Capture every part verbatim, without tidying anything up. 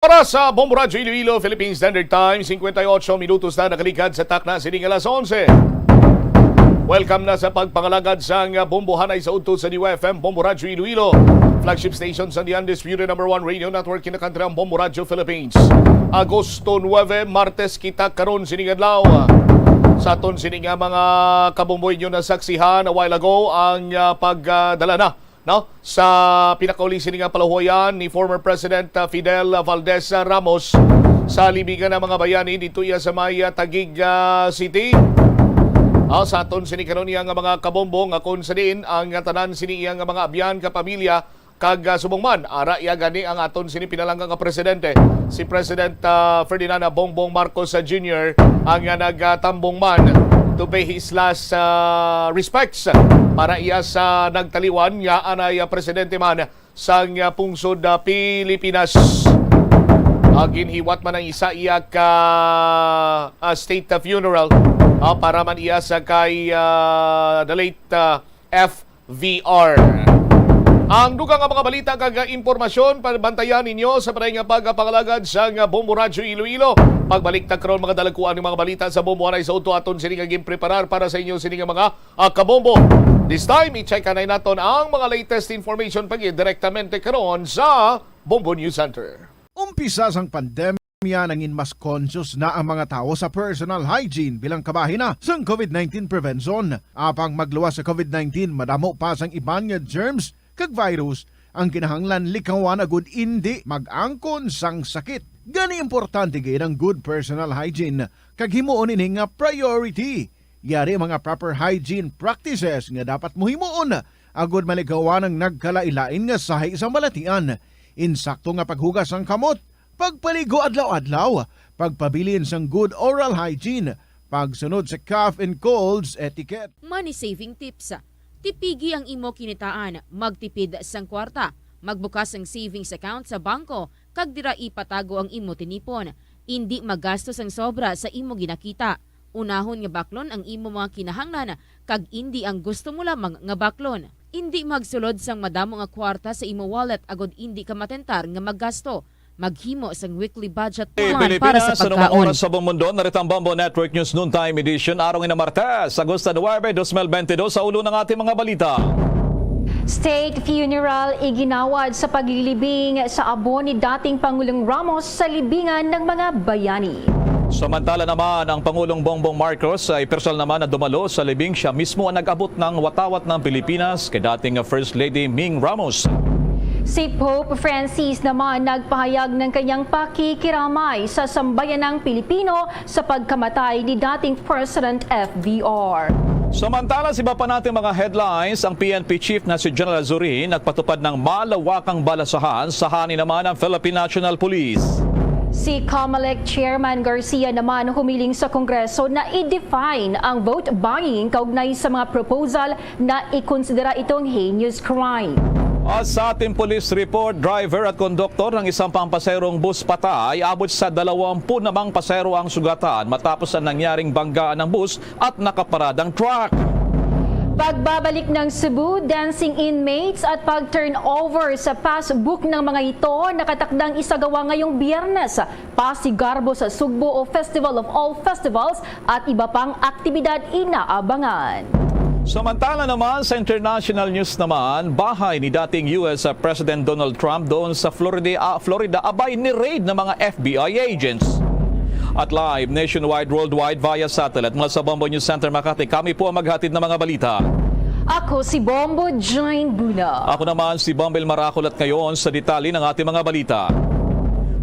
Oras sa Bombo Radyo Iloilo, Philippine Standard Time, singkwenta y ocho minutos na nakaligad sa takna sining alas onse. Welcome na sa pagpangalagad sang Bombo Hanay sa udto sa New F M, Bombo Radyo Iloilo, flagship station sa The Undisputed Number One Radio Network in the country, ang Bombo Radyo Philippines. Agosto nuebe, Martes kita karon sining adlaw. Sa aton sini nga mga kabombo, inyo nasaksihan a while ago ang, ah, pagdala na, no, sa pinakauli sini nga palahuwayan ni former President, ah, Fidel Valdez, ah, Ramos sa libingan ng mga bayani dito iya sa may, ah, Taguig, ah, City. Ah, sa aton sini karon iya nga mga kabombo nga kung sa diin ang, ah, tanan sini iya nga mga abyan, kapamilya, kag, ah, subong man, ara iya gani ang aton sini pinalangga nga presidente, si President, ah, Ferdinand Bongbong Marcos, ah, Junior, ang, ah, nagtambong man to pay his last, ah, respects para iya sa nagtaliwan nga anay, ah, presidente man sang, ah, pungsod, ah, Pilipinas. Ah, ginhiwat man ang isa iya ka, ah, state, ah, funeral, ah, para man iya sa kay, ah, the late, ah, F V R. Ang dugang nga mga balita kag impormasyon, pabantayan ninyo sa panay nga pagpangalagad sang Bombo Radyo Iloilo. Pagbalik ta karon, mga dalagkuan nga mga balita sa Bombo Hanay sa udto aton sini nga ginpreparar para sa inyo sini nga mga, ah, kabombo. This time, i-check anay naton ang mga latest information pa gid direktamente karon sa Bombo News Center. Umpisa sang pandemya, nangin mas conscious na ang mga tawo sa personal hygiene bilang kabahin na sang COVID nineteen prevention. Apang magluwas sa COVID nineteen, madamo pa sang iban nga germs kag virus ang kinahanglan likawan agud indi mag-angkon sang sakit. Gani, importante gid ang good personal hygiene kag himuon ini nga priority. Yari mga proper hygiene practices nga dapat mo himuon agud malikawan ang nagkalain-lain nga sahi sang balatian. Insakto nga paghugas sang kamot, pagpaligo adlaw-adlaw, pagpabilin sang good oral hygiene, pagsunod sa cough and colds etiquette. Money saving tips. Tipigi ang imo kinitaan, magtipid sang kwarta, magbukas sang savings account sa bangko, kag dira ipatago ang imo tinipon. Indi maggasto sang sobra sa imo ginakita. Unahon nga baklon ang imo mga kinahanglan, kag indi ang gusto mo lamang nga baklon. Indi magsulod sang madamo nga kwarta sa imo wallet agod indi ka matentar nga maggasto. Maghimo sang weekly budget plan para sa Pilipinas, sa anumang pagkaon. Oras sa buong mundo, narito ang Bombo Network News Noontime Edition, araw nga Martes, Agosto nuebe, dos mil bente dos, sa ulo ng ating mga balita. State funeral iginawad sa paglilibing sa abo ni dating Pangulong Ramos sa libingan ng mga bayani. Samantala naman, ang Pangulong Bongbong Marcos ay personal naman na dumalo sa libing. Siya mismo ang nag-abot ng watawat ng Pilipinas kay dating First Lady Ming Ramos. Si Pope Francis naman nagpahayag ng kanyang pakikiramay sa sambayanang Pilipino sa pagkamatay ni dating President F V R. Samantala, sa iba pa nating mga headlines, ang P N P chief na si General Azurin nagpatupad ng malawakang balasahan sa hani naman ng Philippine National Police. Si Comelec Chairman Garcia naman humiling sa Kongreso na i-define ang vote buying kaugnay sa mga proposal na ikonsidera itong heinous crime. At sa ating police report, driver at konduktor ng isang pampasaherong bus patay, abot sa dalawampu namang pasahero ang sugatan matapos ang nangyaring banggaan ng bus at nakaparadang truck. Pagbabalik ng Cebu, dancing inmates at pag-turnover sa passbook ng mga ito nakatakdang isagawa ngayong Biyernes. Pasigarbo sa Sugbo o Festival of All Festivals at iba pang aktibidad inaabangan. Samantala naman, sa international news naman, bahay ni dating U S President Donald Trump doon sa Florida, ah, Florida, abay, ni-raid ng mga F B I agents. At live nationwide, worldwide, via satellite, mula sa Bombo News Center Makati, kami po ang maghatid ng mga balita. Ako si Bombo Jane Buna. Ako naman si Bombel Maracol, at ngayon sa detalye ng ating mga balita.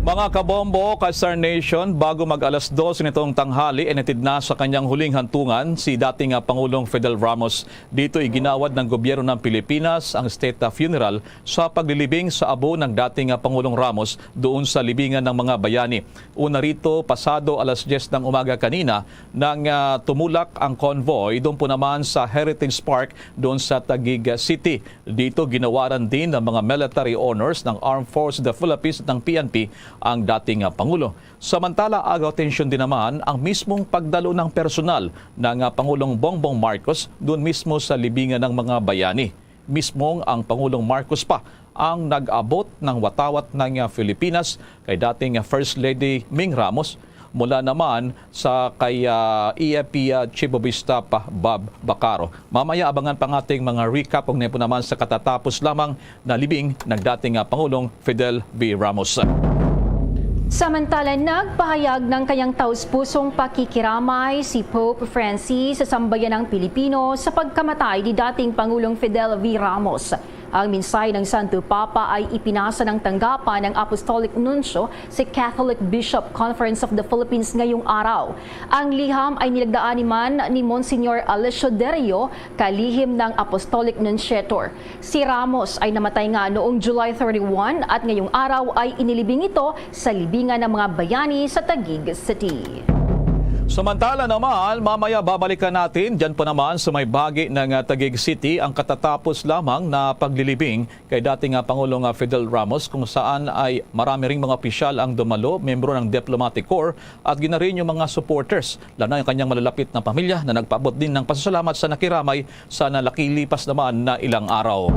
Mga kabombo, ka-Star Nation, bago mag alas dos nitong tanghali, inatid na sa kanyang huling hantungan si dating, ah, Pangulong Fidel Ramos. Dito iginawad ng gobyerno ng Pilipinas ang state, ah, funeral sa paglilibing sa abo ng dating, ah, Pangulong Ramos doon sa libingan ng mga bayani. Una rito, pasado alas diyes ng umaga kanina, nang, ah, tumulak ang convoy doon po naman sa Heritage Park doon sa Taguig City. Dito, ginawaran din ng mga military honors ng Armed Forces of the Philippines at ng P N P ang dating, ah, Pangulo. Samantala, agaw atensyon din naman ang mismong pagdalo ng personal ng, ah, Pangulong Bongbong Marcos doon mismo sa libingan ng mga bayani. Mismong ang Pangulong Marcos pa ang nag-abot ng watawat ng, ah, Filipinas kay dating, ah, First Lady Ming Ramos, mula naman sa kay, ah, E F P, ah, Chief of Staff, ah, Bob Bacaro. Mamaya abangan pa ang ating mga recap, ug po naman sa katatapos lamang na libing ng dating, ah, Pangulong Fidel V. Ramos. Samantala, nagpahayag ng kanyang taus-pusong pakikiramay si Pope Francis sa sambayanang Pilipino sa pagkamatay ni dating Pangulong Fidel V. Ramos. Ang mensahe ng Santo Papa ay ipinasa ng tanggapan ng Apostolic Nuncio sa Catholic Bishop Conference of the Philippines ngayong araw. Ang liham ay nilagdaan ni man ni Monsignor Alessio Derio, kalihim ng Apostolic Nunciator. Si Ramos ay namatay nga noong July thirty-one at ngayong araw ay inilibing ito sa libingan ng mga bayani sa Taguig City. Samantala naman, mamaya babalikan natin dyan po naman sa may bagi ng, ah, Taguig City ang katatapos lamang na paglilibing kay dating, ah, Pangulong, ah, Fidel Ramos, kung saan ay marami ring mga opisyal ang dumalo, miyembro ng Diplomatic Corps at gina rin yung mga supporters, lalo na yung kanyang malalapit na pamilya na nagpaabot din ng pasasalamat sa nakiramay sa nalakilipas naman na ilang araw.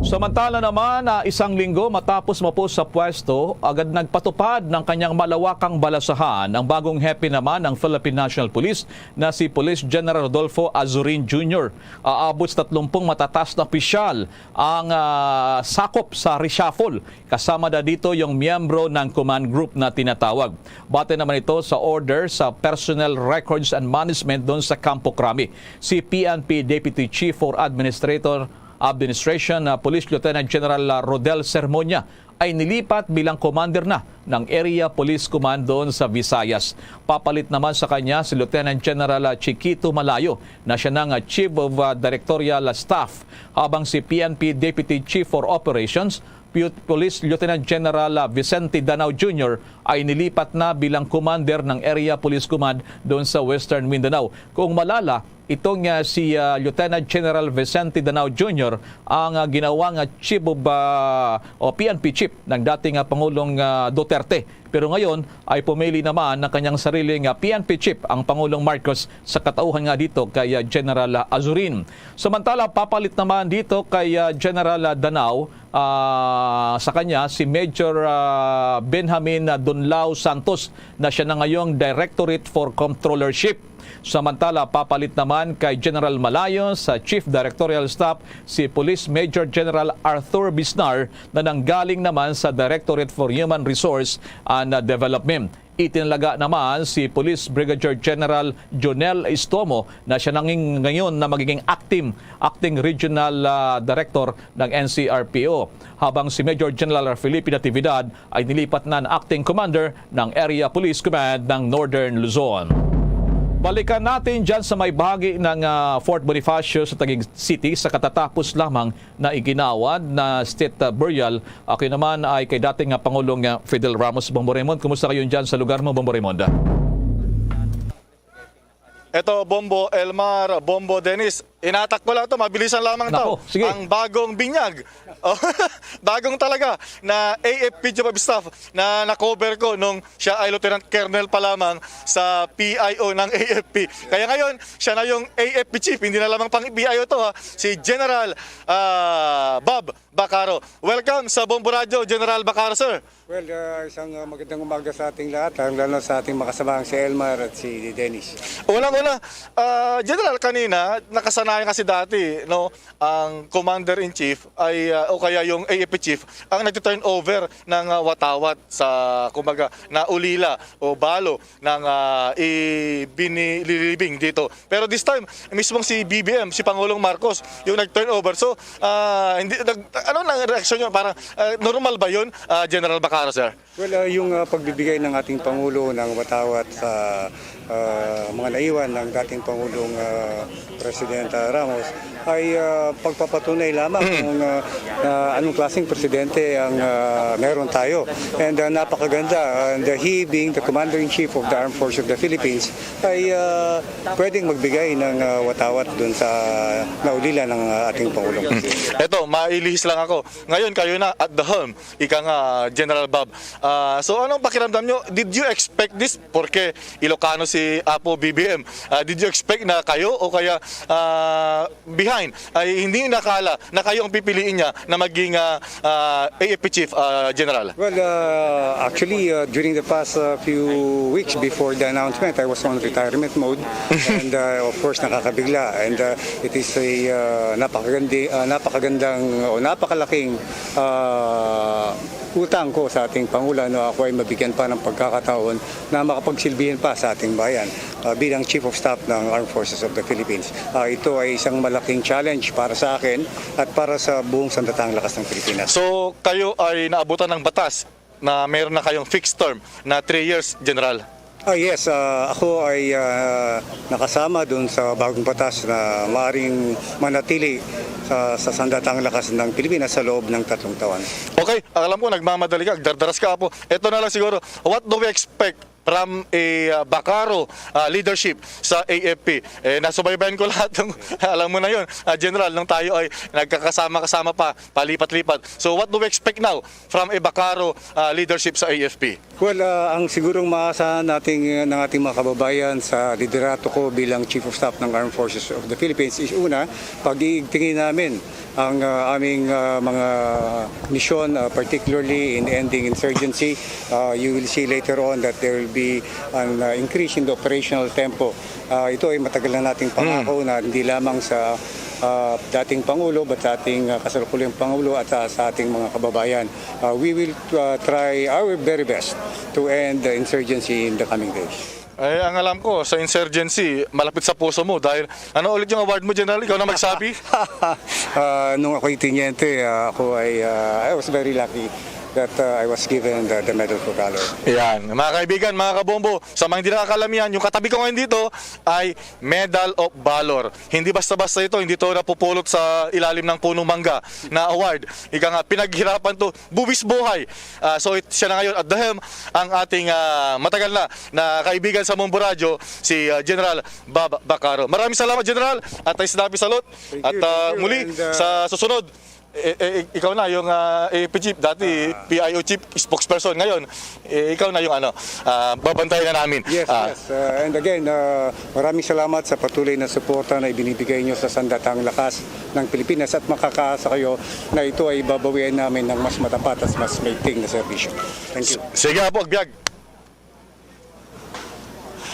Samantala naman, ah, isang linggo matapos mapos sa pwesto, agad nagpatupad ng kanyang malawakang balasahan ang bagong hepe naman ng Philippine National Police na si Police General Rodolfo Azurin Junior. Aabot sa tatlumpung matatas na opisyal ang, ah, sakop sa reshuffle. Kasama na dito yung miyembro ng command group na tinatawag. Bate naman ito sa order sa Personnel Records and Management doon sa Campo Crame. Si P N P Deputy Chief for Administrator, Administration, ah, Police Lieutenant General, ah, Rodel Sermonia ay nilipat bilang commander na ng Area Police Command doon sa Visayas. Papalit naman sa kanya si Lieutenant General, ah, Chiquito Malayo na siya na nga Chief of, ah, Directorial Staff, habang si P N P Deputy Chief for Operations, Pu-, Police Lieutenant General, ah, Vicente Danao Junior ay nilipat na bilang commander ng Area Police Command doon sa Western Mindanao. Kung malala, itong, ah, si, ah, Lieutenant General Vicente Danao Junior ang, ah, ginawa nga chief of, ah, o P N P chief ng dating, ah, Pangulong, ah, Duterte. Pero ngayon ay pumili naman ng kanyang sariling, ah, P N P chief ang Pangulong Marcos sa katauhan nga dito kay, ah, General, ah, Azurin. Samantala, papalit naman dito kay, ah, General, ah, Danao, ah, sa kanya si Major, ah, Benjamin, ah, Dunlao Santos na siya na ngayong Directorate for Controllership. Samantala, papalit naman kay General Malayo sa Chief Directorial Staff si Police Major General Arthur Bisnar na nanggaling naman sa Directorate for Human Resource and, ah, Development. Itinalaga naman si Police Brigadier General Jonel Estomo na siya nanging ngayon na magiging acting, acting regional, ah, director ng N C R P O, habang si Major General Felipe Natividad ay nilipat na na acting commander ng Area Police Command ng Northern Luzon. Balikan natin dyan sa may bahagi ng, ah, Fort Bonifacio sa Taguig City sa katatapos lamang na iginawad na state, ah, burial. Ako naman ay kay dating, ah, Pangulong, ah, Fidel Ramos. Bombo Raymond, kumusta kayo dyan sa lugar mo, Bombo Raymond? Eto, Bombo Elmar, Bombo Dennis. Inatak ko lang to, mabilisan lamang to. Nako, sige. Ang bagong binyag. Oh, bagong talaga na A F P chief of staff na na-cover ko nung siya ay Lieutenant Colonel pa lamang sa P I O ng A F P. Kaya ngayon, siya na yung A F P chief, hindi na lamang pang P I O to, ha. Si General, ah, Bob Bacaro. Welcome sa Bombo Radyo, General Bacaro, sir. Well, ah, isang, ah, magandang umaga sa ating lahat, ah, lalo na sa ating mga kasamahan, si Elmar at si Dennis. Unang-una, ah, General, kanina, nakasanayan kasi dati, no, ang Commander-in-Chief ay, ah, o kaya yung A F P Chief, ang nagti-turn over ng, ah, watawat sa, kumbaga, na ulila o balo ng, ah, ibinilibing dito. Pero this time, mismong si B B M, si Pangulong Marcos, yung nag-turn over. So, ah, hindi, nag-, ano na ang reaksyon nyo? Parang, ah, normal ba yun, ah, General Bacaro, sir? Well, ah, yung, ah, pagbibigay ng ating Pangulo ng watawat sa, ah, mga naiwan ng dating Pangulong, ah, Presidenta Ramos ay, ah, pagpapatunay lamang kung, ah, ah, anong klaseng presidente ang, ah, meron tayo. And, ah, napakaganda. And, ah, he being the Commander-in-Chief of the Armed Forces of the Philippines ay, ah, pwedeng magbigay ng, ah, watawat dun sa naulila ng, ah, ating Pangulo. Eto, mailihis lang ako. Ngayon, kayo na at the helm, ika nga, General Bob. Ah, so, anong pakiramdam nyo? Did you expect this? Porque Ilocano si Apo B B M. Ah, did you expect na kayo o kaya, ah, behind ay hindi nakala na kayo ang pipiliin niya na maging, ah, ah, A F P chief, ah, General? Well, uh, actually, uh, during the past, uh, few weeks before the announcement, I was on retirement mode. And, uh, of course, nakakabigla. And, uh, it is a, uh, napakagandi-, uh, napakagandang o napakalaking, uh, utang ko sa ating Pangulo na ako ay mabigyan pa ng pagkakataon na makapagsilbihan pa sa ating bayan, uh, bilang Chief of Staff ng Armed Forces of the Philippines. Uh, ito ay isang malaking challenge para sa akin at para sa buong sandatahang lakas ng Pilipinas. So, kayo ay naabutan ng batas na meron na kayong fixed term na three years, General? Ah, yes, ah, ako ay, ah, nakasama dun sa bagong batas na maaring manatili sa, sa sandatang lakas ng Pilipinas sa loob ng tatlong taon. Okay, alam ko nagmamadali ka, dardaras ka, Apo. Ito na lang siguro, what do we expect from a, ah, Bacaro, ah, leadership sa A F P? Eh, nasubaybayan ko lahat ng, alam mo na yun, ah, General, nung tayo ay nagkakasama-kasama pa, palipat-lipat. So, what do we expect now from a Bacaro, ah, leadership sa A F P? Well, ah, ang sigurong maasahan natin, ng ating mga kababayan sa liderato ko bilang Chief of Staff ng Armed Forces of the Philippines is, una, pag-iigtingin namin ang, ah, aming, ah, mga misyon, ah, particularly in ending insurgency. Ah, you will see later on that there will be an, ah, increase in the operational tempo. Ah, ito ay matagal na nating pangako na hindi lamang sa, ah, dating Pangulo, but sa ating, ah, kasalukuyang Pangulo at, ah, sa ating mga kababayan. Uh, we will, uh, try our very best to end the insurgency in the coming days. Eh, ang alam ko, sa insurgency, malapit sa puso mo dahil ano ulit yung award mo, General? Ikaw na magsabi? Ah, nung ako'y tiniente, ah, ako ay, ah, I was very lucky that, uh, I was given the, the Medal for Valor. Yan. Mga kaibigan, mga kabombo, sa mga hindi nakakalamihan, yung katabi ko ngayon dito ay Medal of Valor. Hindi basta-basta ito, hindi to napupulot sa ilalim ng punong mangga na award. Ika nga, pinaghirapan to, buwis buhay. Ah, so, it, siya na ngayon at the helm ang ating, ah, matagal na, na kaibigan sa Bombo Radyo, si, ah, General Bob Bacaro. Maraming salamat, General, at tayo sinabi salute. Thank you, at, ah, thank you. Muli, and, ah, sa susunod, eh, eh, ikaw na yung, ah, A F P chief, dati, ah, P I O chief, spokesperson. Ngayon, eh, ikaw na yung ano, ah, babantayan na namin. Yes, ah, yes. Uh, and again, uh, maraming salamat sa patuloy na suporta na ibinibigay nyo sa Sandatang Lakas ng Pilipinas at makakaasa kayo na ito ay babawian namin ng mas matapat at mas maigting na serbisyo. Thank you. Sige, Apo, agbyag.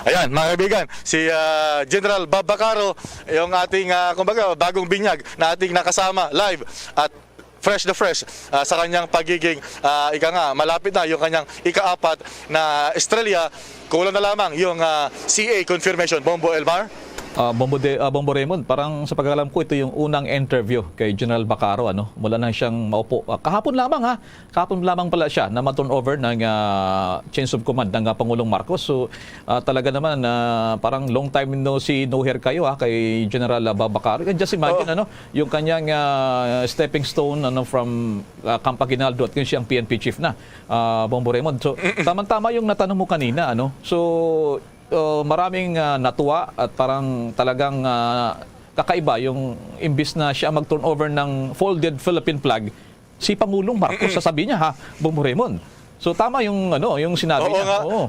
Ayan, mga kaibigan, si, ah, General Bob Bacaro, yung ating, ah, kumbaga, bagong binyag na ating nakasama live at fresh na fresh, ah, sa kanyang pagiging, ah, ika nga, malapit na yung kanyang ikaapat na estrella. Kulang na lamang yung, ah, C A confirmation. Bombo Elmar? Ah, Bombo de-, ah, Bombo Raymond, parang sa pagkakalam ko, ito yung unang interview kay General Bacaro, ano? Mula na siyang maupo. Ah, kahapon lamang, ha? Kahapon lamang pala siya na ma-turn over ng, ah, change of command ng, ah, Pangulong Marcos. So, ah, talaga naman, ah, parang long time no see, no hear kayo, ha, kay General, ah, Bob Bacaro. You can just imagine, Oo. ano, yung kanyang, ah, stepping stone, ano, from, ah, Camp Aguinaldo at ngayon siyang P N P chief na, ah, Bombo Raymond. So, tamang-tama yung natanong mo kanina, ano. So, ah, maraming, ah, natuwa at parang talagang, ah, kakaiba yung imbis na siya mag-turn over ng folded Philippine flag, si Pangulong Marcos, sasabi niya, ha, Bombo Raymond. So, tama yung, ano, yung sinabi Oo niya. nga. Oo.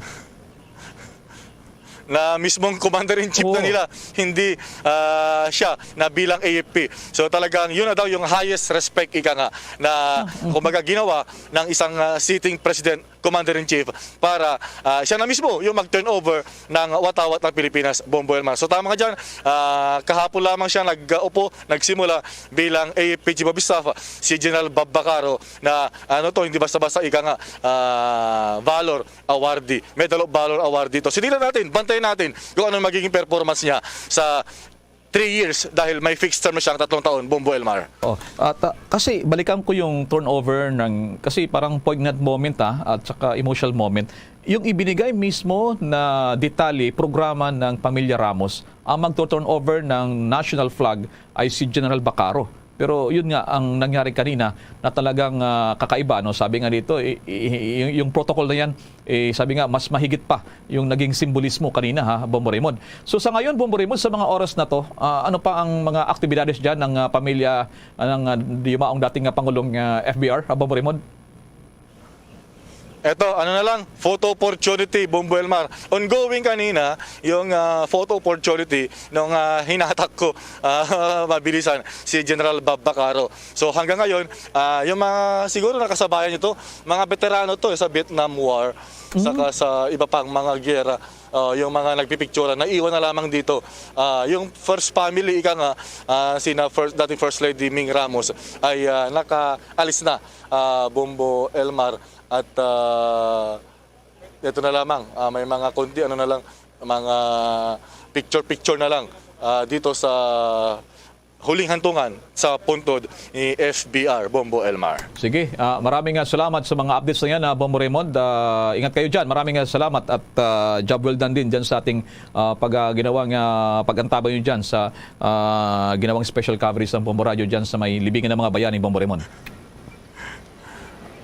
Na mismong commander-in-chief na Oo. nila, hindi, ah, siya na bilang A F P. So, talagang yun na daw yung highest respect, ika nga, na, Mm, mm. kumbaga, ginawa ng isang, ah, sitting president, commander-in-chief, para, ah, siya na mismo yung mag-turn over ng watawat ng Pilipinas, Bombo Elmar. So, tama ka dyan, ah, kahapon lamang siya nag-upo, nagsimula bilang A F P Chief of Staff, si General Bob Bacaro, na, ano to, hindi basta-basta, ika nga, ah, valor awardee, Medal of Valor awardee to. Sinilan natin, bantayan natin kung anong magiging performance niya sa three years dahil may fixed term na siyang tatlong taon, Bombo Elmar. Oh, at, ah, kasi balikan ko yung turnover ng, kasi parang poignant moment, ah, at saka emotional moment. Yung ibinigay mismo na detalye, programa ng Pamilya Ramos, ang magto-turnover ng national flag ay si General Bacaro. Pero yun nga ang nangyari kanina na talagang, ah, kakaiba, no? Sabi nga dito, i-, i-, i-, yung, yung protocol na yan, eh, sabi nga, mas mahigit pa yung naging simbolismo kanina, ha, Bombo Raymond. So, sa ngayon, Bombo Raymond, sa mga oras na to, ah, ano pa ang mga aktibidades dyan ng, ah, pamilya, ah, ng, ah, yumaong dating, ah, Pangulong, ah, F B R, ha, Bombo Raymond? Eto, ano na lang, photo opportunity, Bombo Elmar. Ongoing kanina yung, ah, photo opportunity nung, ah, hinatak ko, ah, mabilisan, si General Bob Bacaro. So, hanggang ngayon, ah, yung mga siguro nakasabayan nyo to, mga veterano to, eh, sa Vietnam War, saka sa iba pang mga giyera, ah, yung mga nagpipicturan, naiwan na lamang dito. Ah, yung first family, ika nga, ah, sina first, dating First Lady Ming Ramos ay, ah, nakaalis na, ah, Bombo Elmar. At, ah, ito na lamang, ah, may mga kundi, ano na lang, mga picture-picture na lang, ah, dito sa huling hantungan sa puntod ni F B R, Bombo Elmar. Sige, ah, maraming, ah, salamat sa mga updates na yan, ah, Bombo Raymond. Ah, ingat kayo dyan. Maraming, ah, salamat at, ah, job well done din dyan sa ating, ah, pag, ah, ginawang, ah, pag-antabay nyo dyan sa, ah, ginawang special coverage ng Bombo Radyo dyan sa may libingan ng mga bayani, Bombo Raymond.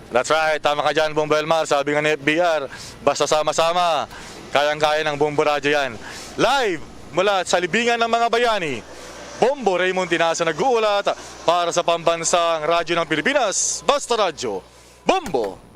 That's right. Tama ka dyan, Bombo Elmar. Sabi nga ni F B R, basta sama-sama, kayang-kaya ng Bombo Radyo yan. Live mula sa libingan ng mga bayani, Bombo Raymond Tinaza nag-uulat para sa Pambansang Radyo ng Pilipinas, Basta Radyo, Bombo!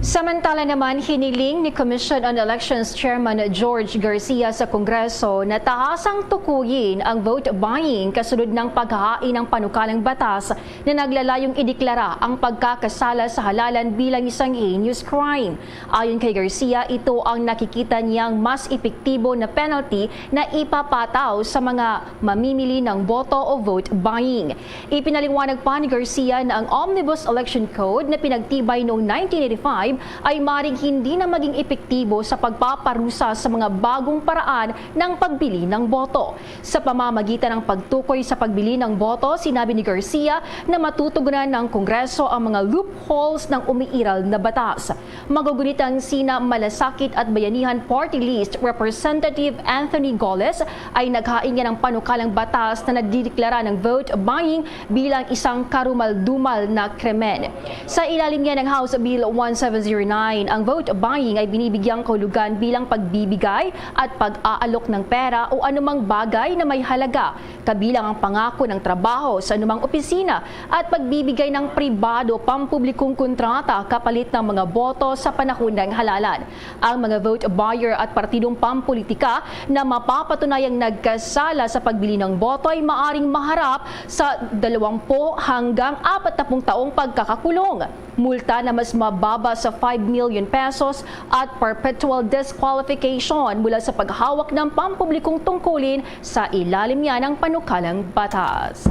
Samantala naman, hiniling ni Commission on Elections Chairman George Garcia sa Kongreso na tahasang tukuyin ang vote buying kasunod ng paghahain ng panukalang batas na naglalayong ideklara ang pagkakasala sa halalan bilang isang heinous crime. Ayon kay Garcia, ito ang nakikita niyang mas epektibo na penalty na ipapataw sa mga mamimili ng boto o vote buying. Ipinaliwanag pa ni Garcia na ang Omnibus Election Code na pinagtibay noong nineteen eighty-five ay maring hindi na maging epektibo sa pagpaparusa sa mga bagong paraan ng pagbili ng boto. Sa pamamagitan ng pagtukoy sa pagbili ng boto, sinabi ni Garcia na matutugunan ng Kongreso ang mga loopholes ng umiiral na batas. Magugunitan sina Malasakit at Bayanihan Party List Representative Anthony Goles ay naghain niya ng panukalang batas na nagdideklara ng vote buying bilang isang karumal-dumal na krimen. Sa ilalim niya ng House Bill one seven zero nine, ang vote buying ay binibigyang kahulugan bilang pagbibigay at pag-aalok ng pera o anumang bagay na may halaga, kabilang ang pangako ng trabaho sa anumang opisina at pagbibigay ng pribado pampublikong kontrata kapalit ng mga boto sa panahon ng halalan. Ang mga vote buyer at partidong pampolitika na mapapatunayang nagkasala sa pagbili ng boto ay maaring maharap sa dalawampu hanggang apat na pung taong pagkakakulong, multa na mas mababa sa five million pesos at perpetual disqualification mula sa paghawak ng pampublikong tungkulin sa ilalim niya ng panukalang batas.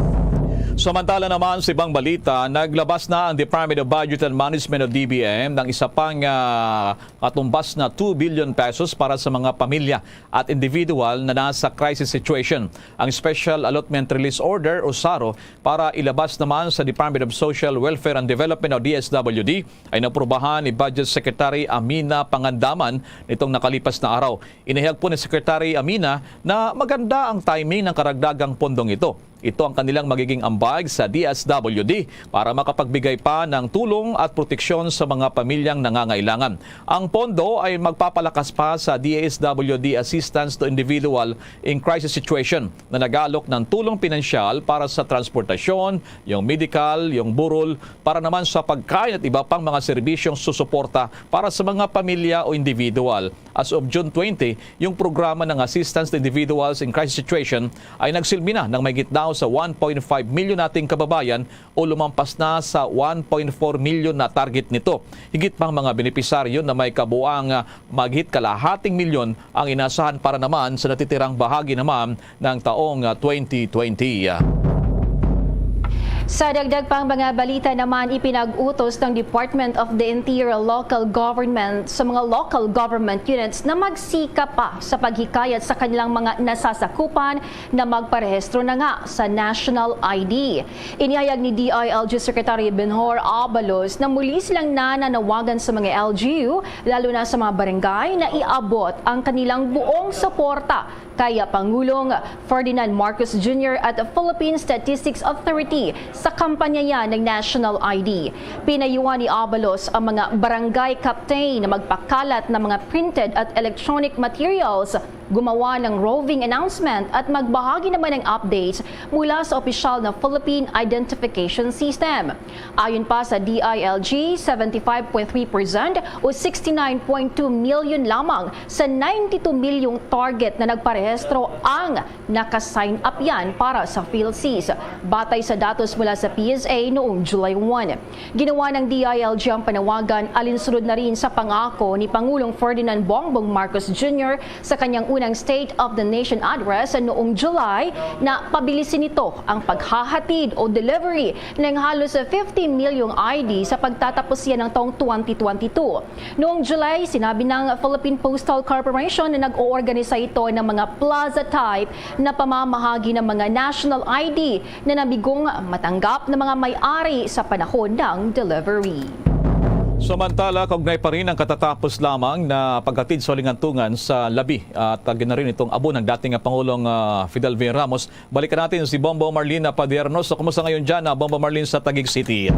Samantala naman, sa ibang balita, naglabas na ang Department of Budget and Management o D B M ng isa pang, ah, katumbas na two billion pesos para sa mga pamilya at individual na nasa crisis situation. Ang Special Allotment Release Order o SARO para ilabas naman sa Department of Social Welfare and Development o D S W D ay naprubahan ni Budget Secretary Amina Pangandaman nitong nakalipas na araw. Inihayag po ni Secretary Amina na maganda ang timing ng karagdagang pondong ito. Ito ang kanilang magiging ambag sa D S W D para makapagbigay pa ng tulong at proteksyon sa mga pamilyang nangangailangan. Ang pondo ay magpapalakas pa sa D S W D Assistance to Individual in Crisis Situation na nag-aalok ng tulong pinansyal para sa transportasyon, yung medical, yung burol, para naman sa pagkain at iba pang mga serbisyong susuporta para sa mga pamilya o individual. As of June twenty, yung programa ng Assistance to Individuals in Crisis Situation ay nagsilbi na ng mahigit daw sa one point five million nating kababayan o lumampas na sa one point four million na target nito. Higit pang mga benepisaryo na may kabuang, ah, mahigit kalahating milyon ang inasahan para naman sa natitirang bahagi naman ng taong, ah, twenty twenty. Sa dagdag pang mga balita naman, ipinag-utos ng Department of the Interior Local Government sa mga local government units na magsikap pa sa paghikayat sa kanilang mga nasasakupan na magparehistro na nga sa National I D. Inihayag ni D I L G Secretary Benhur Abalos na muli silang nananawagan sa mga L G U, lalo na sa mga barangay, na iabot ang kanilang buong suporta kay Pangulong Ferdinand Marcos Junior at Philippine Statistics Authority Sa kampanya yan ng National I D, pinayuhan ni Abalos ang mga barangay captain na magpakalat ng mga printed at electronic materials, gumawa ng roving announcement at magbahagi naman ng updates mula sa opisyal na Philippine Identification System. Ayon pa sa D I L G, seventy-five point three percent o sixty-nine point two million lamang sa ninety-two milyong target na nagparehistro ang naka-sign up yan para sa PhilSys. Batay sa datos mula sa P S A noong July one, ginawa ng D I L G ang panawagan alinsunod na rin sa pangako ni Pangulong Ferdinand Bongbong Marcos Junior sa kanyang unang State of the Nation Address noong July na pabilisin nito ang paghahatid o delivery ng halos fifty milyong I D sa pagtatapos yan ng taong twenty twenty-two. Noong July, sinabi ng Philippine Postal Corporation na nag-oorganisa ito ng mga plaza type na pamamahagi ng mga national I D na nabigong matanggap ng mga may-ari sa panahon ng delivery. Samantala, kaugnay pa rin ang katatapos lamang na paghatid sa huling hantungan sa labi at uh, ginarin itong abo ng dating Pangulong uh, Fidel V. Ramos. Balikan natin si Bombo Marlene Padierno. So, kumusta ngayon dyan, uh, Bombo Marlene, sa Taguig City?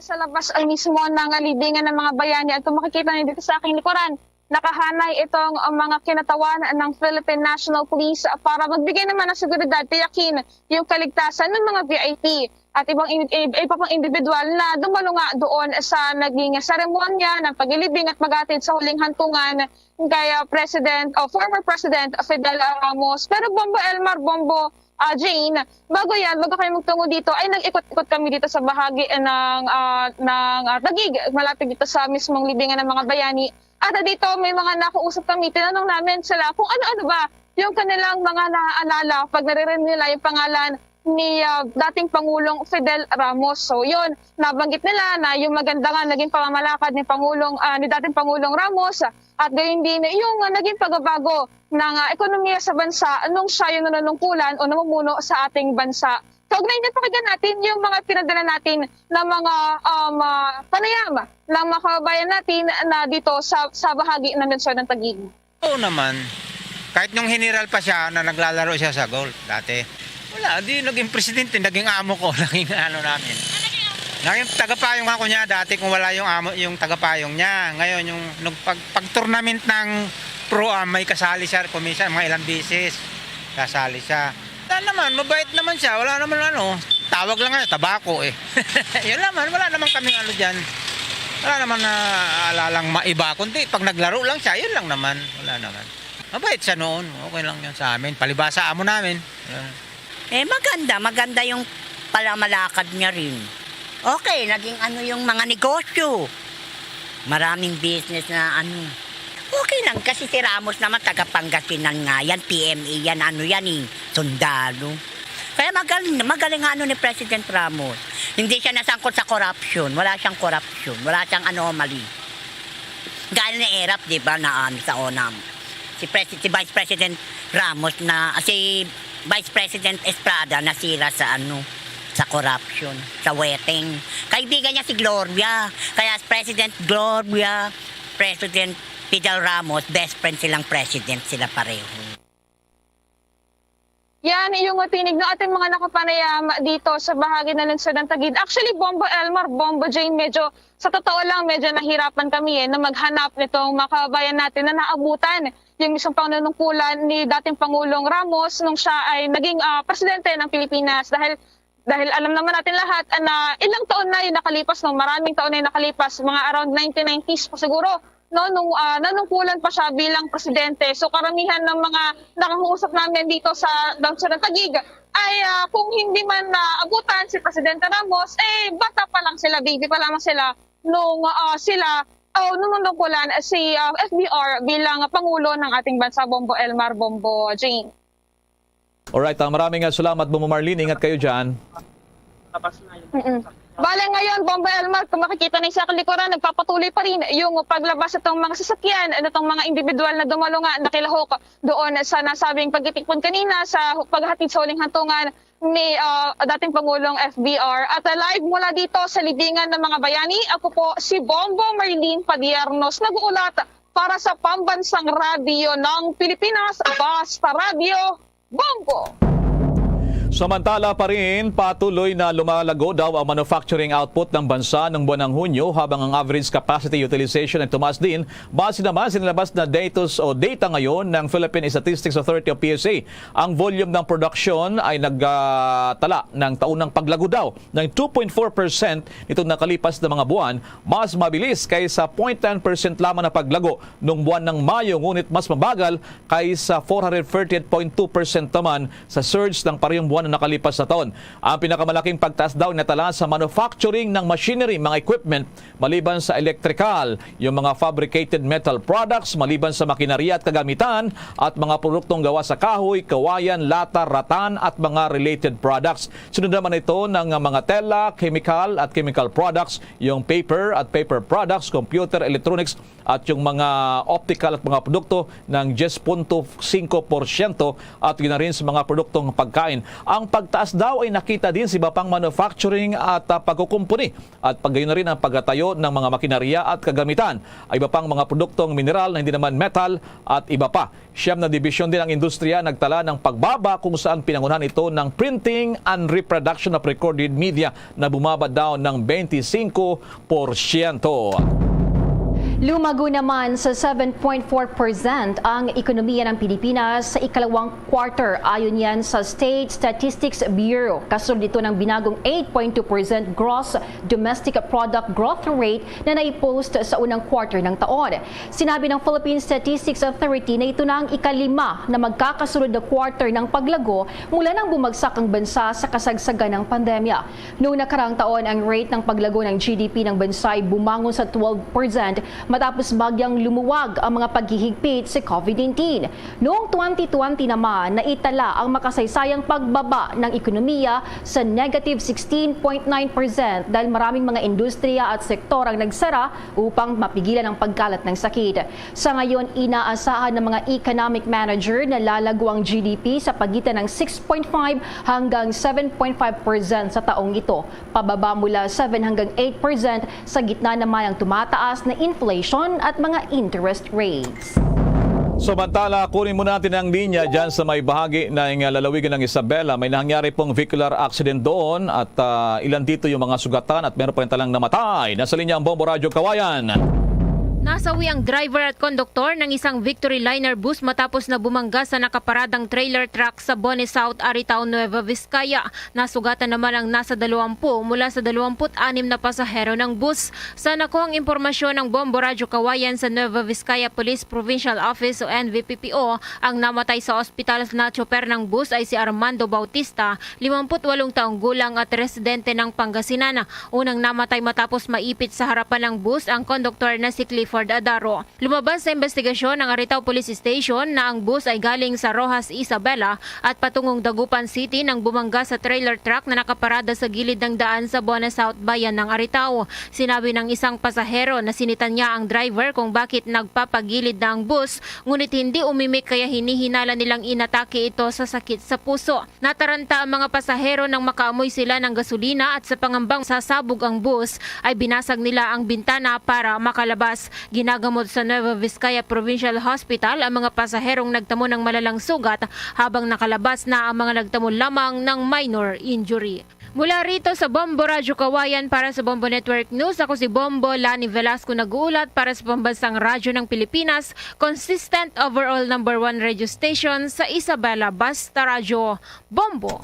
Sa labas ay mismo ng libingan ng mga bayani at kung makikita niyo dito sa aking likuran, nakahanay itong mga kinatawan ng Philippine National Police para magbigay naman ng seguridad, tiyakin yung kaligtasan ng mga V I P at ibang in- ib- iba pang individual na dumalunga doon sa naging seremonya ng paglilibing at paghatid sa huling hantungan kay ah, President o former President Fidel Ramos. Pero Bombo Elmar, Bombo ah, Jane, bago yan, bago kami magtungo dito, ay nag-ikot-ikot kami dito sa bahagi ng ah, ng ah, Taguig, malapit dito sa mismong libingan ng mga bayani. At dito may mga nakausap kami, tinanong namin sila kung ano-ano ba yung kanilang mga naaalala pag naririnig nila yung pangalan ni ah, dating Pangulong Fidel Ramos. So yun, nabanggit nila na yung maganda nga naging pamamalakad ni Pangulong ah, ni dating Pangulong Ramos at gayon din yung ah, naging pagbabago ng ah, ekonomiya sa bansa nung siya yung nanunungkulan o namumuno sa ating bansa. Kaugnay niya, pakinggan natin yung mga pinadala natin na mga um, ah, panayam ng mga kababayan natin na dito sa, sa bahagi ng lungsod ng Taguig. Oo naman. Kahit nung general pa siya na naglalaro siya sa golf dati. Wala, di naging presidente, naging amo ko, naging ano namin. Naging tagapayong ako niya dati kung wala yung amo, yung tagapayong niya. Ngayon, yung nung pag, pag tournament ng pro am, may kasali siya, kung minsan, mga ilang beses, kasali siya. Wala naman, mabait naman siya, wala naman ano. Tawag lang nga, tabako eh. Yun naman, wala naman kaming ano dyan. Wala naman na alalang maiba, kundi pag naglaro lang siya, yun lang naman. Wala naman. Mabait siya noon, okay lang yun sa amin. Palibasa amo namin. Wala. Eh, maganda, maganda yung palamalakad niya rin. Okay, naging ano yung mga negosyo. Maraming business na ano. Okay lang kasi si Ramos naman taga Pangasinan nga yan, P M A yan, ano yan eh, sundalo. Kaya magaling, magaling ang ano ni President Ramos. Hindi siya nasangkot sa corruption, wala siyang corruption, wala siyang anomaly. Gaya ni Erap, di ba, na ano, sa ONAM. Si, Pres- si Vice President Ramos na, si Vice President Estrada nasira sa ano, sa corruption, sa weteng. Kaibigan niya si Gloria. Kaya President Gloria, President Fidel Ramos, best friend silang president sila pareho. Yan yung tinig ng ating mga nakapanayam dito sa bahagi ng lungsod ng Taguig. Actually, Bombo Elmar, Bombo Jane, medyo, sa totoo lang, medyo nahirapan kami eh, na maghanap nitong mga kababayan natin na naabutan yung mismong panunungkulan ni dating Pangulong Ramos nung siya ay naging ah, presidente ng Pilipinas. Dahil dahil alam naman natin lahat ah, na ilang taon na yung nakalipas, no? Maraming taon na yung nakalipas, mga around nineteen nineties pa siguro, no? Nung ah, nanungkulan pa siya bilang presidente. So karamihan ng mga nakakausap namin dito sa Lungsod ng Taguig ay ah, kung hindi man naabutan si Presidente Ramos, eh bata pa lang sila, baby pa lamang sila nung ah, sila o nung nanungkulan si ah, F B R bilang Pangulo ng ating bansa, Bombo Elmar, Bombo Jane. Alright, ah, maraming ah, salamat, Bombo Marlene. Ingat kayo dyan. Mm-mm. Bale ngayon, Bombo Elmar, kung makikita na sa likuran, nagpapatuloy pa rin yung paglabas itong mga sasakyan, itong mga individual na dumalo nga nakilahok doon sa nasabing pagtitipon kanina sa paghatid sa huling hantungan ni ah, dating Pangulong F B R. At ah, live mula dito sa libingan ng mga bayani, ako po si Bombo Marlene Padiernos, nag-uulat para sa Pambansang Radyo ng Pilipinas, Basta Radyo, Bombo! Samantala pa rin, patuloy na lumalago daw ang manufacturing output ng bansa ng buwan ng Hunyo, habang ang average capacity utilization ay tumaas din. Base naman sa nilabas na datos o data ngayon ng Philippine Statistics Authority o P S A, ang volume ng production ay nagtala ng taunang paglago daw ng two point four percent nitong nakalipas na mga buwan, mas mabilis kaysa zero point nine percent lamang na paglago nung buwan ng Mayo, ngunit mas mabagal kaysa four hundred thirty-eight point two percent naman sa surge ng parehong buwan na nakalipas na taon. Ang pinakamalaking pagtaas daw natala sa manufacturing ng machinery, mga equipment, maliban sa electrical, yung mga fabricated metal products, maliban sa makinarya at kagamitan, at mga produktong gawa sa kahoy, kawayan, lata, ratan, at mga related products. Sunod naman ito ng mga tela, chemical at chemical products, yung paper at paper products, computer, electronics, at yung mga optical at mga produkto ng diyes punto singko porsyento, at yun na rin sa mga produktong pagkain. Ang pagtaas daw ay nakita din sa iba pang manufacturing at, ah, pagkukumpuni, at paggayon na rin ang pagkatayo ng mga makinarya at kagamitan, ay iba pang mga produktong mineral na hindi naman metal, at iba pa. Siyam na dibisyon din ang industriya nagtala ng pagbaba, kung saan pinangunahan ito ng printing and reproduction of recorded media na bumaba daw ng twenty-five porsyento. Lumago naman sa seven point four percent ang ekonomiya ng Pilipinas sa ikalawang quarter. Ayon yan sa State Statistics Bureau, kasunod ito ng binagong eight point two percent gross domestic product growth rate na naipost sa unang quarter ng taon. Sinabi ng Philippine Statistics Authority na ito na ang ikalima na magkakasunod na quarter ng paglago mula nang bumagsak ang bansa sa kasagsagan ng pandemya. Noong nakaraang taon, ang rate ng paglago ng G D P ng bansa ay bumangon sa twelve percent matapos bagyang lumuwag ang mga paghihigpit sa COVID nineteen. Noong twenty twenty naman, naitala ang makasaysayang pagbaba ng ekonomiya sa negative sixteen point nine percent dahil maraming mga industriya at sektor ang nagsara upang mapigilan ang pagkalat ng sakit. Sa ngayon, inaasahan ng mga economic manager na lalago ang G D P sa pagitan ng six point five hanggang seven point five percent sa taong ito, pababa mula seven hanggang eight percent sa gitna naman ng tumataas na inflation at mga interest rates. Samantala, kunin muna natin ang linya dyan sa may bahagi ng lalawigan ng Isabela. May nangyari pong vehicular accident doon at, ah, ilan dito yung mga sugatan at meron pa rin talang namatay. Nasa linya ang Bombo Radyo Kawayan. Nasawi ang driver at konduktor ng isang Victory Liner bus matapos na bumangga sa nakaparadang trailer truck sa Bone South, Aritao, Nueva Vizcaya. Nasugatan naman ang nasa dalawampu mula sa dalawampu't anim na pasahero ng bus. Sa nakuhang impormasyon ng Bombo Radyo Kawayan sa Nueva Vizcaya Police Provincial Office o N V P P O, ang namatay sa ospital na tsoper ng bus ay si Armando Bautista, limampu't walong taong gulang at residente ng Pangasinan. Unang namatay matapos maipit sa harapan ng bus ang konduktor na si Clifford Adaro. Lumabas sa imbestigasyon ng Aritao Police Station na ang bus ay galing sa Roxas, Isabela at patungong Dagupan City nang bumangga sa trailer truck na nakaparada sa gilid ng daan sa Bone South, bayan ng Aritao. Sinabi ng isang pasahero na sinitan niya ang driver kung bakit nagpapagilid na ang bus, ngunit hindi umimik kaya hinihinala nilang inatake ito sa sakit sa puso. Nataranta ang mga pasahero nang makaamoy sila ng gasolina at sa pangambang sasabog ang bus, ay binasag nila ang bintana para makalabas. Ginagamot sa Nueva Vizcaya Provincial Hospital ang mga pasaherong nagtamo ng malalang sugat, habang nakalabas na ang mga nagtamo lamang ng minor injury. Mula rito sa Bombo Radyo Kawayan para sa Bombo Network News, ako si Bombo Lani Velasco, nag-uulat para sa Pambansang Radyo ng Pilipinas, consistent overall number one radio station sa Isabela, Basta Radyo, Bombo.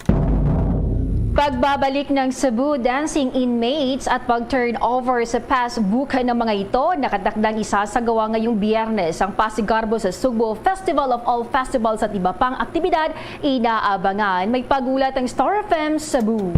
Pagbabalik ng Cebu dancing inmates at pag-turnover sa passbook ng mga ito, nakatakdang isasagawa ngayong Biyernes ang pasigarbo sa Sugbo Festival of All Festivals at iba pang aktibidad inaabangan. May pag-ulat ang Star F M Cebu.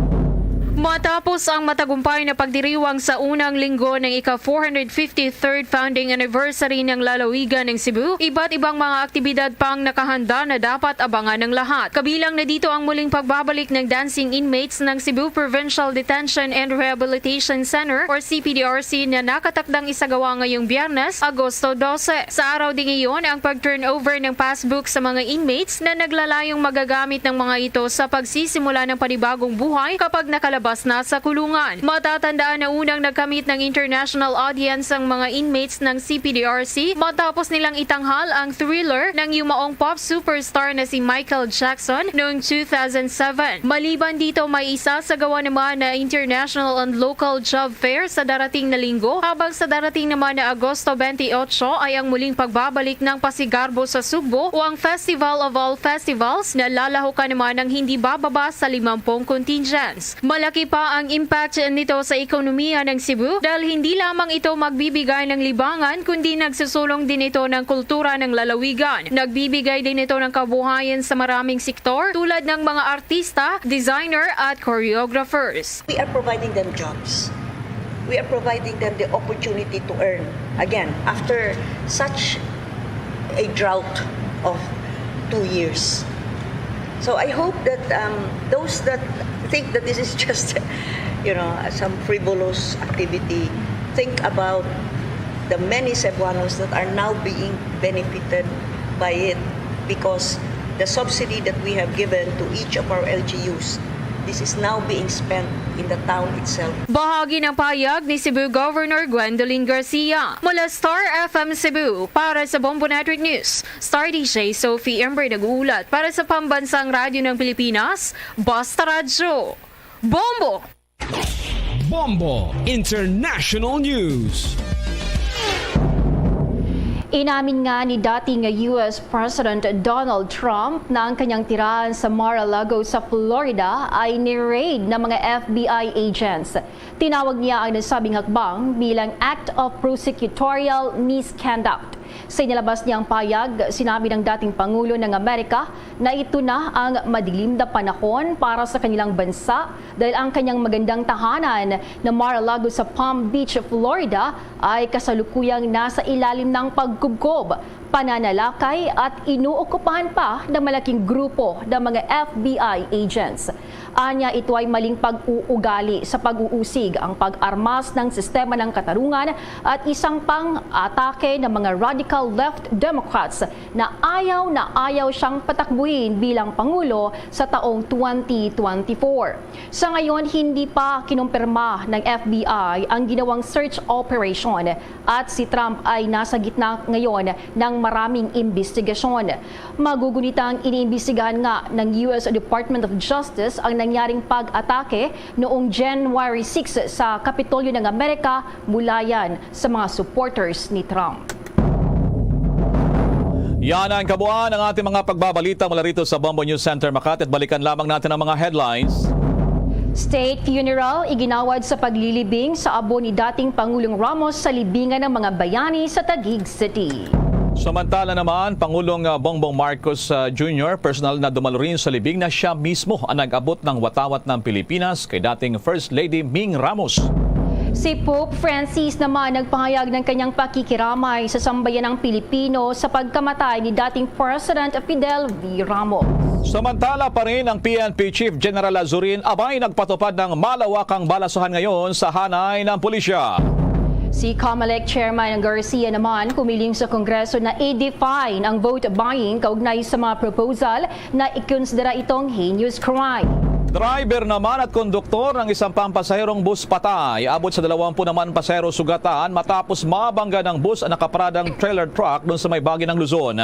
Matapos ang matagumpay na pagdiriwang sa unang linggo ng ika four hundred fifty-third founding anniversary ng lalawigan ng Cebu, iba't ibang mga aktibidad pang nakahanda na dapat abangan ng lahat. Kabilang na dito ang muling pagbabalik ng dancing inmates ng Cebu Provincial Detention and Rehabilitation Center or C P D R C na nakatakdang isagawa ngayong Biyernes, Agosto dose. Sa araw ding iyon, ang pag-turnover ng passbook sa mga inmates na naglalayong magagamit ng mga ito sa pagsisimula ng panibagong buhay kapag nakalabas Pas na sa kulungan. Matatandaan na unang nagkamit ng international audience ang mga inmates ng C P D R C matapos nilang itanghal ang Thriller ng yumaong pop superstar na si Michael Jackson noong two thousand seven. Maliban dito, may isasagawa naman na international and local job fair sa darating na linggo, habang sa darating naman na Agosto twenty-eight ay ang muling pagbabalik ng Pasigarbo sa Sugbo o ang Festival of All Festivals na lalahukan naman ng hindi bababa sa limampung contingents. Malaki pa ang impact nito sa ekonomiya ng Cebu dahil hindi lamang ito magbibigay ng libangan kundi nagsusulong din ito ng kultura ng lalawigan. Nagbibigay din ito ng kabuhayan sa maraming sektor tulad ng mga artista, designer at choreographers. We are providing them jobs. We are providing them the opportunity to earn again after such a drought of two years. So I hope that um, those that think that this is just, you know, some frivolous activity, think about the many Cebuanos that are now being benefited by it because the subsidy that we have given to each of our L G Us, this is now being spent in the town itself. Bahagi ng pahayag ni Cebu Governor Gwendolyn Garcia. Mula Star F M Cebu, para sa Bombo Network News, Star D J Sophie Ember nag-uulat para sa Pambansang Radyo ng Pilipinas, Basta Radyo. Bombo! Bombo International News. Inamin nga ni dating U S President Donald Trump na ang kanyang tirahan sa Mar-a-Lago sa Florida ay ni-raid ng mga F B I agents. Tinawag niya ang nasabing hakbang bilang act of prosecutorial misconduct. Sa inilabas niyang payag, sinabi ng dating Pangulo ng Amerika na ito na ang madilim na panahon para sa kanilang bansa dahil ang kanyang magandang tahanan na Mar-a-Lago sa Palm Beach, Florida ay kasalukuyang nasa ilalim ng pagkubkob, pananalakay at inuokupahan pa ng malaking grupo ng mga F B I agents. Anya ito ay maling pag-uugali sa pag-uusig, ang pag-armas ng sistema ng katarungan at isang pang-atake ng mga radical left Democrats na ayaw na ayaw siyang patakbuhin bilang Pangulo sa taong twenty twenty-four. Sa ngayon, hindi pa kinumpirma ng F B I ang ginawang search operation at si Trump ay nasa gitna ngayon ng maraming imbestigasyon. Magugunitang iniimbestigahan nga ng U S Department of Justice ang nangyaring pag-atake noong January six sa Kapitolyo ng Amerika mula yan sa mga supporters ni Trump. Yan ang kabuuan ng ating mga pagbabalita mula rito sa Bombo News Center Makati. At balikan lamang natin ang mga headlines. State funeral iginawad sa paglilibing sa abo ni dating Pangulong Ramos sa libingan ng mga bayani sa Taguig City. Samantala naman, Pangulong uh, Bongbong Marcos uh, Junior personal na dumalo rin sa libing na siya mismo ang nag-abot ng watawat ng Pilipinas kay dating First Lady Ming Ramos. Si Pope Francis naman nagpahayag ng kanyang pakikiramay sa sambayanang Pilipino sa pagkamatay ni dating President Fidel V. Ramos. Samantala pa rin, ang P N P Chief General Azurin Abay nagpatupad ng malawakang balasahan ngayon sa hanay ng pulisya. Si Comelec Chairman Garcia naman kumiling sa Kongreso na i-define ang vote buying kaugnay sa mga proposal na ikonsidera itong heinous crime. Driver naman at konduktor ng isang pampasaherong bus patay. Abot sa dalawampu naman pasahero sugatan matapos mabangga ng bus ang nakaparadang trailer truck doon sa may bagi ng Luzon.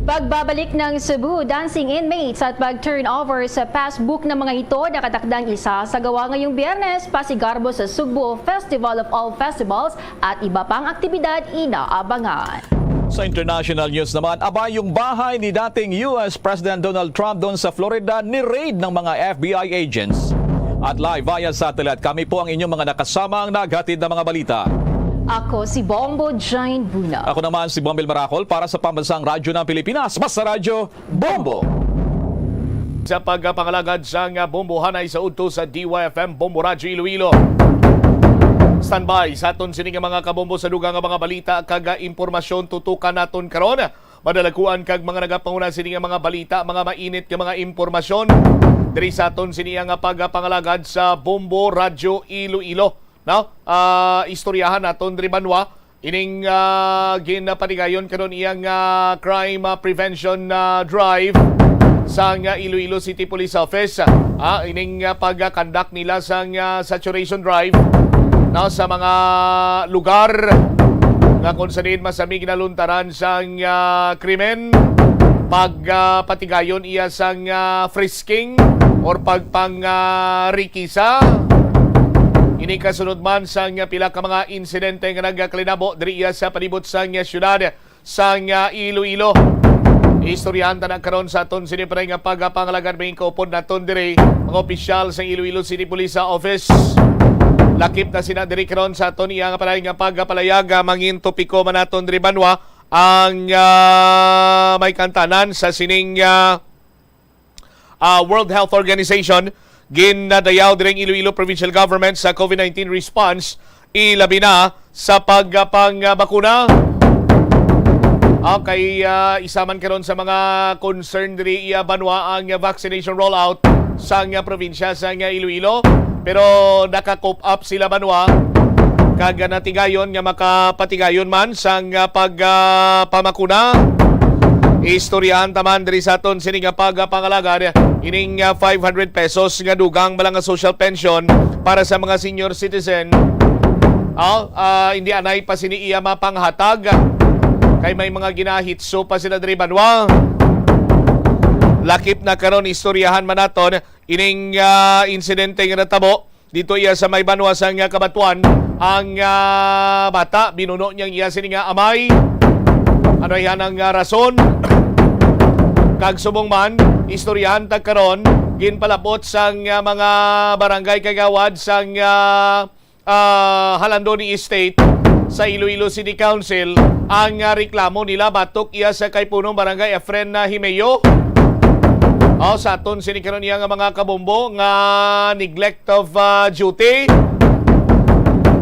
Pagbabalik ng Cebu dancing inmates at pag-turnover sa passbook ng mga ito nakatakdang isasagawa ngayong Biyernes, pasigarbo sa Sugbo Festival of All Festivals at iba pang aktibidad inaabangan. Sa international news naman, abay yung bahay ni dating U S President Donald Trump doon sa Florida ni-raid ng mga F B I agents. At live via satellite, kami po ang inyong mga nakasamang naghatid ng mga balita. Ako si Bombo Jane Buna. Ako naman si Bombil Maracol para sa Pambansang Radyo ng Pilipinas. Basta Radyo, Bombo! Sa pagpangalagad sang bombohanay sa udto sa D Y F M Bombo Radyo Iloilo. Standby sa aton sini nga mga kabombo sa dugang nga mga balita kag impormasyon tutukan naton karon. Madalakuan kag mga nagapanguna sini nga mga balita, mga mainit nga mga impormasyon diri sa aton sini nga pagpangalagad sa Bombo Radyo Iloilo. No? Ah, istoryahan naton diri banwa ining ah, ginapanigayon karon iyang ah, crime ah, prevention ah, drive. sang, ah, Iloilo City Police Office, ah, ining, ah, pag-conduct nila sang, ah, saturation drive, no, sa mga lugar nga kung sa diin masami ginaluntaran sang, ah, krimen, pag, ah, patigayon iya sang, ah, frisking or pagpang, ah, rikisa. Ini kasunod man sang, ah, pila ka mga insidente nga nagkalinabo diri iya sa palibot sang, ah, syudad sang, ah, Iloilo. Istoryahan ta na karon sa aton sini pa nga pagpangalagad, mga kaupod naton diri, mga opisyal sa Iloilo City Police Office. Lakip na sina diri karon sa aton iya nga pa nga pagpalayag, ah, mangin topiko man naton diri, banwa, ang, ah, may kantanan sa sining, ah, ah, World Health Organization, ginadayaw diri ang Iloilo Provincial Government sa COVID nineteen response, ilabi na sa pagpangabakuna. Okay, ah, isa man karon sa mga concern diri iya, banwa, ang vaccination rollout sang probinsya sang Iloilo. Pero naka-cope up sila, banwa, kag natigayon nga makapatigayon man sang pagpamakuna. Istoryahan ta man diri sa aton sini nga pagpangalagad ining, ah, five hundred pesos nga dugang bala nga social pension para sa mga senior citizen. Ah, ah, hindi anay pa sini iya mapanghatag kay may mga ginahitso pa sila diri, banwa. Lakip na karon, istoryahan man naton ining, ah, insidente nga natabo dito iya sa may banwa sang, ah, Cabatuan. Ang, ah, bata, binuno niyang iya sini nga amay. Ano iya nang, ah, rason? Kag subong man, istoryahan ta karon, ginpalabot sang, ah, mga barangay kagawad sang, ah, ah, Jalandoni Estate sa Iloilo City Council ang, ah, reklamo nila batok iya sa kay punong barangay Efren na Himeyo. Oh, sa aton sini karon iya nga mga kabombo nga neglect of, ah, duty.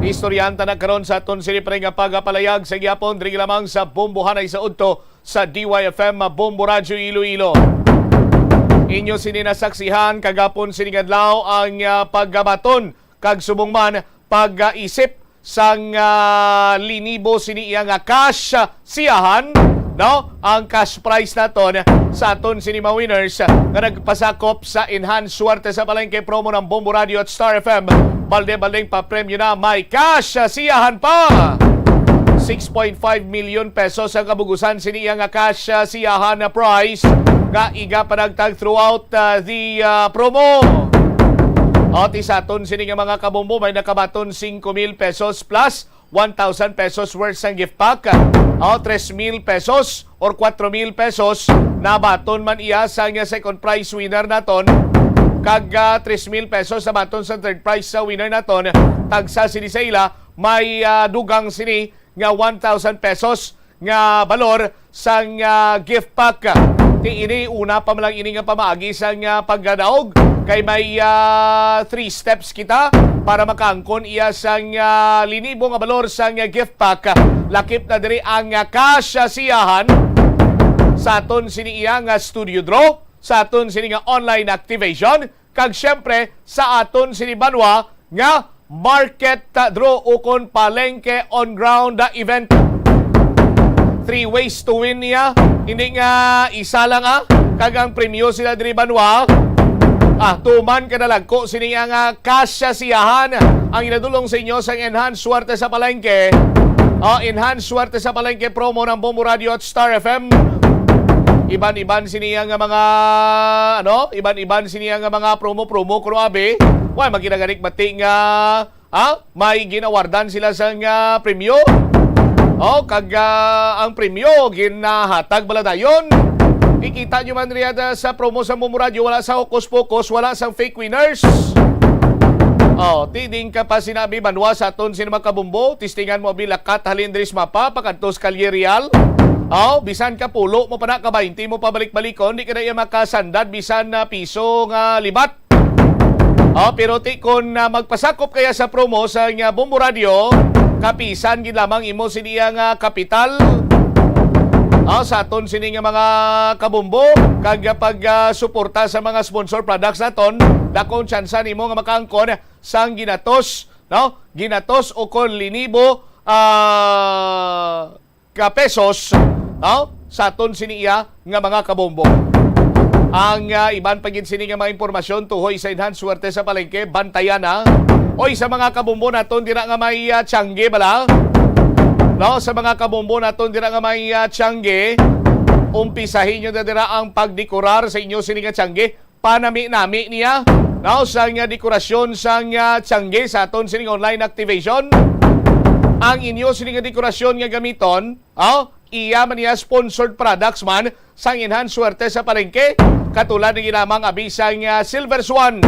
Istoryahan ta na karon sa aton sini pre nga pagapalayag sa gyapon diri lamang sa Bombohanay sa Udto sa D Y F M Bombo Radyo Iloilo. Inyo sini nasaksihan kagapon sini nga adlaw ang, ah, paggabaton kag subong man pag-isip sang, ah, linibo sini iya nga cash, ah, siyahan, no? Ang cash prize naton sa aton sini mga winners, ah, nga nagpasakop sa Enhanced Swerte sa Palengke promo ng Bombo Radio at Star F M. Balde-baldeng papremyo na, may cash, ah, siyahan pa. Six point five million pesos ang kabugusan sini iya nga cash, ah, siyahan na prize nga iga panagtag throughout, ah, the, ah, promo. O, ti sa aton sini nga mga kabombo, may nakabaton singko mil pesos plus one thousand pesos worth sang gift pack. O, tres mil pesos or kwatro mil pesos nabaton man iya sang second prize winner naton. Kag, ah, tres mil pesos nabaton sa third prize sa winner naton. Tagsa sini sa ila may, ah, dugang sini nga one thousand pesos nga balor sang, ah, gift pack. Ti ini, una pa man lang ini nga pamaagi sang, ah, pagdadaog, kay may, ah, three steps kita para makaangkon iya sang, ah, linibo nga balor sang, ah, gift pack. Lakip na diri ang, ah, cash, ah, siyahan sa aton sini iya nga studio draw, sa aton sini nga online activation, kag siyempre sa aton sini banwa nga market, ah, draw ukon palengke on ground, ah, event. Three ways to win niya. Hindi nga isa lang, ah. Kag ang premyo sila diri banwa. Ah, tuman ka nalagko sini ang, ah, cash sa siyahan. Ang inadulong sa inyo sang Enhanced Swerte sa Palengke. Ah, Enhanced Swerte sa Palengke promo ng Bombo Radio at Star F M. Iban-iban sini ang mga, ano, iban-iban sini ang mga promo-promo, kuno abi. Why, maginaganik bati nga, ha? May ginawardan sila sang, ah, premyo. Oh, kag, ah, ang premyo ginahatag bala dayon. Ikita nyo man riya da sa promo sa Bombo Radio, wala sa hokus-pokus, wala sa fake winners. Oh, ti din ka pa sinabi, banwa sa aton sini mga kabombo, testingan mo abi lakat halin diri sa mapa, pakadto sa Kalye Real. Oh, bisan ka pulo mo pa na, ka baynte mo pabalik-balikon, di ka na iya makasandad bisan na piso nga libat. Oh, pero ti kon, ah, magpasakop kaya sa promo sa nga Bombo Radio, kapisan gid lamang imo sini iya nga kapital. Ah, sa aton sini nga mga kabombo, kag pag, ah, suporta sa mga sponsor products naton, dakong tsansa nimo nga makaangkon sang ginatos, no? Ginatos o kon linibo, ah, ka pesos, no? Sa aton sini iya nga mga kabombo. Ang, ah, iban pa gid sini nga mga impormasyon tuhoy sa Enhance Suwerte sa Palengke, bantayan na. Oy, sa mga kabombo naton dira nga may, ah, tiyangge bala. No, sa mga kabombo naton dira nga may, ah, tiyangge, umpisahi nyo na dira ang pagdekorar sa inyo sini nga tiyangge. Panami-nami niya. No, sang, ah, dekorasyon sang, ah, tiyangge sa aton sining online activation. Ang inyo sini nga dekorasyon nga gamiton, oh, iya man niya sponsored products man sang Enhance Suwerte sa Palengke, katulad ng ginamang abi sang, ah, Silver Swan,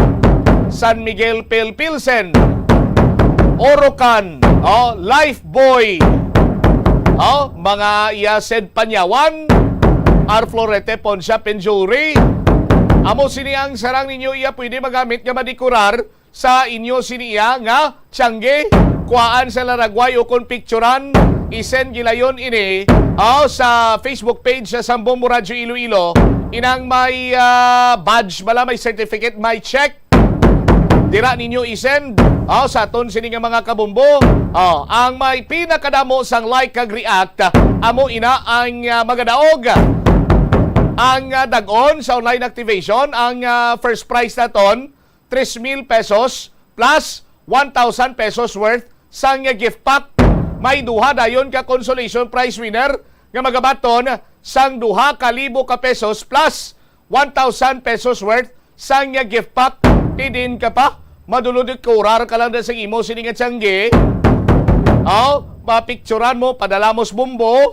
San Miguel Pale Pilsen, Orocan, oh, Lifebuoy, oh, mga iya sed panyawan, Arflorete Pawn Shop and Jewelry. Amo sini ang sarang ninyo iya pwede magamit nga madekorar sa inyo sini iya nga tiyangge, kuhaan sa laragway ukon picturan, i-send gilayon ini, aw, sa Facebook page sa Sambong Mo Radyo Iloilo. Inang may, ah, badge bala, may certificate, may check. Dira ninyo i-send, aw, sa aton sini nga mga kabombo. Aw, ang may pinakadamo sang like kag react, amo ina ang, ah, magadaog. Ang, ah, dag-on sa online activation, ang, ah, first prize naton, tres mil pesos plus one thousand pesos worth sang gift pack. May duha dayon ka consolation prize winner nga magabaton sang duha ka libo ka pesos plus one thousand pesos worth sang gift pack. Ti diin ka pa, madulod, kurar ka lang na sa imo sini nga tiyangge. Aw, mapicturan mo, padala mo sa bombo.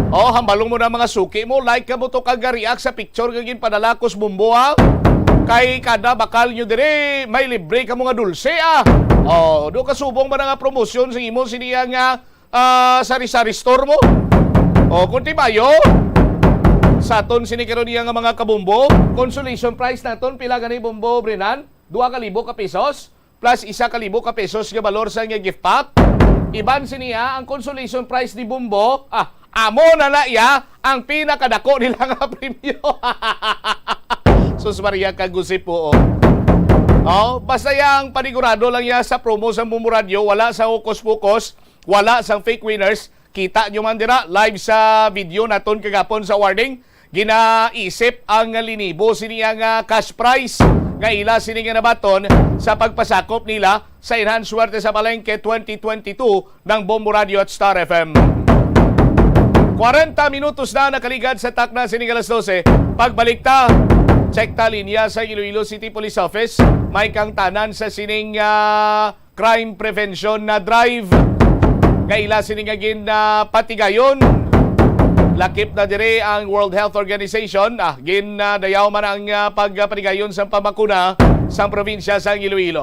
Oh, hambalong mo na mga suki mo, like ka mo to kag react sa picture nga ginpadala ko sa bombo, ha? Kay kada bakal nyo diri, may libre ka mga dulce, ah. Oh, do ka subong ba na nga promosyon sa imo sini nga, ah, sari-sari store mo? Oh, kung timayo, sa aton sini karon niya nga mga kabombo, consolation prize naton, pila gani bombo, Brinan? Dua ka libo ka pesos? Plus isa ka libo ka pesos nga balor sa nga gift pack. Iban siniya ang consolation prize ni Bumbo. Ah, amo na na iya ang pinakadako nila nga premyo. Sus Maria, kagusip po, oh. Oh, basta yang panigurado lang ya sa promo sa Bumbo Radio, wala sa hokus-pokus, wala sa fake winners. Kita nyo man dira, live sa video naton kagapon sa warning. Ginaisip ang linibo sini ang, ah, cash prize nga ila sini nga nabaton sa pagpasakop nila sa Enhance Suwerte sa Palengke twenty twenty-two ng Bombo Radio at Star F M. Kwarenta minutos na nakaligad sa takna sining alas dose. Pagbalik ta, check ta linya sa Iloilo City Police Office. May kangtanan sa sining, ah, crime prevention na drive nga ila sini nga gin, ah, patigayon. Lakip na diri ang World Health Organization. Ah, gin, ah, dayaw man ang, ah, pagpatigayon sa pambakuna sa probinsya sa Iloilo.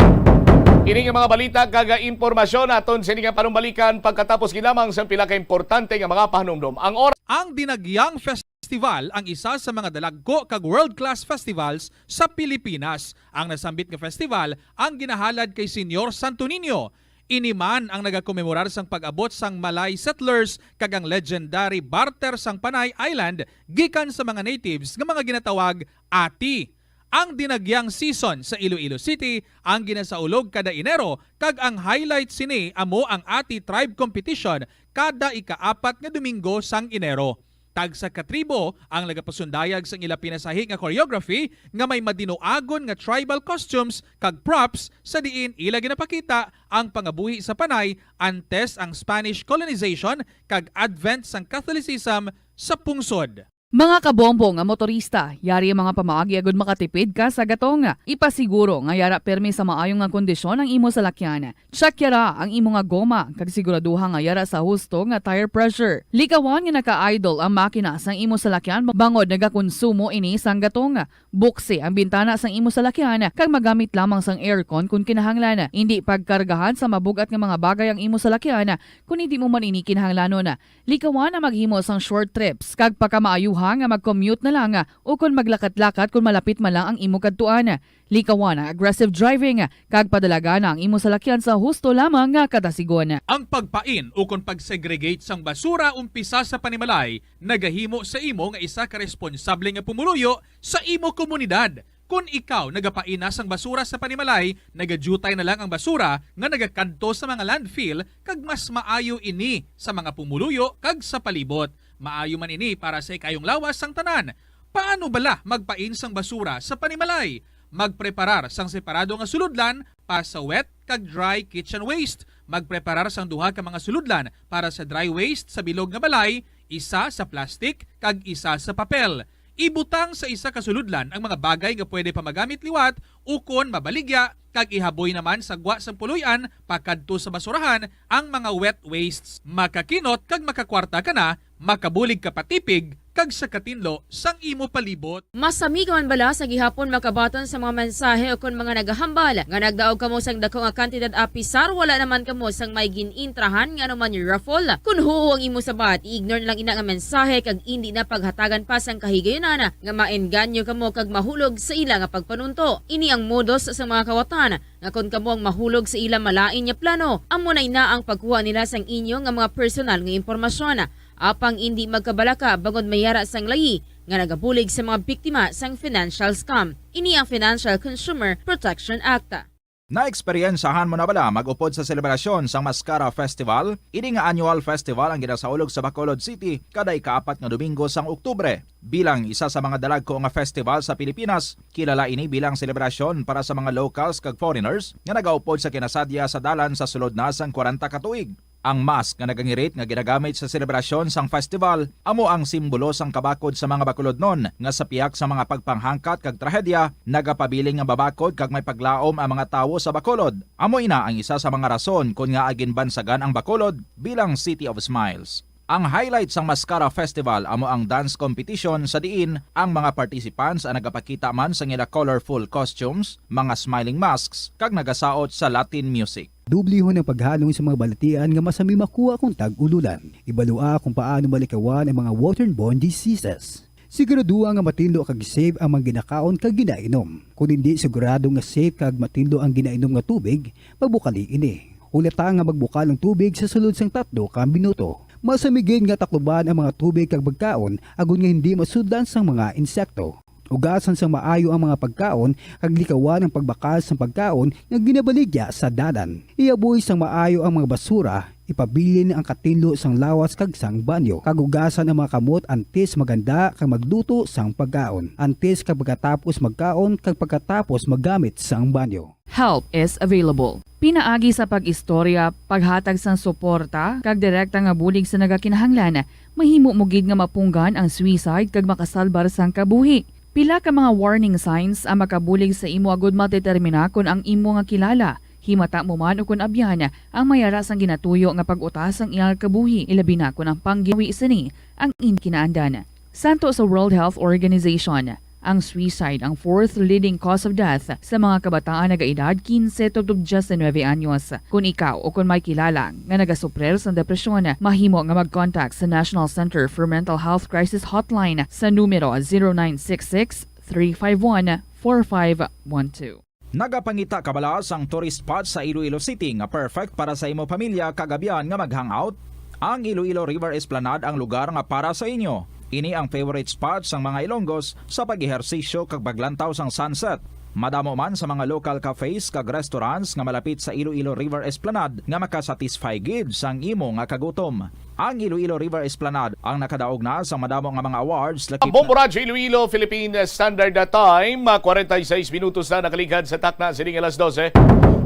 Ini nga mga balita kag impormasyon aton sini nga panumbalikan pagkatapos gid lamang sa pila ka importante nga mga pahanumdom. Ang oras. Ang Dinagyang Festival ang isa sa mga dalagko kag world-class festivals sa Pilipinas. Ang nasambit nga festival ang ginahalad kay Señor Santo Niño. Ini man ang nagakomemorar sang pag-abot sang Malay settlers kag ang legendary barter sang Panay Island gikan sa mga natives nga mga ginatawag Ati. Ang Dinagyang season sa Iloilo City ang ginasaulog kada Enero, kag ang highlight sini amo ang Ati Tribe Competition kada ikaapat nga Domingo sang Enero. Tagsa ka tribo ang nagapasundayag sang ila pinasahi nga choreography nga may madinuagon nga tribal costumes kag props, sa diin ila ginapakita ang pangabuhi sa Panay antes ang Spanish colonization kag advent sang Catholicism sa pungsod. Mga kabombo nga motorista, yari ang mga pamaagi agud makatipid ka sa gatong. Ipasiguro nga yara pirmi sa maayo nga kondisyon ang imo salakyan. Check yara ang imo nga goma kag siguraduha nga yara sa husto nga tire pressure. Likawan nga naka-idle ang makina sang imo salakyan bangod nagakonsumo ini sang gatong. Buksi ang bintana sang imo salakyan kag magamit lamang sang aircon kon kinahanglan. Indi pagkargahan sa mabug-at nga mga bagay ang imo salakyan kon indi mo man ini kinahanglanon. Likawan ang maghimo sang short trips kag pakamaayuha nga mag-commute na lang o kon maglakat-lakat kon malapit man lang ang imo kadtuan. Likawan ang aggressive driving kag padalagan ang imo salakyan sa husto lamang nga kadasigon. Ang pagpain ukon pag-segregate sang basura umpisa sa panimalay nagahimo sa imo nga isa ka responsable nga pumuluyo sa imo komunidad. Kon ikaw nagapain na sang basura sa panimalay, nagadyutay na lang ang basura nga nagakadto sa mga landfill, kag mas maayo ini sa mga pumuluyo kag sa palibot. Maayo man ini para sa ikayong lawas sang tanan. Paano bala magpain sang basura sa panimalay? Magpreparar sang separado nga sulodlan para sa wet kag dry kitchen waste. Magpreparar sang duha ka mga sulodlan para sa dry waste sa bilog nga balay, isa sa plastic kag isa sa papel. Ibutang sa isa ka sulodlan ang mga bagay nga pwede pa magamit liwat ukon mabaligya, kag ihaboy naman sa gwa sang puloy-an pakadto sa basurahan ang mga wet wastes. Makakinot kag makakwarta ka na, makabulig ka pa tipig kag sa katinlo sang imo palibot. Masami ka man bala sa gihapon makabaton sa mga mensahe ukon mga nagahambal nga nagdaog kamo sang dako nga kantidad, apisar wala naman kamo sang may gin-intrahan nga anuman raffle? Kon huo ang imo sabat, i-ignore na lang ina nga mensahe kag indi na paghatagan pa sang kahigayunan nga maengganyo kamo kag mahulog sa ila nga pagpanunto. Ini ang modus sa mga kawatan nga kon kamo ang mahulog sa ila malain nga plano, amo na ina ang pagkuha nila sang inyo nga mga personal nga impormasyon. Apang indi magkabalaka bangod may ara sang layi nga nagabulig sa mga biktima sang financial scam. Ini ang Financial Consumer Protection Act. Naeksperyensahan mo na bala mag-upod sa selebrasyon sang Mascara Festival? Ini nga annual festival ang ginasaulog sa Bacolod City kada ikaapat nga Domingo sang Oktubre. Bilang isa sa mga dalagko nga festival sa Pilipinas, kilala ini bilang selebrasyon para sa mga locals kag foreigners nga nagaupod sa kinasadya sa dalan sa sulod na sang kwarenta ka tuig. Ang mask nga nagangirit nga ginagamit sa selebrasyon sang festival amo ang simbolo sang kabakod sa mga Bacolodnon nga sa pihak sa mga pagpanghangkat kag trahedya nagapabilin nga mabakod kag may paglaom ang mga tawo sa Bacolod. Amo ina ang isa sa mga rason kon ngaa ginbansagan ang Bacolod bilang City of Smiles. Ang highlight sang Mascara Festival amo ang dance competition sa diin ang mga participants ang nagapakita man sang ila colorful costumes, mga smiling masks, kag nagasaot sa Latin music. Dublihon ang paghalong sa mga balatian nga masami makuha kon tag-ululan. Ibalua kung paano malikawan ang mga waterborne diseases. Siguraduha nga matinlo kag safe ang mga ginakaon kag ginainom. Kon indi sigurado nga safe kag matinlo ang ginainom nga tubig, pabukali ini. Hulata nga magbukal ang tubig sa sulod sang tatlo ka minuto. Masami gid nga takluban ang mga tubig kag pagkaon agod nga hindi masudlan sang mga insekto. Ugasan sang maayo ang mga pagkaon kag likawan ang pagbakal sang pagkaon nga ginabaligya sa dalan. Ihaboy sang maayo ang mga basura, ipabilin ang katinlo sang lawas kag sang banyo, kag ugasan ang mga kamot antes maghanda kag magluto sang pagkaon, antes kag pagkatapos magkaon kag pagkatapos maggamit sang banyo. Help is available. Pinaagi sa pag-istorya, paghatag sang suporta, kag direkta nga bulig sa nagakinahanglan, mahimo mo gid nga mapunggan ang suicide kag makasalbar sang kabuhi. Pila ka mga warning signs ang makabulig sa imo agud madetermina kon ang imo nga kilala, himata mo man ukon abyan, ang may ara sang ginatuyo nga pag-utas sang iyang kabuhi, ilabi na kon ang panggawi sini ang indi kinaandan. Santo sa World Health Organization, ang suicide ang fourth leading cause of death sa mga kabataan nagaedad quince tubtob diecinuebe anyos. Kon ikaw o kon may kilala nga nagasuprir sang depresyon, mahimo nga mag-contact sa National Center for Mental Health Crisis Hotline sa numero zero nine six six, three five one, four five one two. Nagapangita ka bala sang tourist spot sa Iloilo City nga perfect para sa imo pamilya kag abyan nga mag-hangout? Ang Iloilo River Esplanade ang lugar nga para sa inyo. Ini ang favorite spot sang mga Ilonggos sa pag-ehersisyo kag paglantaw sang sunset. Madamo man sa mga local cafes kag restaurants nga malapit sa Iloilo River Esplanade nga makasatisfy gid sang imo nga kagutom. Ang Iloilo River Esplanade ang nakadaog na sa madamo nga mga awards, lakip Ang Bombo na Radyo Iloilo, Philippine Standard Time, ah, kwarenta y seis minutos na nakaligad sa takna sining alas dose.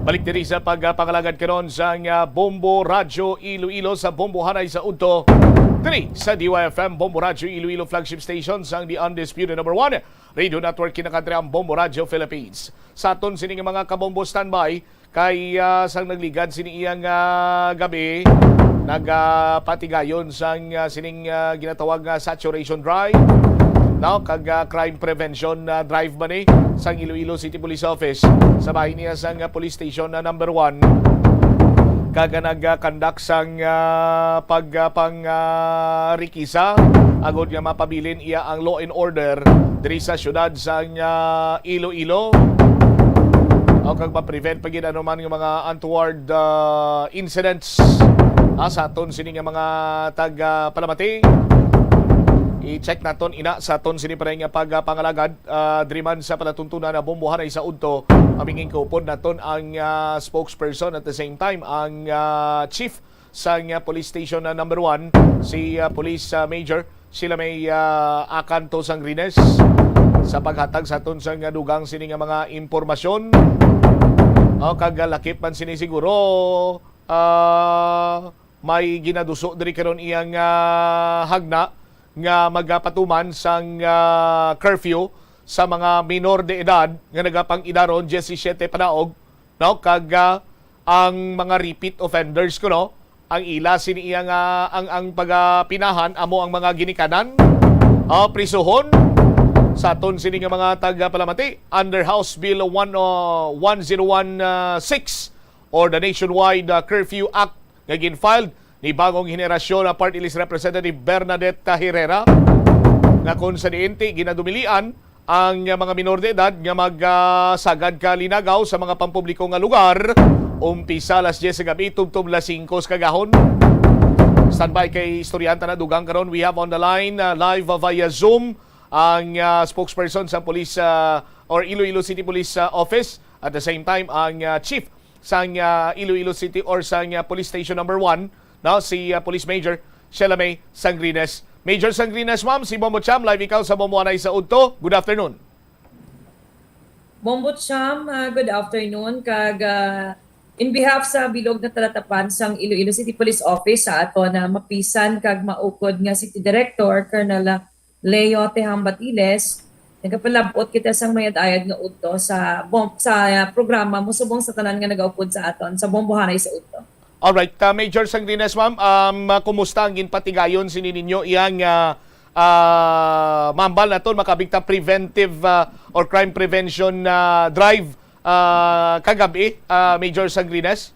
Balik diri sa pagpangalagad karon sang, ah, Bombo Radyo Iloilo sa Bombohanay sa Udto. Diri sa D Y F M, Bombo Radyo Iloilo, flagship station sang The Undisputed Number One Radio Network, kinakadre ang Bombo Radyo Philippines. Sa aton sini nga mga kabombo standby, kay, ah, sang nagligad sini iyang, ah, gabi, nagapatigayon sang, ah, sining, ah, ginatawag nga saturation drive, no? Kag, ah, crime prevention, ah, drive man ni sang Iloilo City Police Office sa bahin niya sang, ah, police station na number one. Kag, ah, nag-conduct sang, ah, pag, ah, pang, ah, rikisa agud nga mapabilin iya ang law and order diri sa siyudad sang, ah, Iloilo. O kag ma-prevent pa gid anuman nga mga untoward, ah, incidents, ah, sa aton sini nga mga taga Palamati. I-check naton ina sa aton sini pa nga pag, ah, pangalagad, ah, diri man sa palatuntunan na Bombohanay sa Udto. Mamingin kaupod naton ang, ah, spokesperson, at the same time ang, ah, chief sang, ah, Police Station, ah, number one, si, ah, Police, ah, Major Sila May, ah, Akanto Sangrines sa paghatag sa aton sang, ah, dugang sini nga mga impormasyon. Oh, kag, ah, lakip man sini siguro, ah, may ginaduso diri karon iyang, ah, hagna nga magapatuman sang, ah, curfew sa mga minor de edad nga nagapang-idaron diyesisiete panaog, no? Kag, ah, ang mga repeat offenders kuno, ang ila sini iya nga, ang, ang pagapinahan amo ang mga ginikanan, ah, prisuhon sa aton sini nga mga tagapalamati under House Bill one, uh, one zero one six or the Nationwide, uh, Curfew Act nga gin-filed ni bag-ong henerasyon na Party List Representative Bernadette Herrera, nga kung sa diin ti ginadumilian ang mga minor de edad nga magsagad ka linagaw sa mga pampubliko nga lugar, umpisa alas diyes sa gabi tubtob alas singko sa kagahon. Standby kay istoryahan ta na dugang karon. We have on the line, uh, live via Zoom, ang, uh, spokesperson sa police, uh, or Iloilo City Police, uh, Office, at the same time ang, uh, chief sang, uh, Iloilo City or sang, uh, Police Station number one, no, si, uh, Police Major Shelame Sangrines. Major Sangrines, ma'am, si Bombo Cham, live ikaw sa Bombo Anay sa Udto. Good afternoon. Bombo Cham, ah, good afternoon. Kag, ah, in behalf sa bilog na talatapan sang Iloilo City Police Office sa aton na mapisan kag maukod nga City Director, Colonel, ah, Leo Teham Batiles, nagapalabot kita sang mayad-ayad nga udto sa bom-, sa, ah, programa mo subong sa tanan nga nagaupod sa aton sa Bombohanay sa Udto. Alright, ah, Major Sangrines, ma'am, um, ah, kumusta ang ginpatigayon sini ninyo iyang, ah, ah, mambal naton makabig ta preventive, ah, or crime prevention, ah, drive, ah, kagabi, ah, Major Sangrines?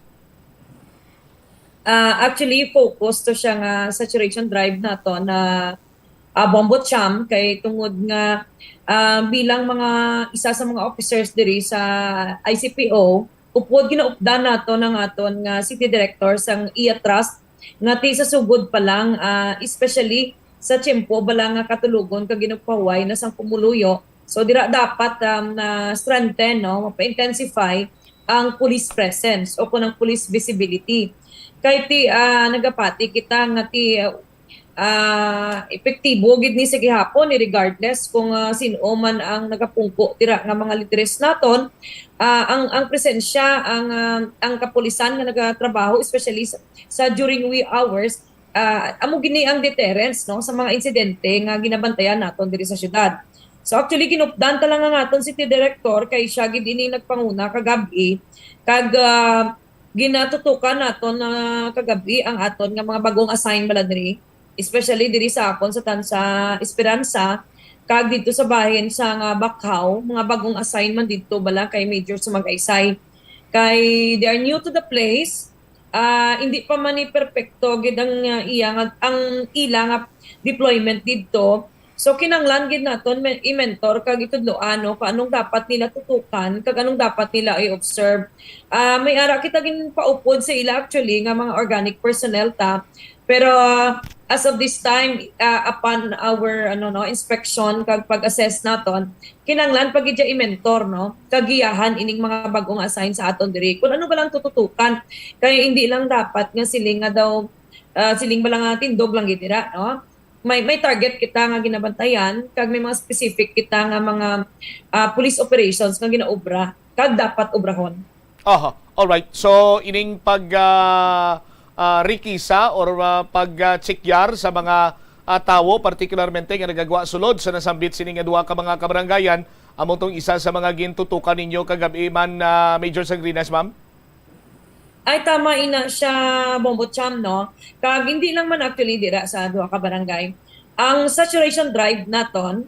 Ah, actually, focus to siya nga saturation drive nato na, ah, Bombo Cham, kay tungod nga, ah, bilang mga isa sa mga officers diri sa I C P O, upod ginaupdan nato ng aton nga city director sang iya trust nga ti sa sugod pa lang, ah, especially sa tiyempo bala nga katulogon kag ginugpahuway na sang pumuluyo. So, dira dapat, um, na strengthen, no, mapa-intensify ang police presence o kung ang police visibility. Kay ti, ah, nagapati kita nga ti, ah, epektibo gid ni sa gihapon, ni regardless kung, ah, sin-o man ang nagapungko dira nga mga lideres naton, ah, ang, ang presensya, ang, ah, ang kapulisan nga nagatrabaho, especially sa, sa during wee hours, ah, amo gini ang deterrence, no, sa mga insidente nga ginabantayan naton diri sa syudad. So, actually, ginupdan ta lang ang aton city director kay siya gid ini nagpanguna kagab-i, kag, ah, ginatutukan naton na kagab-i ang aton nga mga bagong assign bala diri, especially diri sa akon sa Tansa Esperanza, kag didto sa bahin sa nga Bacau, mga bagong assign man didto bala kay Major Sumagaysay. Kay they are new to the place, ah, hindi pa man ni perpekto gid ang, ah, iya nga, ang ila nga deployment didto. So, kinahanglan gid naton men-, i-mentor kag itudloan, no, kung anong dapat nila tutukan kag anong dapat nila i-observe. Ah, may ara kita ginpaupod sa ila actually nga mga organic personnel ta. Pero, ah, as of this time, ah, upon our, ano, no, inspection kag pag-assess naton, kinahanglan pa gid siya i-mentor, no, kag giyahan ining mga bagong assign sa aton diri. Kung ano ba lang tututukan, kay hindi lang dapat nga siling nga daw, ah, siling ba lang nga tindog lang gid dira, no? May, may target kita nga ginabantayan, kag may mga specific kita nga mga, ah, police operations nga ginaobra, kag dapat obrahon. Aha, alright. So, ining pag, ah, ah, rikisa or, ah, pag, ah, chekyar sa mga, ah, tawo, partikularmente nga nagagwa sulod sa nasambit sini nga duha ka mga kabarangayan, amo tong isa sa mga gintutukan ninyo kagab-i man, ah, Major Sangrines, ma'am? Ay, tama ina siya, Bombo Cham, no? Kag hindi lang man actually dira sa duha ka barangay. Ang saturation drive naton,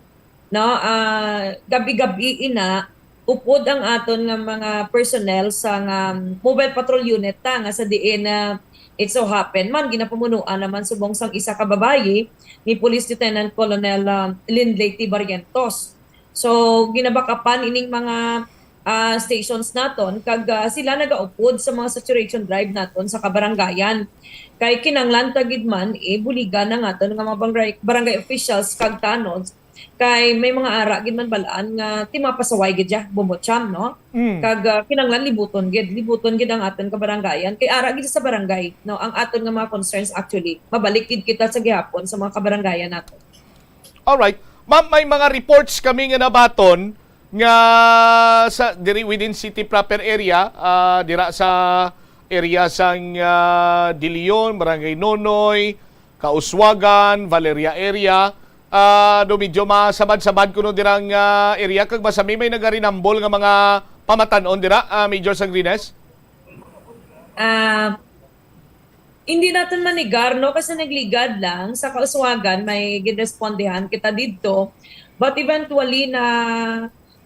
no, ah, gabi-gabi ina, upod ang aton nga mga personnel sa nga mobile patrol unit ta nga sa diin na it so happen man ginapamunuan naman subong sang isa ka babayi ni Police Lieutenant Colonel, ah, Lindley T. Barrientos. So, ginabakapan ining mga, ah, stations naton kag, ah, sila nagaupod sa mga saturation drive naton sa kabarangayan. Kay kinanglan ta gid man, eh, buligan ang aton nga mga barangay, barangay officials kag tanod Kay may mga ara gid man balaan nga ti mapasaway gid siya, Bombo Cham, no? Mm. Kag ah, kinahanglan libuton gid, libuton gid ang aton kabarangayan. Kay ara gid sa barangay, no, ang aton nga mga concerns actually. Mabalik gid kita sa gihapon sa mga kabarangayan nato. Alright. Ma'am, may mga reports kami nga nabaton nga sa diri within city proper area, ah, dira sa area sang ah, De Leon, Barangay Nonoy, Kauswagan, Valeria area. Ah, do medyo masabad-sabad kuno dirang ah, area kag masami may nagarinambol nga mga pamatan-on dira, ah, Major Sangrines? Ah, hindi naton manigar, no, kasi nagligad lang sa Kauswagan, may ginrespondihan kita didto. But eventually na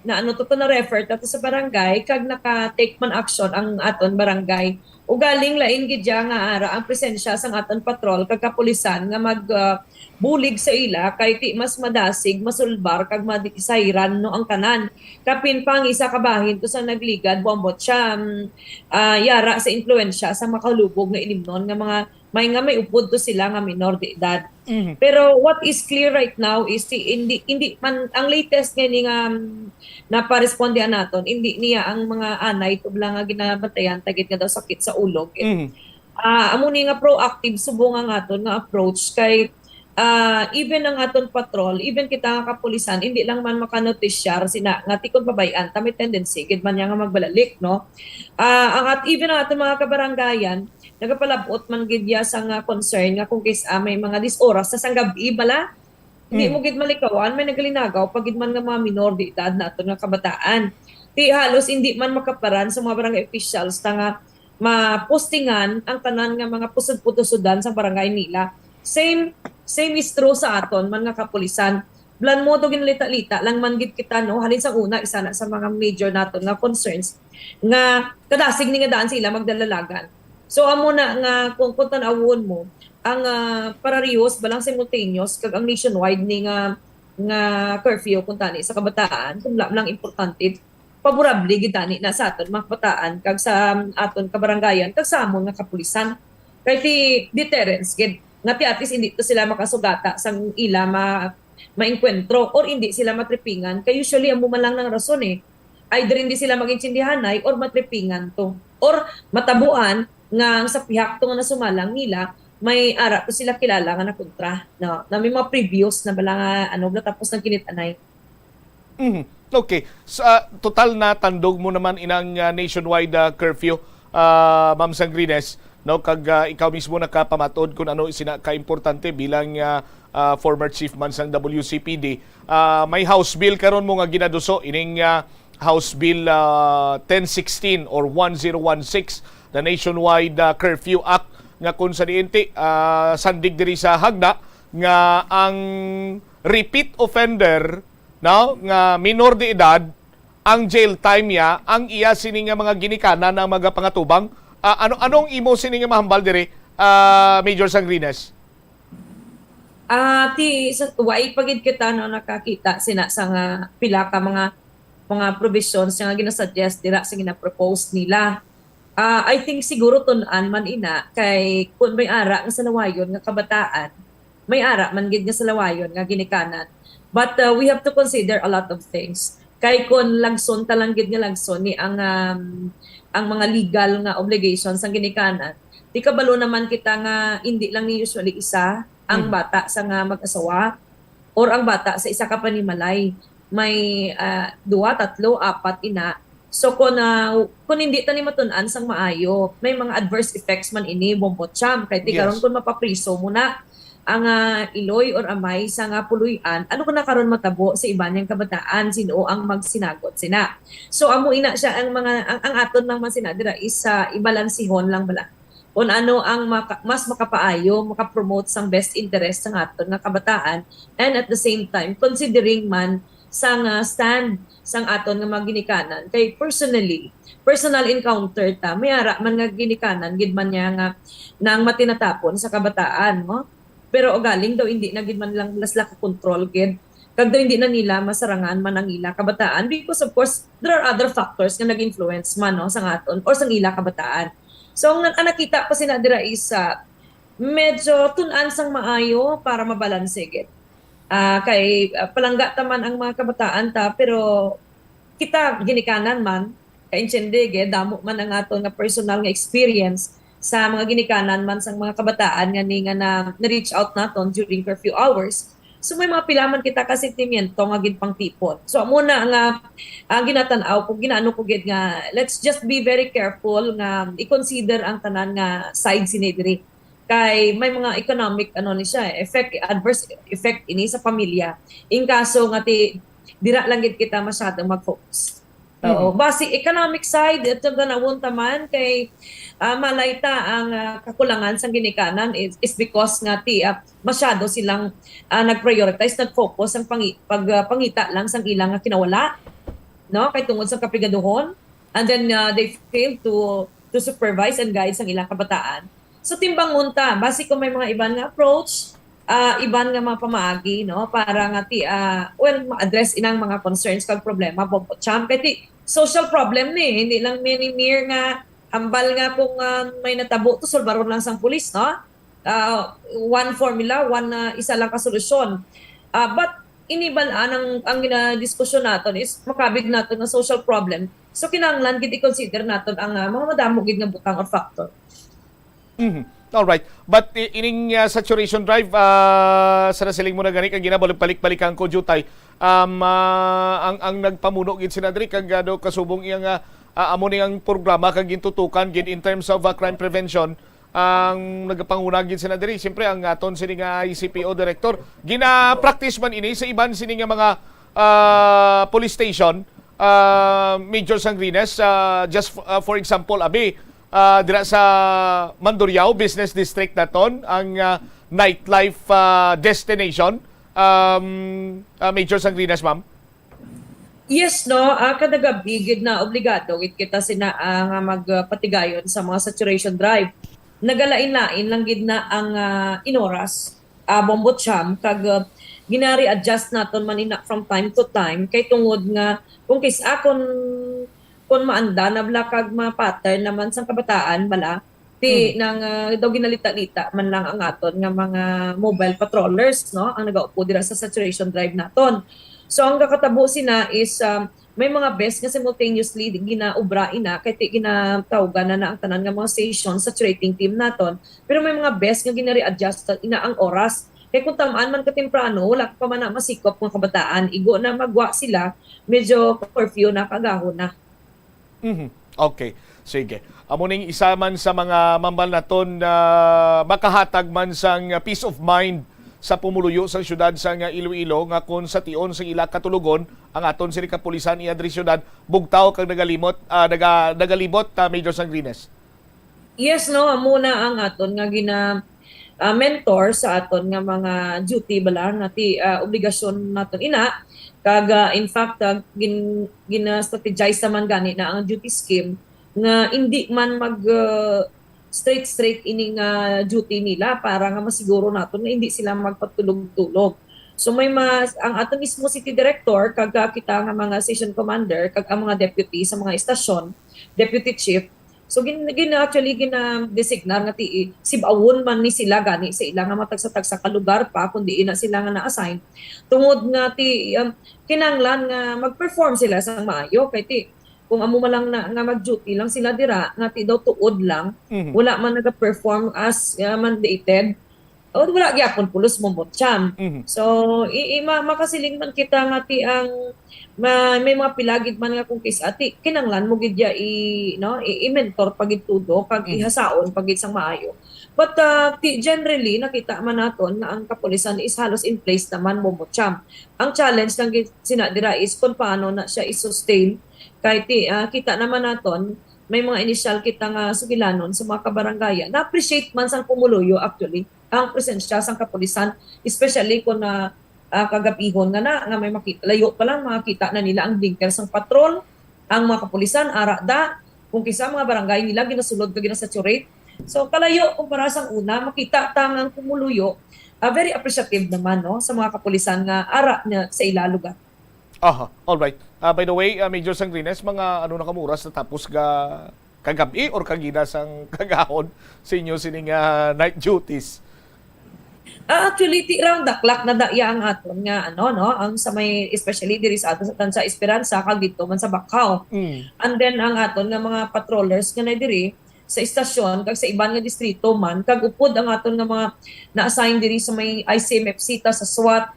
na ano to, to na-refer ta to sa barangay kag naka-take man action ang aton barangay. Ugaling lain gid dya nga ara ang presensya sang aton patrol kag kapulisan nga mag ah, bulig sa ila kay ti mas madasig, masulbar kag madisayran no ang tanan. Kapin pa ang isa ka bahin to sa nagligad, buambot siya, mm, ah, yara sa impluwensya sa makalubog nga ilimnon nga mga may nga may upod to sila nga minor de edad. Mhm. Pero what is clear right now is si hindi hindi man ang latest nga ni nga mm, naparespondihan naton, hindi niya ang mga anay tubla nga ginabantayan tagit nga daw sakit sa ulo. Mhm. Ah, amo ni nga proactive subong ang aton nga approach kay ah, even ang aton patrol, even kita nga kapulisan, hindi lang man makanotisyar sina nga ti kon pabay-an ta may tendency gid man niya nga magbalalik, no? Ah, ang at even ang aton mga kabarangayan nagapalabot man gid ya sa nga concern nga kung kis-a may mga dis oras sa sang gab-i bala, hindi Mm. mo gid malikawan may nagalinagaw pa gid man nga mga minor de edad naton nga kabataan. Ti halos hindi man makaparan sa mga barangay officials ta nga mapostingan ang tanan nga mga pusod-putusudan sa barangay nila. Same same is true sa aton man nga kapulisan. Blan mo to ginalita-lita lang man gid kita, no, halin sa una isa na sa mga major naton nga concerns nga kadasig ni nga daan sa ila magdalalagan. So amo na nga kung, kung tan-awon mo ang ah, pararihos balang simultaneous kag ang nationwide ni nga nga curfew kung tani sa kabataan, kung wala lang importante, favorable gid tani na sa aton mga kabataan kag sa aton kabarangayan kag sa amon nga kapulisan. Kay ti deterrence gid nga ti at least hindi to sila makasugata sang ila ma maengkwentro or hindi sila matripingan kay usually amo man lang nang rason eh. Either hindi sila magintindihanay or matripingan to or matabuan nga ang sa pihak to nga nasumalang nila may ara to sila kilala nga nakontra, no? Na may mga previous na bala nga ano bala tapos nagkinit-anay. Mhm. Okay. Sa total na tandog mo naman inang ah, nationwide ah, curfew, ah, Ma'am Sangrines, no, kag ah, ikaw mismo nakapamatod kung ano sina kaimportante bilang ah, ah, former chief man sang W C P D. Ah, may House bill karon mo nga ginaduso ining ah, House Bill ah, ten sixteen or one zero one six, the Nationwide ah, Curfew Act, nga kung sa diin ti ah, sandig diri sa hagda nga ang repeat offender, no, nga minor de edad, ang jail time niya, ang iya sini nga mga ginikanan ang magapangatubang. Ah, ano anong imo sini nga mahambal diri, ah, Major Sangrines? Ah, ti sa way pa gid kita no nakakita sina sa nga pila ka mga mga provisions nga ginasuggest dira sa ginapropose nila. Ah, I think siguro tun-an man ina kay kun may ara nga salawayon nga kabataan, may ara man gid nga salawayon nga ginikanan. But uh, we have to consider a lot of things. Kay kun lagson ta lang gid nga lagson ni ang um, ang mga legal nga obligations sang ginikanan, di kabalo naman kita nga hindi lang ni usually isa ang Mhm. bata sa nga mag-asawa or ang bata sa isa ka panimalay. May ah, duha, tatlo, apat ina. So kung ah, kung hindi ta ni matun-an sang maayo, may mga adverse effects man ini, bombocham. Kay ti Yes. karon kung mapapriso mo na ang ah, iloy or amay sa nga puloy-an, ano na karon matabo sa iban niyang kabataan, sino ang magsinagot sina? So amo ina siya ang mga ang, ang aton lang man sina dira is sa ibalansihon lang bala kung ano ang maka, mas makapaayo, makapromote sang best interest sang aton nga kabataan, and at the same time considering man sang ah, stand sang aton nga mga ginikanan. Kay personally, personal encounter ta, may ara man nga ginikanan gid man niya nga nang matinatapon sa kabataan, no? Pero ugaling daw hindi na gid man lang sila ka-control gid. Kag daw hindi na nila masarangan man ang ila kabataan because of course there are other factors nga nag-influence man, no, sa aton or sa ila kabataan. So ang, ang nakita pa sina dira is ah, medyo tun-an sang maayo para mabalanse gid. Ah, kay, ah, palangga ta man ang mga kabataan ta, pero kita ginikanan man, kaintindi, eh, damo man ang aton nga personal nga experience sa mga ginikanan man sang mga kabataan nga ni nga na, na-reach out naton during curfew hours. So, may mga pila man kita ka sentimiento nga ginpangtipon. So, amo na nga, ah, ginatan-aw ko, ginaano ko gid nga, let's just be very careful nga i-consider ang tanan nga side sini diri. Kay may mga economic, ano ni siya, eh, effect, adverse effect ini sa pamilya. In kaso nga ti, dira lang gid kita masyadong mag-focus. Oo. Mhm. Basi economic side, ito tanawon ta man kay, ah, malay ta ang, ah, kakulangan sang ginikanan is, is because nga ti, ah, masyado silang, ah, nag-prioritize, nag-focus ang pangi-, pag, ah, pangita lang sang ilang nga kinawala, no? Kay tungod sa kapigaduhon, and then, ah, they fail to, to supervise and guide sang ilang kabataan. So, timbangon ta, basi kung may mga iban nga approach, ah, iban nga mga pamaagi, no, para nga ti, ah, well, ma-address inang mga concerns kag problema, Bombo Cham. Kay ti, social problem ni, hindi lang mini mere nga hambal nga kung, ah, may natabo to, sulbaron lang sang pulis, no? Ah, one formula, one, ah, isa lang ka solusyon. Ah, but ini bal-an ang, ang ginadiskusyon naton is makabig naton nga social problem. So, kinahanglan gid i-consider naton ang, ah, mga madamo gid nga butang or factor. Mhm. All right. But i- ining, ah, saturation drive, ah, sa nasiling mo na gani, kag ginabalik-balikan ko, Jutay, um, ah, ang, ang nagpamuno gid sina diri, kag, ah, do, kasubong iyang, ah, ah, amo ni ang programa kag gintutukan gid in terms of, ah, crime prevention, ang nagapanguna gid sina diri, siyempre, ang aton sini nga I C P O director. Gina-practice man ini sa iban sini nga mga, ah, police station, ah, Major Sangrines, ah, just f- ah, for example, abi, ah, dira sa Mandurriao Business District naton, ang, ah, nightlife, ah, destination, um, ah, Major Sangrines, ma'am? Yes, no, ah, kada gabi gid na obligado gid kita sina, ah, nga magpatigayon sa mga saturation drive. Nagalain-lain lang gid na ang, ah, inoras, ah, Bombo Cham, kag, ah, ginari-adjust naton man ina from time to time, kay tungod nga kung kis-, ah, kung, kung maanda na bala kag ma-pattern naman sang kabataan bala, ti, hmm, nang, ah, daw ginalita-lita man lang ang aton nga mga mobile patrollers, no, ang nagaupo dira sa saturation drive naton. So, ang kakatabo sina is, um, may mga bus nga simultaneously ginaobra ina, kay ti ginatawgan na, na ang tanan nga mga station saturating team naton, pero may mga bus nga ginari-adjust ina ang oras. Kay kung tamaan man ka temprano, wala pa man na masikop nga kabataan. Igo na magwa sila, medyo curfew na, kagahon na. Mhm. Okay. Sige. Amo ning isa man sa mga mambal naton na makahatag man sang peace of mind sa pumuluyo sang syudad sang Iloilo, nga kon sa tion sang ila katulogon ang aton sini kapulisan iya diri syudad, bugtaw kag nagalimot, ah, naga-, nagalibot, ah, Major Sangrines. Yes, no, amo na ang aton nga gina, ah, mentor sa aton nga mga duty bala nga ti, ah, obligasyon naton ina. Kag, ah, in fact, ah, gin, gina-strategize naman gani na ang duty scheme nga indi man mag, ah, straight straight ini nga duty nila para nga masiguro naton nga hindi sila magpatulog-tulog. So may mas ang ato mismo city director kag, ah, kita nga mga station commander kag ang mga deputy sa mga estasyon, deputy chief, so gin, gin actually gina-designar nga ti sibawon man ni sila gani sa ila nga matagsa-tagsa ka lugar pa kundi ina sila nga na-assign, tungod nga ti, um, kinahanglan nga mag-perform sila sa maayo kay ti kung amo man lang na, nga mag-duty lang sila dira nga ti daw tuod lang, mhm, wala man naga-perform as, uh, mandated, o wala gyapon pulos mo mo, Cham. Mhm. So, i, i, ma, makasiling man kita nga ti ang ma, may mga pilagid man nga kung kis-a ti kinanglan mo gid ya i, no, i, i-mentor pa gid tudo kag, mhm, ihasaon pa gid sang maayo. But, uh, ti, generally, nakita man naton nga ang kapulisan is halos in place naman mo mo, Cham. Ang challenge lang gid sina dira is kung paano na siya i-sustain. Kay ti, ah, kita naman naton, may mga initial kita nga sugilanon sa mga kabarangayan. Na-appreciate man sang pumuluyo actually ang presensya sang kapulisan, especially kung na, ah, kagabihon nga na, nga may makita, layo pa lang makita na nila ang blinker sang patrol, ang mga kapulisan ara da, kung kisa mga barangay nila ginasulod ka ginasaturate. So kalayo kumpara sang una, makita ta nga ang pumuluyo, ah, very appreciative naman, no, sa mga kapulisan nga ara niya sa ila lugar. Aha, all right. Ah, by the way, ah, Major Sangrines, mga ano na kamo oras natapos ga kagabi or kagina sang kagahon sa inyo sining, ah, night duties? Ah, actually, ti round the clock na daya ang aton nga, ano, no? Ang sa may, especially diri sa aton sa Tansa Esperanza, kag dito man sa Bacau. Mm. And then, ang aton nga mga patrollers nga na diri sa istasyon, kag sa iban nga distrito man, kag upod ang aton nga mga na-assign diri sa may I C M F C ta sa SWAT,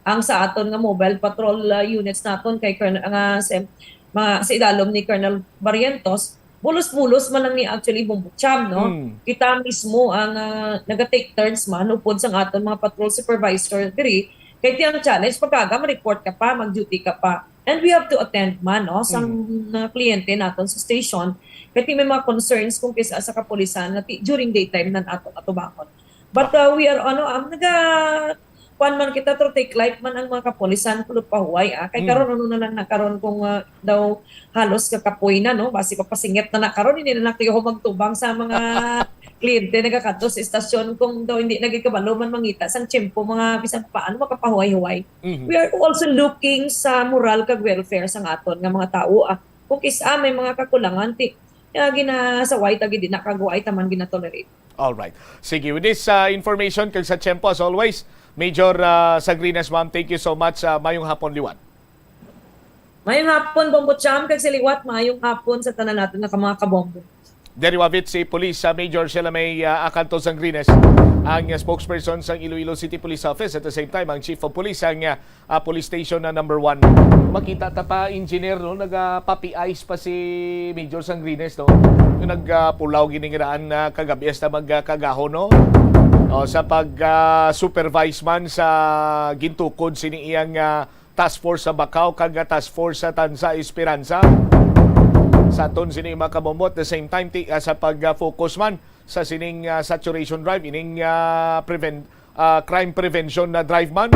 ang sa aton nga mobile patrol, ah, units naton kay Colonel, nga sa, mga, sa idalom ni Colonel Barrientos, bulos-bulos man lang ni actually Bombo Cham, no? Mm. Kita mismo ang, ah, naga-take turns man upod sang aton mga patrol supervisor diri. Kay ti ang challenge, pagkaga ma-report ka pa, mag-duty ka pa. And we have to attend man, no, sang Mm. mga kliyente naton sa station. Kay ti may mga concerns kung kisa sa kapulisan nga ti, during daytime nan ato atubangon. But, uh, we are, ano, um, naga-, kuwan man kita, to take life man ang mga kapulisan, pero pahuway, ah. Kay Mm. karon, ano na lang na karon kung, uh, daw halos kakapoy na, no? Basi papasingit na na karon, hindi na lang kayo magtubang sa mga kliyente nagakadto sa istasyon kung daw hindi nagikabalo man mangita sang tiyempo, mga bisan paano makapahuway-huway. Mhm. We are also looking sa moral kag welfare sang aton nga mga tawo, ah. Kung kis-a may mga kakulangan, ti, ah, ginasaway ta gid na kag wa ta man ginatolerate. Alright. Sige, with this, uh, information kag sa tiyempo, as always, Major, uh, Sangrines, ma'am, thank you so much. Uh, mayong hapon liwat. Mayong hapon, Bombo Cham, kag sa liwat, mayong hapon sa tanan naton nga mga kabombo. Diri wavit si Police, uh, Major Sheila May, uh, Acanto Sangrines, ang, uh, spokesperson sang Iloilo City Police Office, at the same time, ang Chief of Police sang, uh, ah, police station na number one. Makita ta pa, engineer, no? Nagapapi-ice pa si Major Sangrines, no? Yung nagpulaw gini nga daan na kagabi hasta magkagahon, no? O, sa pag, ah, supervise man sa gintukod sini iyang, ah, task force sa Bacau kag, ah, task force sa Tansa Esperanza. Sa aton sini mga kabombo, at the same time, ti, ah, sa pag, ah, focus man sa sining, ah, saturation drive, ining, ah, prevent, ah, crime prevention na drive man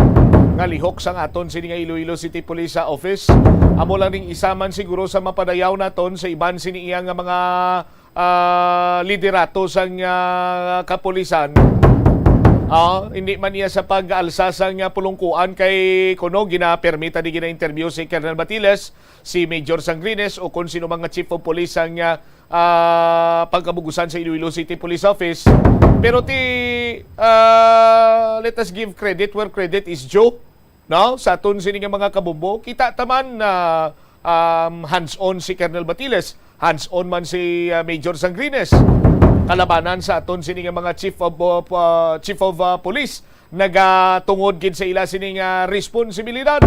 nga lihok sang aton sini nga Iloilo City Police, ah, Office. Amo lang ning isa man siguro sa mapadayaw naton sa iban sini iya nga mga, ah, liderato sang, ah, kapulisan. Ah, hindi man iya sa pag-alsa sang, ah, pulungkuan kay kuno ginapermita di gina-interview si Colonel Batiles, si Major Sangrines o kung sino mga chief of police sang, ah, ah, pangkabugusan sa Iloilo City Police Office. Pero ti, ah, let us give credit where credit is due, no? Sa aton sini nga mga kabombo, kita ta man na, um, hands-on si Colonel Batiles, hands-on man si, ah, Major Sangrines. Kalabanan sa aton sini nga mga chief of, of, ah, chief of, ah, police, nagatungod gid sa ila sini nga responsibilidad.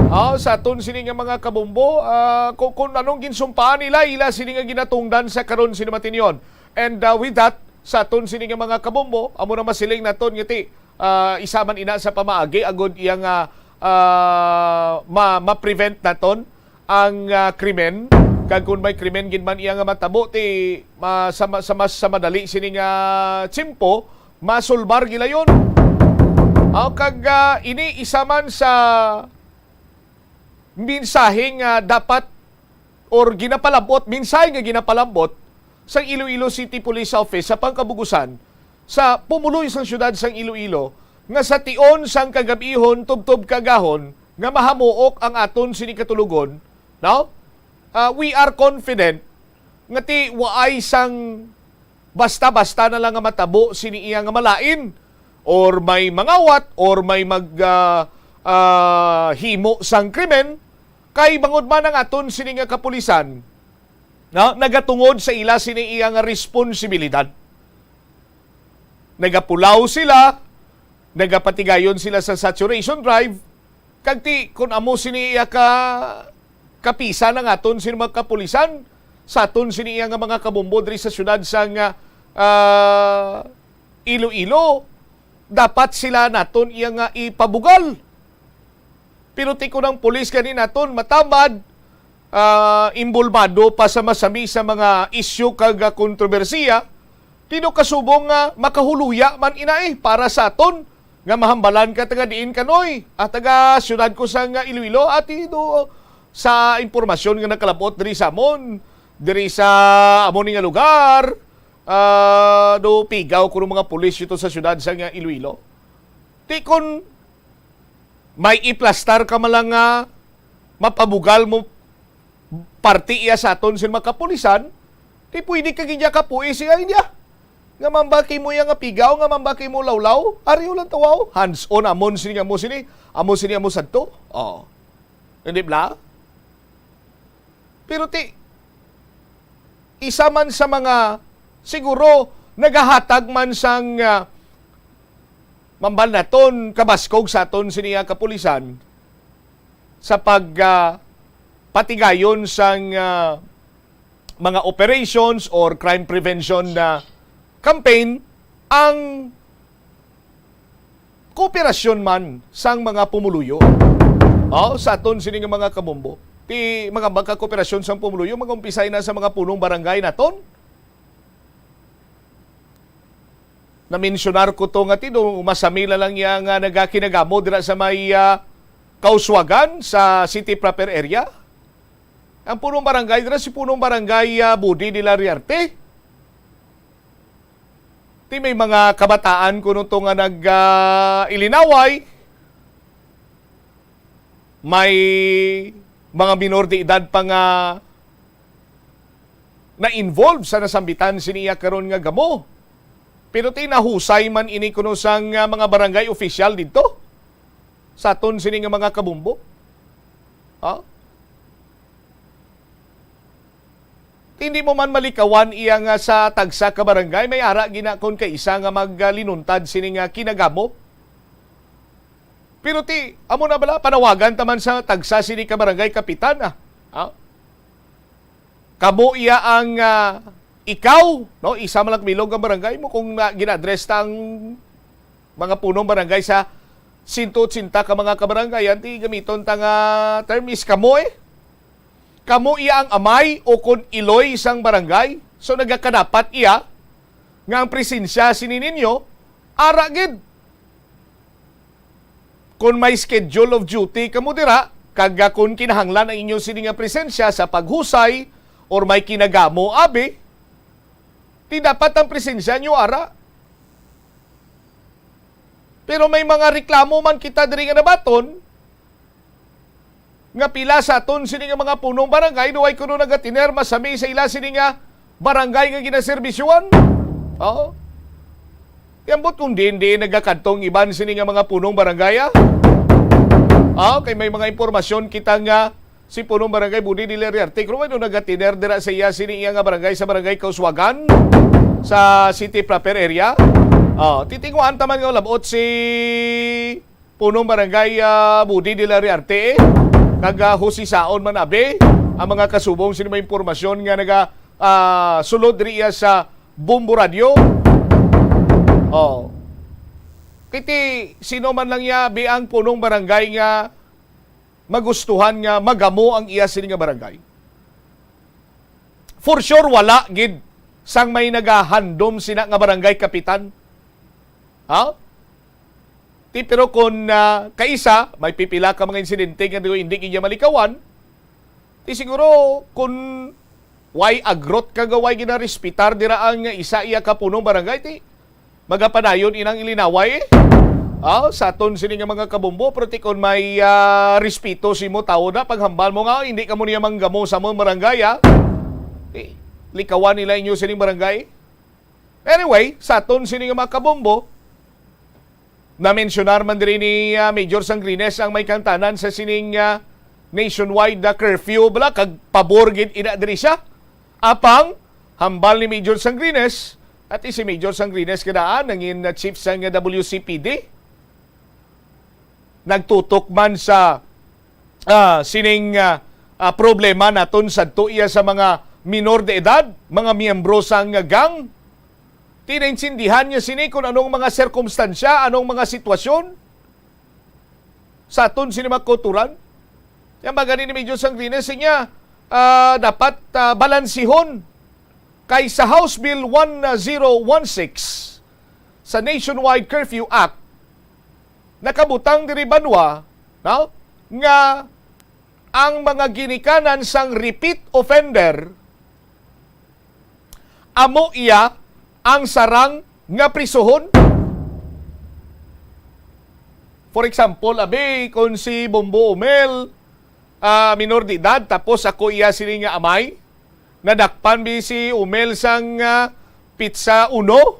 Ah, sa aton sini nga mga kabombo, ah, ku-, kung anong ginsumpaan nila, ila sini nga ginatungdan sa karon sini matinyon. And, ah, with that, sa aton sini nga mga kabombo, amo na masiling naton nga ti, ah, isa man ina sa pamaagi agud iya nga, ah, ma-, ma-prevent naton ang, ah, krimen. Kag kung may krimen gid man iya nga matabo, ti, ma-, sa ma-, sa mas, sa madali sini nga tiyempo, masulbar gilayon. Aw, kag, ah, ini isa man sa mensahe nga dapat or ginapalabot, mensahe nga ginapalabot sang Iloilo City Police Office sa pangkabugusan sa pumuloy sang siyudad sang Iloilo nga sa tion sang kagab-ihon tubtob kagahon nga mahamuok ang aton sini katulogon, no? Ah, we are confident nga ti waay sang basta-basta na lang nga matabo sini iya nga malain or may mangawat or may mag, ah, ah, himo sang krimen, kay bangod man ang aton sini nga kapulisan, no, nagatungod sa ila sini iya nga responsibilidad. Nagapulaw sila, nagapatigayon sila sa saturation drive, kag ti, kun amo sini iya ka, kapisan ang aton sini mga kapulisan, sa aton sini iya nga mga kabombo diri sa siyudad sang, ah, Iloilo, dapat sila naton iya nga ipabugal. Pero ti kun ang pulis gani naton matamad, ah, inbolbado pa sa masami sa mga isyu kag, ah, kontrobersiya, ti do kasubong nga makahuluya man ina, eh, para sa aton nga mahambalan ka taga diin ka, Noy, ah, taga siyudad ko sang Iloilo, ati do sa impormasyon nga nakalab-ot diri sa amon, diri sa amon nga lugar, ah, do pigaw kuno mga pulis ito sa siyudad sang Iloilo. Ti kun may iplastar ka man lang nga mapabugal mo parte iya sa aton sin mga kapulisan, di pwede ka gid niya kapuis iya niya. Nga man ba kay mo iya nga pigaw, nga man ba kay mo lawlaw? Ari lang tawaw. Hands on, amon sini, amo sini, amo sini, amo sadto. Oh. Hindi bla? Pero ti, isa man sa mga siguro nagahatag man sang, ah, mambal naton kabaskog sa aton sini nga kapulisan sa pag, ah, patigayon sang, ah, mga operations or crime prevention na campaign ang kooperasyon man sang mga pumuluyo. Oh, sa aton sini nga mga kabombo. Ti mga magkakooperasyon sang pumuluyo, mag-umpisay na sa mga punong barangay naton. Namensyunar ko to nga ti do, masami na lang iya nga nagakinagamo dira sa may, ah, Kauswagan sa city proper area. Ang punong barangay dira, si punong barangay, ah, Budi de la Riarte. Ti may mga kabataan kuno to nga nag, ah, ilinaway. May mga minor de edad pa nga na-involve sa nasambitan sini iya karon nga gamo. Pero ti nahusay man ini kuno sang, ah, mga barangay official didto sa aton sini nga mga kabombo. Ha? Hindi mo man malikawan iya nga sa tagsa ka barangay, may ara gina kon kaisa nga mag, ah, linuntad sini nga kinagamo. Pero ti, amo na bala, panawagan ta man sa tagsa sini ka barangay kapitan, ah. Ha? Kamo iya ang, ah, ikaw, no? Isa man lang bilog ang barangay mo kung na, gina-address ta ang mga punong barangay sa sento otsenta ka mga kabarangayan, ti gamiton ta nga term is kamo, eh. Kamo iya ang amay o kon iloy sang barangay. So, nagakadapat iya nga ang presensya sini ninyo ara gid. Kon may schedule of duty kamo dira, kag, ah, kon kinahanglan ang inyo sini nga presensya sa paghusay or may kinagamo, abi, ti dapat ang presensya nyo ara. Pero may mga reklamo man kita diri nga nabaton, nga pila sa aton sini nga mga punong barangay, duway kuno nagatiner masami sa ila sini nga barangay nga ginaserbisyuhan. Oo. Ambot kung diin-diin nagakadtong iban sini nga mga punong barangay, ah. Ah, kay may mga impormasyon kita nga si punong barangay Budi de la Riarte, kuno may nagatiner dira sa iya sini iya nga barangay, sa barangay Kauswagan, sa city proper area. Ah, titinguan ta man nga labot si punong barangay, ah, Budi de la Riarte, eh. Kag, ah, husisaon man abi ang mga kasubong sini may impormasyon nga naga, ah, sulod diri iya sa Bombo Radio. Oh. Kiti sino man lang iya bi ang punong barangay nga magustuhan nga magamo ang iya sini nga barangay. For sure, wala gid sang may nagahandom sina nga barangay kapitan. Ha? Ti, pero kung, ah, kaisa, may pipila ka mga insidente nga hindi gid niya malikawan, ti siguro kung way agrot ka nga way ginarespetar dira ang isa iya ka punong barangay, ti magapadayon inang ilinaway, eh. Ah, sa aton sini nga mga kabombo, pero ti kon may, ah, respeto si mo tawo na, paghambal mo nga, "Hindi ka mo niya manggamo sa among barangay, ah." Eh, likawan nila inyo sining barangay. Anyway, sa aton sini nga mga kabombo, na-mensionar man diri ni, ah, Major Sangrines ang may kantanan sa sining, ah, nationwide na curfew, bala, kag pabor gid ina diri siya. Apang, hambal ni Major Sangrines, at si Major Sangrines kadaan, nangin na chief sang W C P D. Nagtutok man sa, ah, sining, ah, ah, problema naton sadto iya sa mga minor de edad, mga miyembro sang gang. Tinaintindihan niya sini kung anong mga sirkumstansya, anong mga sitwasyon sa aton sini mga kauturan. Yan ba gani ni Major Sangrines niya, ah, dapat, ah, balansihon kay sa House Bill one zero one six sa Nationwide Curfew Act, nakabutang diri banwa, no, nga ang mga ginikanan sang repeat offender amo iya ang sarang nga prisuhon. For example, abi, kung si Bombo Umel, ah, minor de edad, tapos ako iya sini nga amay, nadakpan bi si Umel sang, ah, pitsa uno,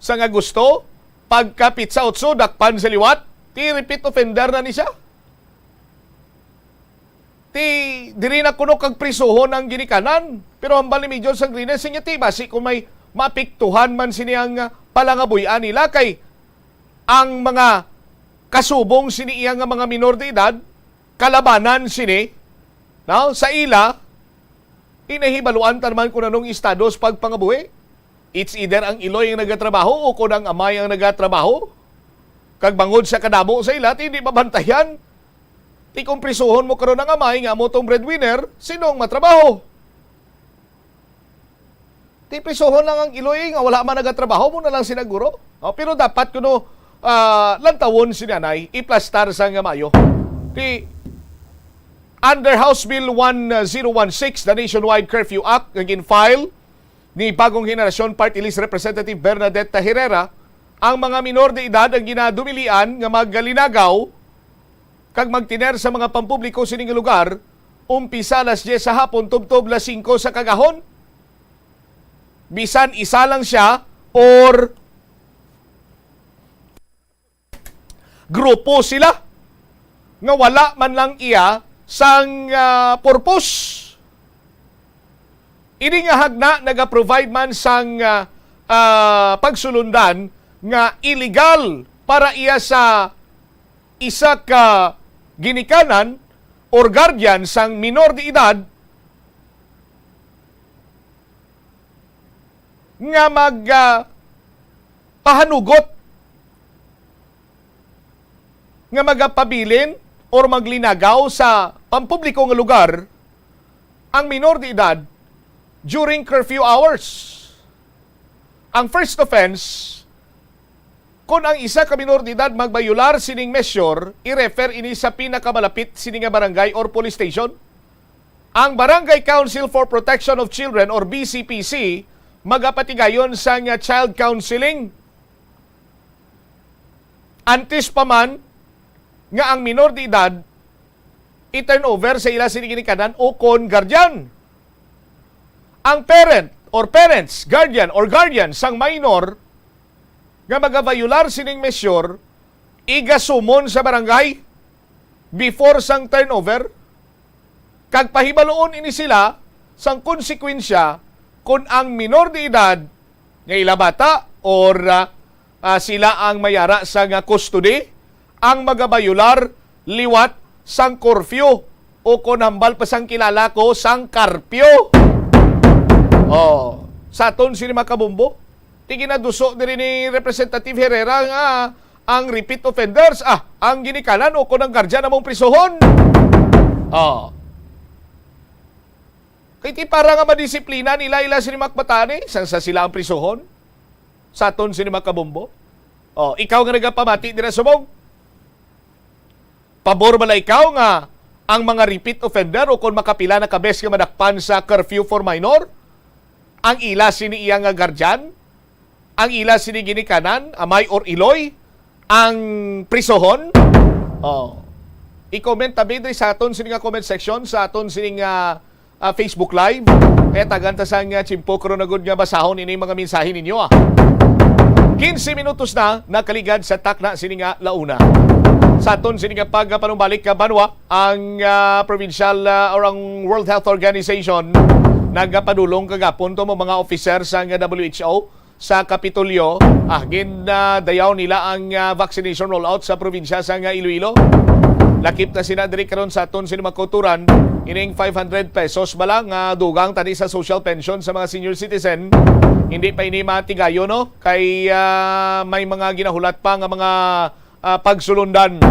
sang Agosto, pagka pitsa otso, dakpan sa liwat, ti repeat offender na ni siya. Ti diri na kuno kag prisuhon ang ginikanan. Pero hambal ni Major Sangrines, siya ti basi kung may maapektuhan man sini ang, ah, palangabuy-an nila, kay ang mga kasubong sini iya nga mga minor de edad, kalabanan sini, no, sa ila, inahibaluan ta naman kung anong estado sa pagpangabuhi. It's either ang iloy ang nagatrabaho o kung ang amay ang nagatrabaho. Kag bangod sa kadamo sa ila, ti hindi mabantayan. Ti kung prisuhon mo karon ang amay nga amo tong breadwinner, sino ang matrabaho? Ti prisuhon lang ang iloy nga wala man nagatrabaho, mo na lang sinaguro. Oh, pero dapat kuno, ah, lantawon si nanay, iplastar sa nga maayo. Ti under House Bill one zero one six, the Nationwide Curfew Act, nga gin-file ni Bagong Henerasyon Party List Representative Bernadette Herrera, ang mga minor de edad ang ginadumilian nga maglinagaw kag magtiner sa mga pampubliko sini nga lugar, umpisa alas diyes sa hapon tubtob alas singko sa kagahon. Bisan isa lang siya or grupo sila nga wala man lang iya sang, ah, purpose. Ini nga hagna naga-provide man sang, ah, ah, pagsulundan nga illegal para iya sa isa ka ginikanan or guardian sang minor de edad nga mag, ah, pahanugot, nga magapabilin or maglinagaw sa pampubliko nga lugar ang minor de edad during curfew hours. Ang first offense, kung ang isa ka minor de edad magbayular sining measure, i-refer ini sa pinakamalapit sini nga barangay or police station. Ang Barangay Council for Protection of Children or B C P C magapatigayon sang child counseling. Antes pa man nga ang minor de edad i-turn over sa ila sini ginikanan o kon guardian. Ang parent or parents, guardian or guardian sang minor nga magavayular sining measure, igasumon sa barangay before sang turnover, kag pahibaluon ini sila sang konsekwensya kon ang minor de edad nga ila bata or, ah, ah, sila ang mayara sa nga custody ang magabayular liwat sang curfew o kon hambal pa sang kilala ko sang karpyo. Oh, sa aton sini mga kabombo, ti ginaduso diri ni Representative Herrera nga ang repeat offenders, ah, ang ginikanan o kon ang guardian among prisuhon. Oh. Kay ti para nga madisiplina nila ila sini mga kabataan, eh, sang sa sila ang prisuhon. Sa aton sini mga kabombo. Oh, ikaw nga nagapamati dira subong. Pabor bala ikaw nga ang mga repeat offender o kon makapila na ka bes nga madakpan sa curfew for minor, ang ila sini iya nga guardian, ang ila sini ginikanan, amay or iloy, ang prisuhon? Oh. I-comment tabi diri sa aton sini nga comment section, sa aton sini nga, ah, Facebook Live. Kay tagan ta sang, ah, tiyempo karon na gud nga basahon ini mga mensahe ninyo, ah. Quince minutos na nakaligad sa takna sini nga la una. Sa aton sini nga pagpanumbalik ka banwa, ang, ah, provincial, ah, or ang World Health Organization nagapadulong kagapon to mo mga officer sa nga W H O sa Kapitolyo. Ah, gindayaw nila ang, ah, vaccination rollout sa probinsya sa nga Iloilo. Lakip na sina diri karon sa aton sini mga kauturan, ining five hundred pesos bala nga dugang tani sa social pension sa mga senior citizen. Hindi pa ini matigayon, no? Kay, ah, may mga ginahulat pa nga mga, ah, pagsulundan.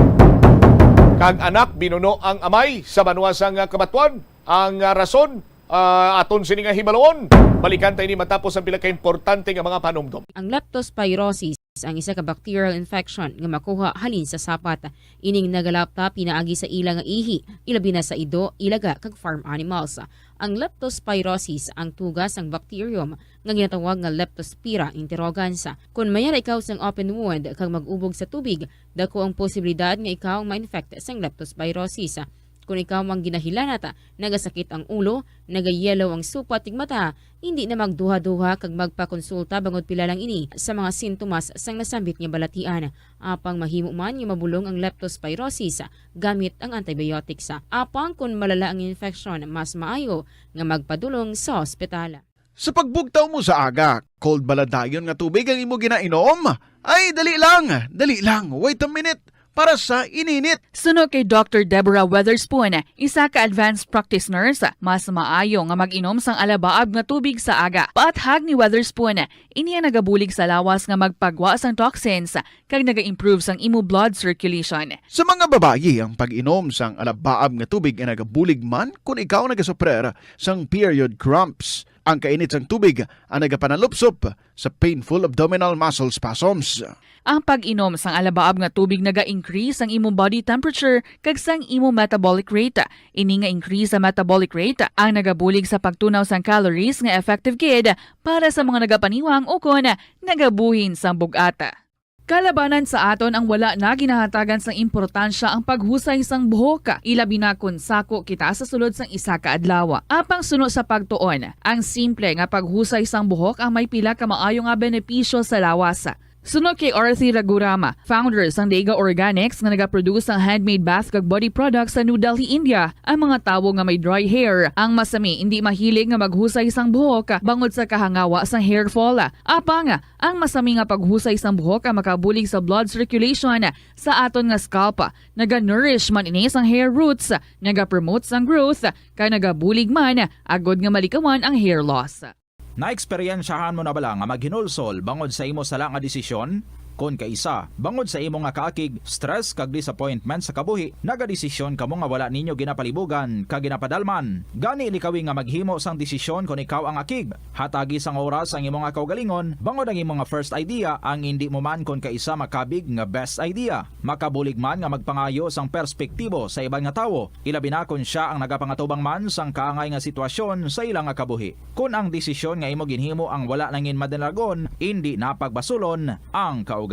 Kag anak, binuno ang amay sa banwa sa nga Cabatuan. Ang, ah, rason, ah, aton sini nga hibaluon. Balikan ta ini matapos ang pila ka importante nga mga panumdom. Ang leptospirosis ang isa ka bacterial infection nga makuha halin sa sapat. Ining nagalapta pinaagi sa ila nga ihi, ilabi na sa ido, ilaga, kag farm animals. Ang leptospirosis ang tuga sang bacterium nga ginatawag nga Leptospira interrogans. Kon mayara ikaw sang open wound kag mag-ubog sa tubig, dako ang posibilidad nga ikaw ma-infect sang leptospirosis. Kung ikaw ang ginahilanat, nagasakit ang ulo, nagayellow ang supat ning mata, hindi na magduha-duha kag magpakonsulta bangod pila lang ini sa mga sintomas sang nasambit nga balatian. Apang mahimo man nga mabulong ang leptospirosis gamit ang antibiotics. Apang kon malala ang infeksyon, mas maayo nga magpadulong sa ospital. Sa pagbugtaw mo sa aga, cold bala dayon nga tubig ang imo ginainom? Ay, dali lang, dali lang, wait a minute, para sa ininit. Suno kay Doctor Deborah Weatherspoon, isa ka advanced practice nurse, mas maayo nga mag-inom sang alabaab nga tubig sa aga. Paathag ni Weatherspoon, ini ang nagabulig sa lawas nga magpagwa sang toxins kag naga-improve sang imo blood circulation. Sa mga babayi, ang pag-inom sang alabaab nga tubig ay nagabulig man kon ikaw nagasuprer sang period cramps. Ang kainit sang tubig ang nagapanalupsop sa painful abdominal muscle spasms. Ang pag-inom sang alabaab nga tubig naga-increase sang imo body temperature kag sang imo metabolic rate. Ini nga increase sa metabolic rate ang nagabulig sa pagtunaw sang calories nga effective gid para sa mga nagapaniwang ukon nagabuhin sang bug-at. Kalabanan sa aton ang wala na ginahatagan sang importansya ang paghusay sang buhok, ilabi na kon sako kita sa sulod sang isa ka adlaw. Apang suno sa pagtuon, ang simple nga paghusay sang buhok ang may pila ka maayo nga benepisyo sa lawas. Suno kay Arthi Ragurama, founder sang Dega Organics nga nagaproduce sang handmade bath kag body products sa New Delhi, India, ang mga tawo nga may dry hair, ang masami indi mahilig nga maghusay sang buhok bangod sa kahangawa sang hair fall. Apang ang masami nga paghusay sang buhok ang makabulig sa blood circulation sa aton nga scalp. Naga-nourish man ini sang hair roots, naga-promote sang growth, kag nagabulig man agod nga malikawan ang hair loss. Naeksperyensyahan mo na bala nga maghinulsol bangod sa imo sala nga desisyon? Kon kaisa, bangod sa imo nga kaakig, stress, kag disappointment sa kabuhi, nagadesisyon kamo nga wala ninyo ginapalibugan kag ginapadalman. Gani, likawi nga maghimo sang desisyon kon ikaw ang akig. Hatagi sang oras ang imo nga kaugalingon, bangod ang imo nga first idea ang indi mo man kon kaisa makabig nga best idea. Makabulig man nga magpangayo sang perspektibo sa iban nga tawo, ilabi na kon sia ang nagapangatubang man sang kaangay nga sitwasyon sa ila nga kabuhi. Kon ang desisyon nga imo ginhimo ang wala nangin madalagon, indi na pagbasulon ang kaugalingon.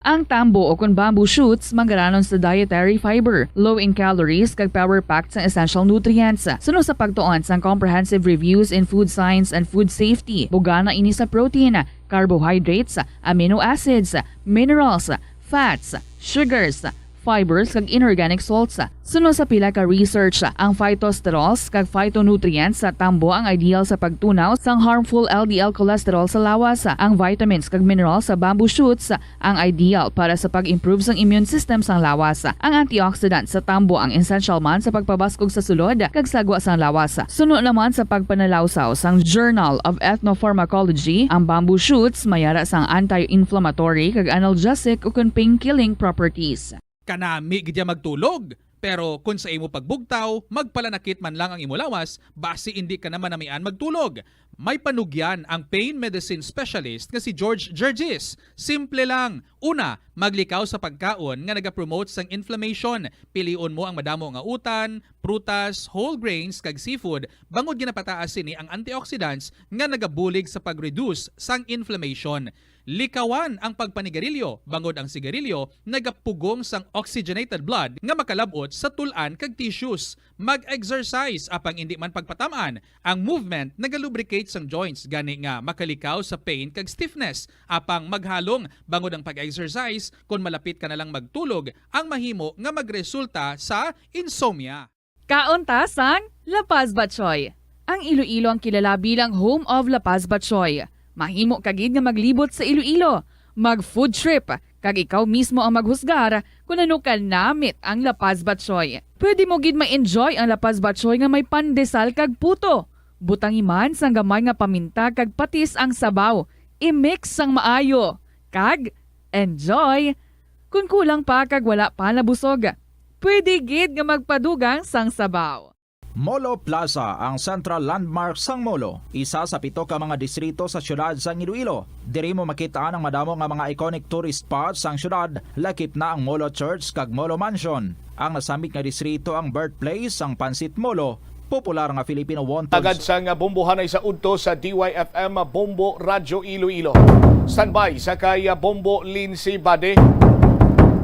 Ang tambo o kon bamboo shoots manggaranon sa dietary fiber, low in calories, kag power-packed sang essential nutrients. Suno sa pagtuon sang Comprehensive Reviews in Food Science and Food Safety, bugana ini sa protein, carbohydrates, amino acids, minerals, fats, sugars, fibers, kag inorganic salts. Suno sa pila ka research, ang phytosterols kag phytonutrients sa tambo ang ideal sa pagtunaw sang harmful L D L cholesterol sa lawas. Ang vitamins kag minerals sa bamboo shoots ang ideal para sa pag-improve sang immune system sang lawas. Ang antioxidant sa tambo ang essential man sa pagpabaskog sa sulod kag sagwa sang lawas. Suno naman sa pagpanalawsaw sang Journal of Ethnopharmacology, ang bamboo shoots may ara sang anti-inflammatory kag analgesic ukon pain-killing properties. Kanami gid ya magtulog, pero kon sa imo pagbugtaw, magpalanakit man lang ang imo lawas, basi indi ka na manamian magtulog. May panugyan ang pain medicine specialist nga si George Gergis. Simple lang. Una, maglikaw sa pagkaon nga nagapromote sang inflammation. Pilion mo ang madamo nga utan, prutas, whole grains, kag seafood, bangod ginapataas sini ang antioxidants nga nagabulig sa pag-reduce sang inflammation. Likawan ang pagpanigarilyo, bangod ang sigarilyo nagapugong sang oxygenated blood nga makalab-ot sa tul-an kag tissues. Mag-exercise, apang indi man pagpatam-an. Ang movement nagalubricate sang joints, gani nga makalikaw sa pain kag stiffness. Apang maghalong, bangod ang pag-exercise, kon malapit ka na lang magtulog, ang mahimo nga magresulta sa insomnia. Kaon ta sang La Paz Batchoy. Ang Iloilo ang kilala bilang home of La Paz Batchoy. Mahimo ka gid nga maglibot sa Iloilo, mag-food trip, kag ikaw mismo ang maghusgar kon ano ka namit ang La Paz Batchoy. Pwede mo gid ma-enjoy ang La Paz Batchoy nga may pandesal kag puto. Butangi man sang gamay nga paminta kag patis ang sabaw. I-mix sang maayo. Kag enjoy! Kon kulang pa kag wala pa nabusog, pwede gid nga magpadugang sang sabaw. Molo Plaza, ang central landmark sang Molo, isa sa pito ka mga distrito sa siyudad sang Iloilo. Diri mo makit-an ang madamo nga mga iconic tourist spots sang siyudad, lakip na ang Molo Church kag Molo Mansion. Ang nasambit nga distrito ang birthplace sang Pancit Molo, popular nga Filipino wonton. Agad sang bombohanay sa udto sa D Y F M Bombo Radyo Iloilo. Standby sa kay Bombo Lindsay Bade.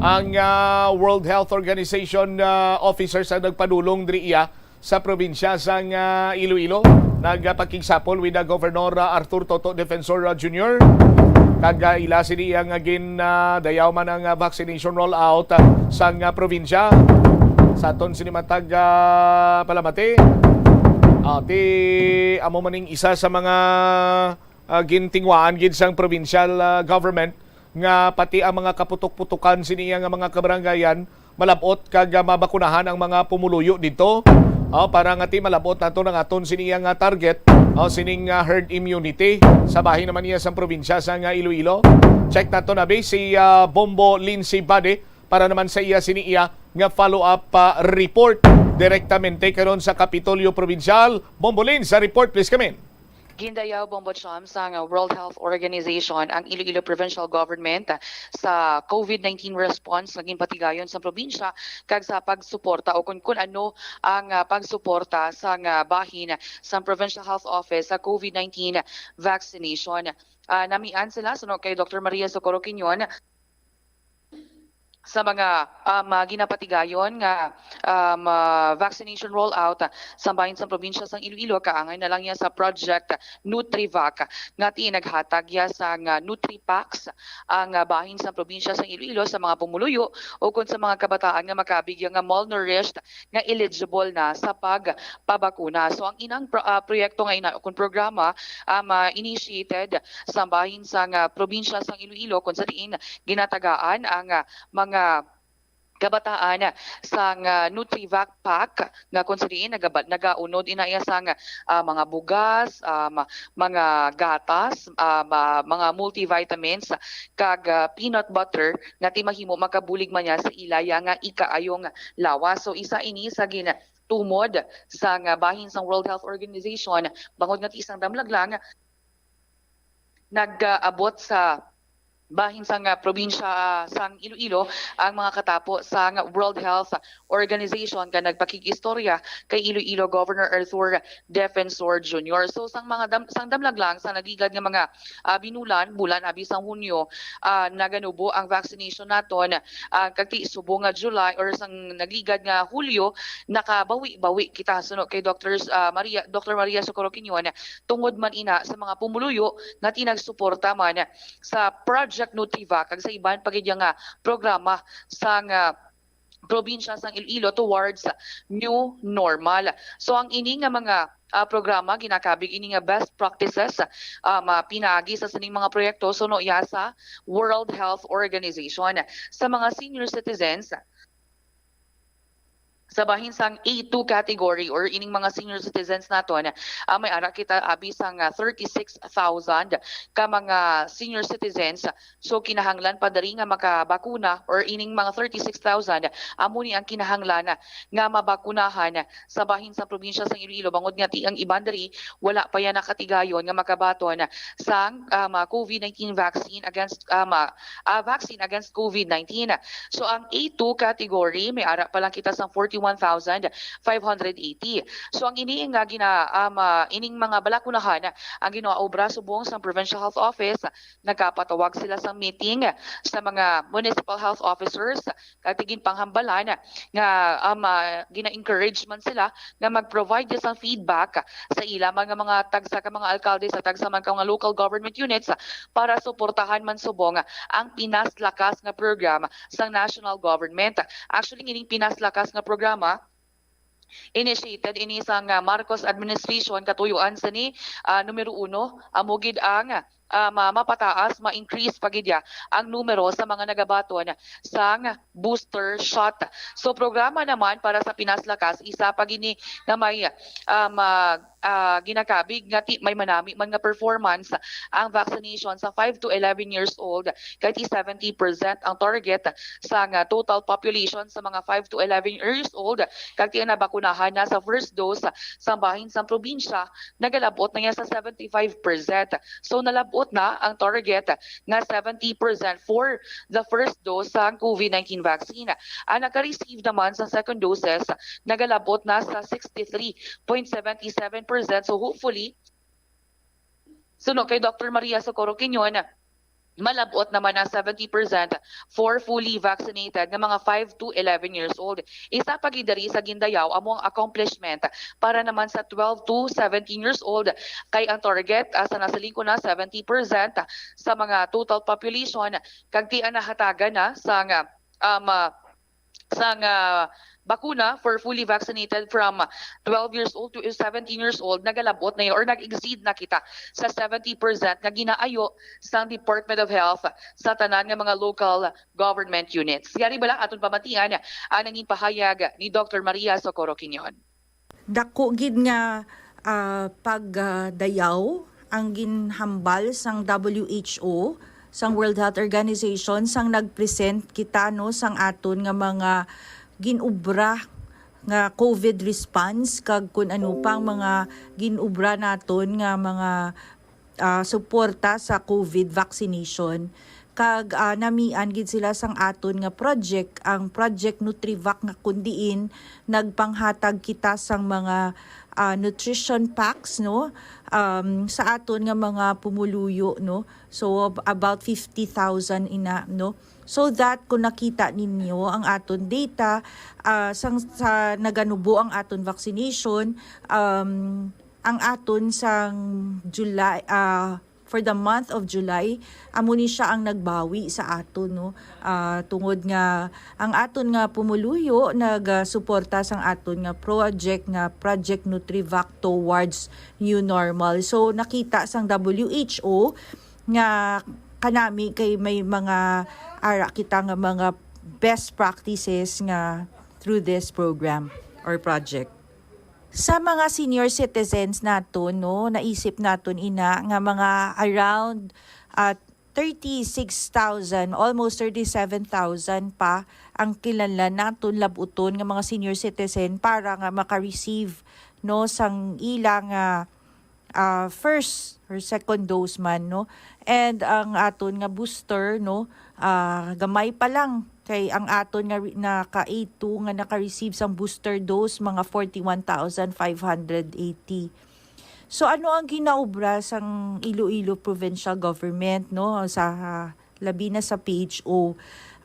ang ah, World Health Organization ah, officers ang nagpadulong diri iya sa probinsya sang ah, Iloilo. Nagpakigsapol with the Governor ah, Arthur Toto Defensor ah, Junior. Kag ah, ila sini iya nga gin ah, dayaw man ang ah, vaccination rollout ah, sang ah, probinsya. Sa aton sini matag ah, palamati. Ati amo maning isa sa mga ah, gintingwaan gid sang provincial ah, government nga pati ang mga kaputok-putukan sini nga mga kabarangayan malab-ot kag ah, mabakunahan ang mga pumuluyo didto. Ah, para nga ti malab-ot nato ang aton sini nga target, ah, sining ah, herd immunity sa bahin naman niya sang probinsya sa nga Iloilo. Check nato na ba si ah, Bombo Lindsay Bade para naman sa iya sini iya nga follow-up ah, report direktamente karon sa Kapitolyo Provincial. Bombo Lin, sa report, please come in. Gindayaw, Bombo Cham, sang World Health Organization ang Iloilo Provincial Government sa COVID nineteen response nga ginpatigayon sa probinsya kag sa pagsuporta o kun, kun ano ang ah, pagsuporta sang ah, bahin sa Provincial Health Office sa COVID nineteen vaccination. Ah, namian sila, suno kay Doktor Maria Socorro Quinion, sa mga um, ah, ginapatigayon nga um, ah, vaccination rollout ah, sa bahin sa probinsya sang Iloilo, kaangay na lang niya sa Project Nutrivac nga ti naghatag ya sang ah, Nutripacks ang ah, bahin sa probinsya sang Iloilo sa mga pumuluyo o kun sa mga kabataan nga makabigya nga malnourished nga eligible na sa pagpabakuna. So ang inang pro- ah, proyekto nga ina kun programa um, ah, initiated sa bahin sang ah, probinsya sang Iloilo, kung sa diin ginatagaan ang ah, mga kabataan sang ah, Nutrivac pack nga kung sa diin nagaba- nagaunod ina iya sang ah, mga bugas, um, mga gatas, um, ah, mga multivitamins kag ah, peanut butter nga ti mahimo makabulig man niya sa ilaya nga ikaayong lawas. So isa ini sa gin tumod sang ah, bahin sang World Health Organization, bangod nga ti isang damlag lang nag-abot sa bahin sang ah, probinsya ah, sang Iloilo ang mga katapo sang World Health Organization nga nagpakig-istorya kay Iloilo Governor Arthur Defensor Junior. So sang mga dam- sang damlag lang sa nagligad nga mga ah, binulan, bulan abi sang Hunyo, ah, naganubo ang vaccination naton, ah, kag ti subong nga July or sang nagligad nga Hulyo, nakabawi-bawi kita suno kay Doctors ah, Maria Doctor Maria Socorro Quinion, tungod man ina sa mga pumuluyo nga ti nagsuporta man sa Project Nutrivac kag sa iban pa gid nga programa sang ah, probinsya sang Iloilo towards new normal. So ang ini nga mga ah, programa ginakabig ini nga best practices ah, ma- pinaagi sa sining mga proyekto suno ya sa World Health Organization. Sa mga senior citizens, sa bahin sang A two category or ining mga senior citizens naton, ah, may ara kita abi sang ah, thirty-six thousand ka mga senior citizens. So kinahanglan pa diri nga makabakuna, or ining mga thirty-six thousand amo ni ang kinahanglan nga mabakunahan sa bahin sa probinsya sang Iloilo, bangod nga ti ang iban diri wala pa yan nakatigayon nga makabaton sang um, ah, COVID nineteen vaccine against um, ah, ah, vaccine against COVID nineteen. So ang A two category may ara pa lang kita sang forty-one thousand five hundred eighty. So ang ini nga gina um, ah, ining mga balakunahan ang ginaobra subong sang Provincial Health Office, nagapatawag sila sang meeting sa mga municipal health officers kag ti ginpanghambalan nga um, ah, gina-encourage man sila nga mag-provide sang feedback sa ila man nga mga tagsa ka mga alkalde sa tagsa man ka mga local government units para suportahan man subong ang pinasalakas nga program sang national government. Actually, ining pinasalakas nga programa initiated ini sang ah, Marcos administration, katuyuan sini ah, numero uno, amo gid ang ah, ma- mapataas, ma-increase pa gid ya ang numero sa mga nagabaton sang booster shot. So programa naman para sa pinasalakas, isa pa gini nga may um, ah, ah, ginakabig nga ti may manami man nga performance ang vaccination sa five to eleven years old, kay ti seventy percent ang target sang ah, total population sa mga five to eleven years old, kag ti ang nabakunahan na sa first dose sa bahin sang probinsya nagalabot na niya sa seventy-five percent. So nalabot na ang target nga seventy percent for the first dose sa COVID nineteen vaccine. Ang naka-receive naman sa second doses nagalabot na sa sixty-three point seven seven percent. So hopefully, suno kay Doctor Maria Socorro Quinion, Malab-ot naman ang seventy percent for fully vaccinated nga mga five to eleven years old. Isa pa gid diri sa gindayaw amo ang accomplishment para naman sa twelve to seventeen years old, kay ang target, ah, sa nasiling ko na, seventy percent sa mga total population, kag tian nahatagan na sang, ah, um, ah, sang, ah, bakuna for fully vaccinated from twelve years old to seventeen years old, nagalab-ot na yun or nag-exceed na kita sa seventy percent nga ginaayo sang Department of Health sa tanan nga mga local government units. Yari bala aton pamatian ang nangin pahayag ni Doctor Maria Socorro Quinion. Dako gid nga, ah, pagdayaw ang ginhambal sang W H O, sang World Health Organization, sang nag-present kita, no, sang aton nga mga ginubra nga COVID response, kag kun ano pang mga ginubra naton nga mga, ah, suporta sa COVID vaccination. Kag, ah, namian gid sila sang aton nga project, ang Project Nutrivac, nga kun diin nagpanghatag kita sang mga, ah, nutrition packs, no, um, sa aton nga mga pumuluyo, no. So, ab-, about fifty thousand ina, no. So that kung nakita ninyo ang aton data, ah, sang, sa naganubo ang aton vaccination, um, ang aton sang July, ah, for the month of July, amo ni siya ang nagbawi sa aton, no? Ah, tungod nga ang aton nga pumuluyo nagasuporta sang aton nga project, nga Project Nutrivac Towards New Normal. So, nakita sang W H O nga kanami kay may mga ara kita nga mga best practices nga through this program or project. Sa mga senior citizens naton, no, naisip naton ina nga mga around, ah, thirty-six thousand, almost thirty-seven thousand pa ang kinahanglan naton lab-uton nga mga senior citizen para nga maka-receive, no, sang ila nga, ah, first or second dose man, no. And ang aton nga booster, no, ah, gamay pa lang kay ang aton nga re-, naka A two nga naka-receive sang booster dose, mga forty-one thousand five hundred eighty. So, ano ang ginaobra sang Iloilo Provincial Government, no, sa, labi na sa P H O?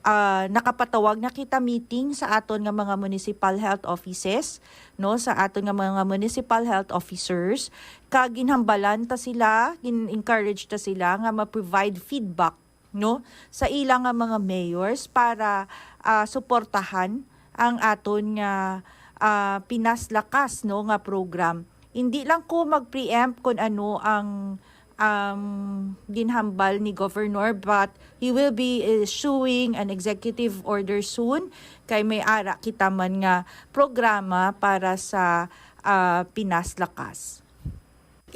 Ah, nakapatawag na kita meeting sa aton nga mga municipal health offices, no, sa aton nga mga municipal health officers, kag ginhambalan ta sila, gin-encourage ta sila nga ma-provide feedback, no, sa ila nga mga mayors para, ah, suportahan ang aton nga, ah, Pinas Lakas, no, nga program. Hindi lang ko mag-preempt kung ano ang, ang ginhambal ni Governor, but he will be issuing an executive order soon, kay may ara kita man nga programa para sa, ah, Pinas Lakas.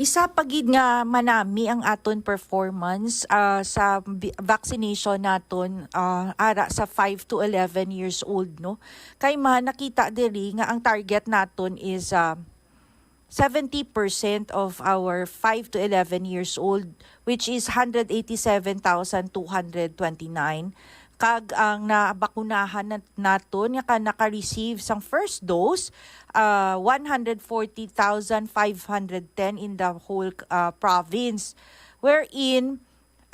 Isa pa gid nga manami ang aton performance, ah, sa bi-, vaccination naton, ah, ara sa five to eleven years old, no? Kay man nakita diri nga ang target naton is, ah, seventy percent of our five to eleven years old, which is hundred eighty-seven thousand two hundred twenty-nine. Kag ang nabakunahan nat-, naton nga ka-, naka-receive sang first dose, ah, one hundred forty thousand five hundred ten in the whole, ah, province, wherein,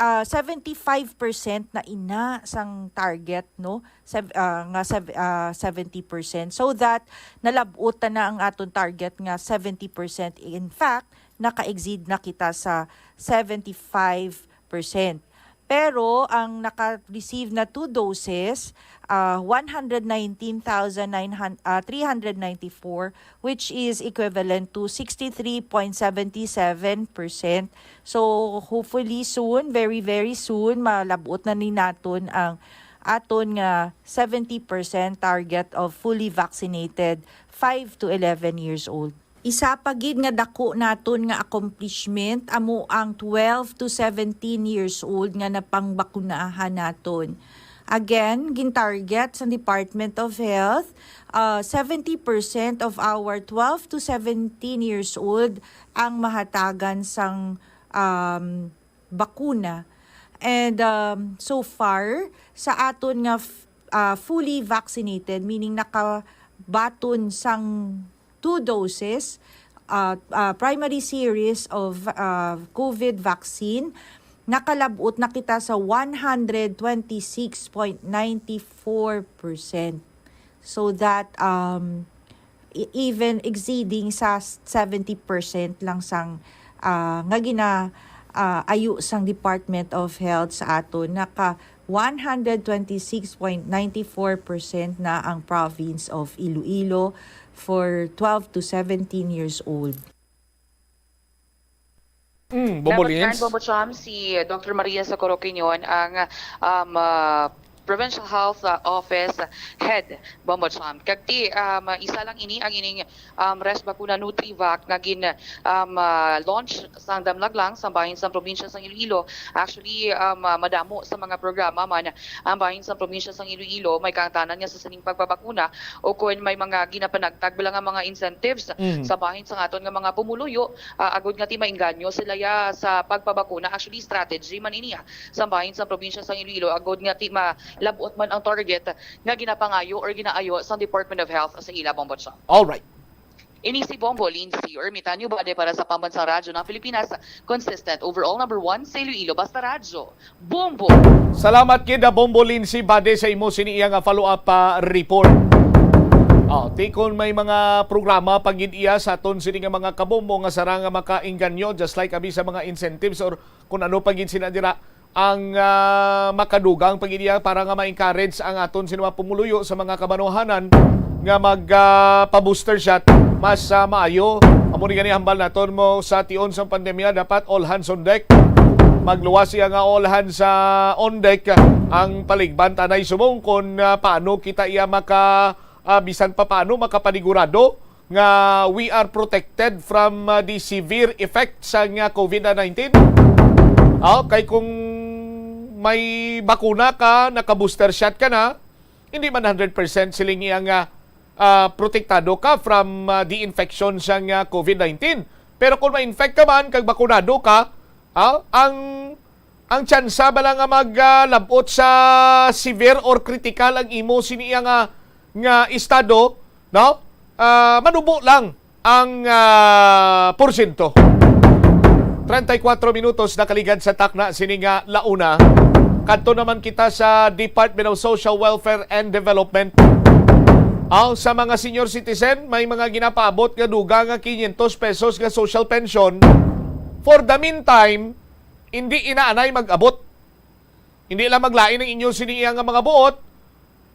ah, seventy-five percent na ina sang target, no? Sev-, ah, nga sev-, ah, seventy percent. So that nalab-ot na ang aton target nga seventy percent. In fact, naka-exceed na kita sa seventy-five percent. Pero ang naka-receive na two doses, ah, one hundred nineteen thousand nine hundred, ah, three hundred ninety-four, which is equivalent to sixty-three point seven seven percent. So, hopefully soon, very, very soon, malab-ot na ni naton ang aton nga seventy percent target of fully vaccinated five to eleven years old. Isa pa gid nga dako naton nga accomplishment amo ang twelve to seventeen years old nga napangbakunahan naton. Again, gin-target sa Department of Health, uh, seventy percent of our twelve to seventeen years old ang mahatagan sang, um, bakuna. And, um, so far, sa aton nga f-, uh, fully vaccinated, meaning nakabaton sang two doses, uh, uh, primary series of, uh, COVID vaccine, nakalabot na kita sa one hundred twenty-six point nine four percent. So that, um, e-, even exceeding sa seventy percent lang sang, ah, nga gina-, ah, ayo sang Department of Health sa aton, naka one hundred twenty-six point nine four percent na ang province of Iloilo for twelve to seventeen years old. Mm, Bombo Dapat Lins. Bombo Cham, si Doctor Maria Socorro Quinion ang, um, ah, Provincial Health, ah, Office Head, Bombo Cham. Kag ti, um, isa lang ini ang ining, um, Rest Bakuna Nutrivac nga gin, um, ah, launch sang damlag lang sa bahin sa probinsya sang Iloilo. Actually, um, ah, madamo sa mga programa man ang bahin sa probinsya sang Iloilo, may kaangtanan nga sa sining pagpabakuna o kung may mga ginapanagtag bala nga mga incentives Mhm. sa bahin sa aton nga mga pumuluyo, ah, agud nga ti maengganyo sila ya sa pagpabakuna. Actually, strategy man ini, ah, sa bahin sa probinsya sang Iloilo, agud nga ti malab-ot man ang target nga ginapangayo or ginaayo sang Department of Health sa ila, Bombo Cham. Alright. Ini si Bombo Lindsay Ermitanio Bade para sa Pambansang Radyo ng Pilipinas, consistent overall number one sa Iloilo, basta radyo. Bombo! Salamat gid, ah, Bombo Lindsay Bade, sa imo sini iya nga follow-up pa report. Oh, ti kon may mga programa pa gid iya sa aton sini nga mga kabombo nga sarang nga makaengganyo, just like abi sa mga incentives or kung ano pa gid sina dira ang, ah, makadugang pa gid iya para nga ma-encourage ang aton sini mga pumuluyo sa mga kabanuhanan nga mag, ah, pa-booster shot, mas, ah, maayo. Amo ni gani hambal naton mo sa tion sang pandemya, dapat all hands on deck. Magluwas siya nga all hands, ah, on deck. Ang paligban tanay subong kung, ah, paano kita iya maka, ah, bisan pa paano makapanigurado nga we are protected from, ah, the severe effects sang, ah, COVID nineteen. Ah, kay kung may bakuna ka, naka-booster shot ka na, hindi man hundred percent siling iya nga, ah, protektado ka from, ah, the infection sang, ah, COVID nineteen. Pero kung ma-infect ka man kag bakunado ka, ah, ang, ang tsansa bala nga mag, ah, lab-ot sa severe or critical ang imo sini iya nga, nga estado, no? Ah, manubo lang ang, ah, porsyento. Treinta y cuatro minutos nakaligad sa takna sini nga launa. Kadto naman kita sa Department of Social Welfare and Development. Aw, sa mga senior citizen, may mga ginapaabot nga dugang nga quinientos pesos nga social pension. For the meantime, hindi inaanay mag-abot. Hindi lang maglain ang inyo sini iya nga mga buot,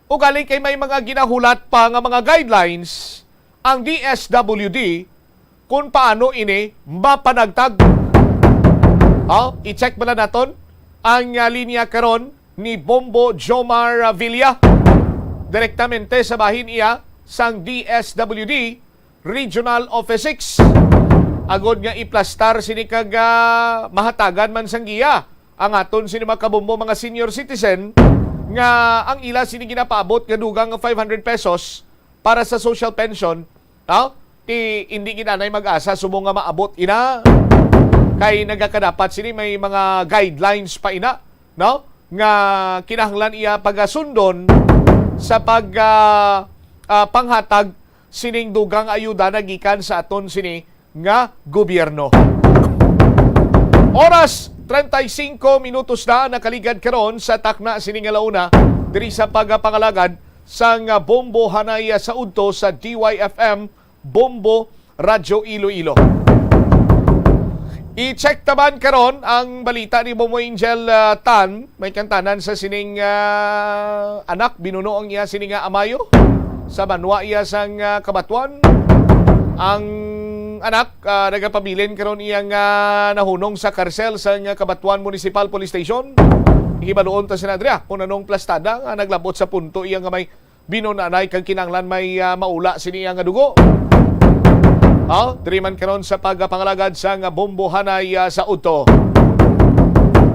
ugali kay may mga ginahulat pa nga mga guidelines ang D S W D kung paano ini mapanagtag. Oh, i-check bala naton ang, ah, linya karon ni Bombo Jomar Villa. Direktamente sa bahin iya sang D S W D Regional Office six, agod nga iplastar sini kag, ah, mahatagan man sang giya ang aton sini mga kabombo, mga senior citizen, nga ang ila sini ginapaabot nga dugang nga five hundred pesos para sa social pension, no? Ti hindi gid anay mag-asa subong nga maabot ina, kay nagakadapat sini may mga guidelines pa ina, no? Nga kinahanglan iya pagasundon sa pag, ah, ah, panghatag sining dugang ayuda na gikan sa aton sini nga gobyerno. Oras, treinta y cinco minutos na nakaligad karon sa takna sini nga launa diri sa pagapangalagad sang Bombo Hanay sa udto sa D Y F M, Bombo Radyo Iloilo. I-check taban karon ang balita ni Bombo Angel, ah, Tan. May kantanan sa sining, ah, anak, binuno ang iya sini nga amayo sa banwa iya sang, ah, Cabatuan. Ang anak, ah, nagapabilin karon iyang, ah, nahunong sa karsel sang, ah, Cabatuan Municipal Police Station. Hibaluon ta sina diri, ah, kung anong plastada nga naglabot sa punto iya nga may binunanay kag kinahanglan may, ah, maula sini iya nga dugo. Ah, diri man karon sa pagpangalagad sang Bombo Hanay, ah, sa udto.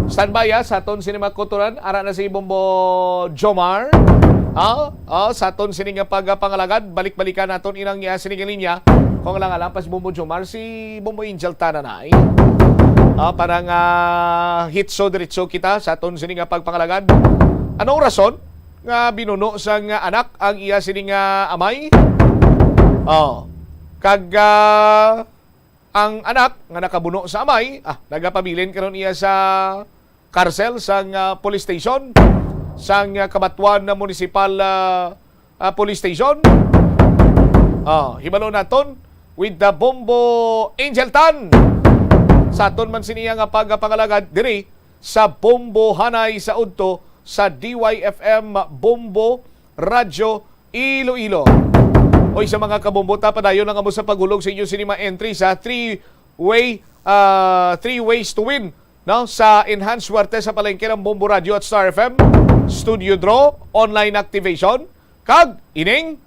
Standby, ah, sa aton sini mga kutoran, ara na si Bombo Jomar. Ah, ah, sa aton sini nga pagpangalagad, balik-balikan naton inang iya sini nga linya. Kung lang alam pas Bombo Jomar, si Bombo Angel Tan na ay. Ah, para nga hitso diretso kita sa aton sini nga pagpangalagad. Anong rason nga binuno sang anak ang iya sini nga amay? Oh. Kag, ah, ang anak nga nakabuno sa amay, ah, nagapabilin karon iya sa karsel sang, ah, police station, sang, ah, Cabatuan na Municipal, ah, ah, Police Station. Ah, hibalo naton with the Bombo Angel Tan. Sa aton man siniya nga pagpangalagad diri sa Bombo Hanay sa udto sa D Y F M Bombo Radyo Iloilo. Oy, sa mga kabombo, ta padayon lang kamo sa paghulog sa inyo sini mga entry sa three-way, ah, three ways to win, no, sa Enhanced Swerte sa Palengke ng Bombo Radio at Star F M, Studio Draw, Online Activation, kag ining,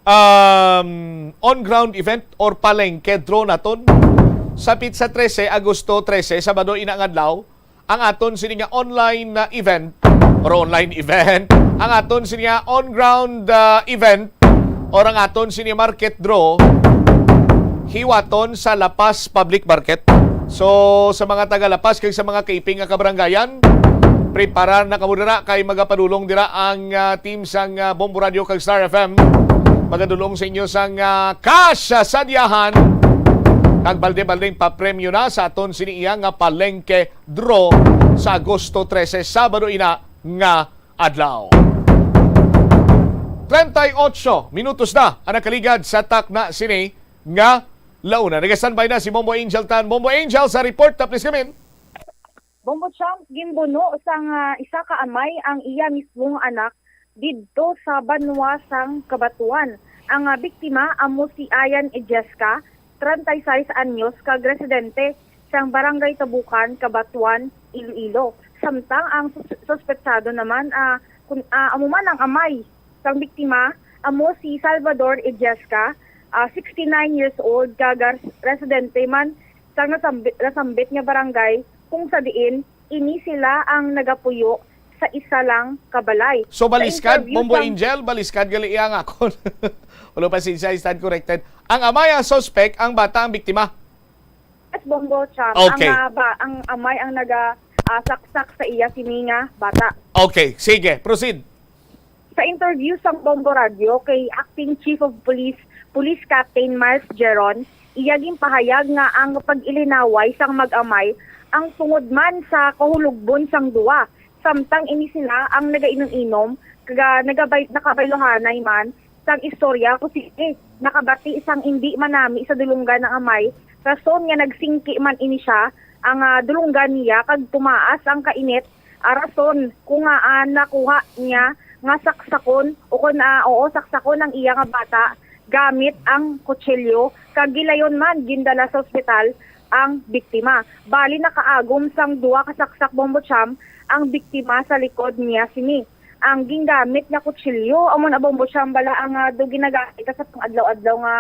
um, on-ground event or palengke draw naton sa petsa trese, Agosto trese, Sabado ina nga adlaw, ang aton sini nga online na event or online event, ang aton sini nga on-ground, ah, event or ang aton sini market draw hiwaton sa La Paz Public Market. So, sa mga taga La Paz kag sa mga kaiping nga kabarangayan, preparar na kamo dira kay magapadulong dira ang, ah, team sang, ah, Bombo Radio kag Star F M. Magadulong sa inyo sang, ah, cash sa sadyahan kag balde-baldeng papremyo na sa aton sini iya nga palengke draw sa Agosto trese, Sabado ina nga adlaw. Treinta y ocho minutos na ang nakaligad sa takna sini nga launa. Nag-standby na si Bombo Angel Tan. Bombo Angel, sa report na, please, kamin. Bombo Champ, ginbuno sang, ah, isa ka amay ang iya mismong anak didto sa banwa sang Cabatuan. Ang, ah, biktima amo si Ayan Ejesca, treinta y seis anyos, kag residente sang Barangay Tabukan, Cabatuan, Iloilo. Samtang ang sus-, suspetsado naman, ah, kun, ah, amo man ang amay sang biktima, amo si Salvador Ejesca, ah, sixty-nine years old, kag res-, residente man sa nasambit, nasambit nga barangay, kung sa diin ini sila ang nagapuyo sa isa lang ka balay. So, sa baliskad, interview Bombo sa Angel, baliskad gali iya nga akon. Ulo, pasensya, I stand corrected. Ang amay ang suspect, ang bata ang biktima. Yes, Bombo Champ. Okay. Ang, ah, ba, ang amay ang naga, ah, saksak sa iya sini nga bata. Okay, sige, proceed. Sa interview sang Bombo Radio kay Acting Chief of Police, Police Captain Miles Geron, iya ginpahayag nga ang pag-ilinaway sang mag-amay ang tungod man sa kahulogbon sang duwa, samtang ini sila ang nagainom-inom, kaga-, nagabay-, nakabaylohanay man sang istorya, posible nakabati sang indi manami sa dulonggan ang amay, rason nga nagsingki man ini siya ang, ah, dulonggan niya kag tumaas ang kainit, ah, rason kung ngaa nakuha niya nga saksakon o kon, ah, oo, saksakon ang iya nga bata gamit ang kutsilyo, kag gilayon man gindala sa ospital ang biktima. Bali, nakaagom sang duha ka saksak, Bombo Champ, ang biktima sa likod niya sini. Ang gingamit nga kutsilyo, amo na, Bombo Champ, bala ang, ah, do ginagamit sa pang-adlaw-adlaw nga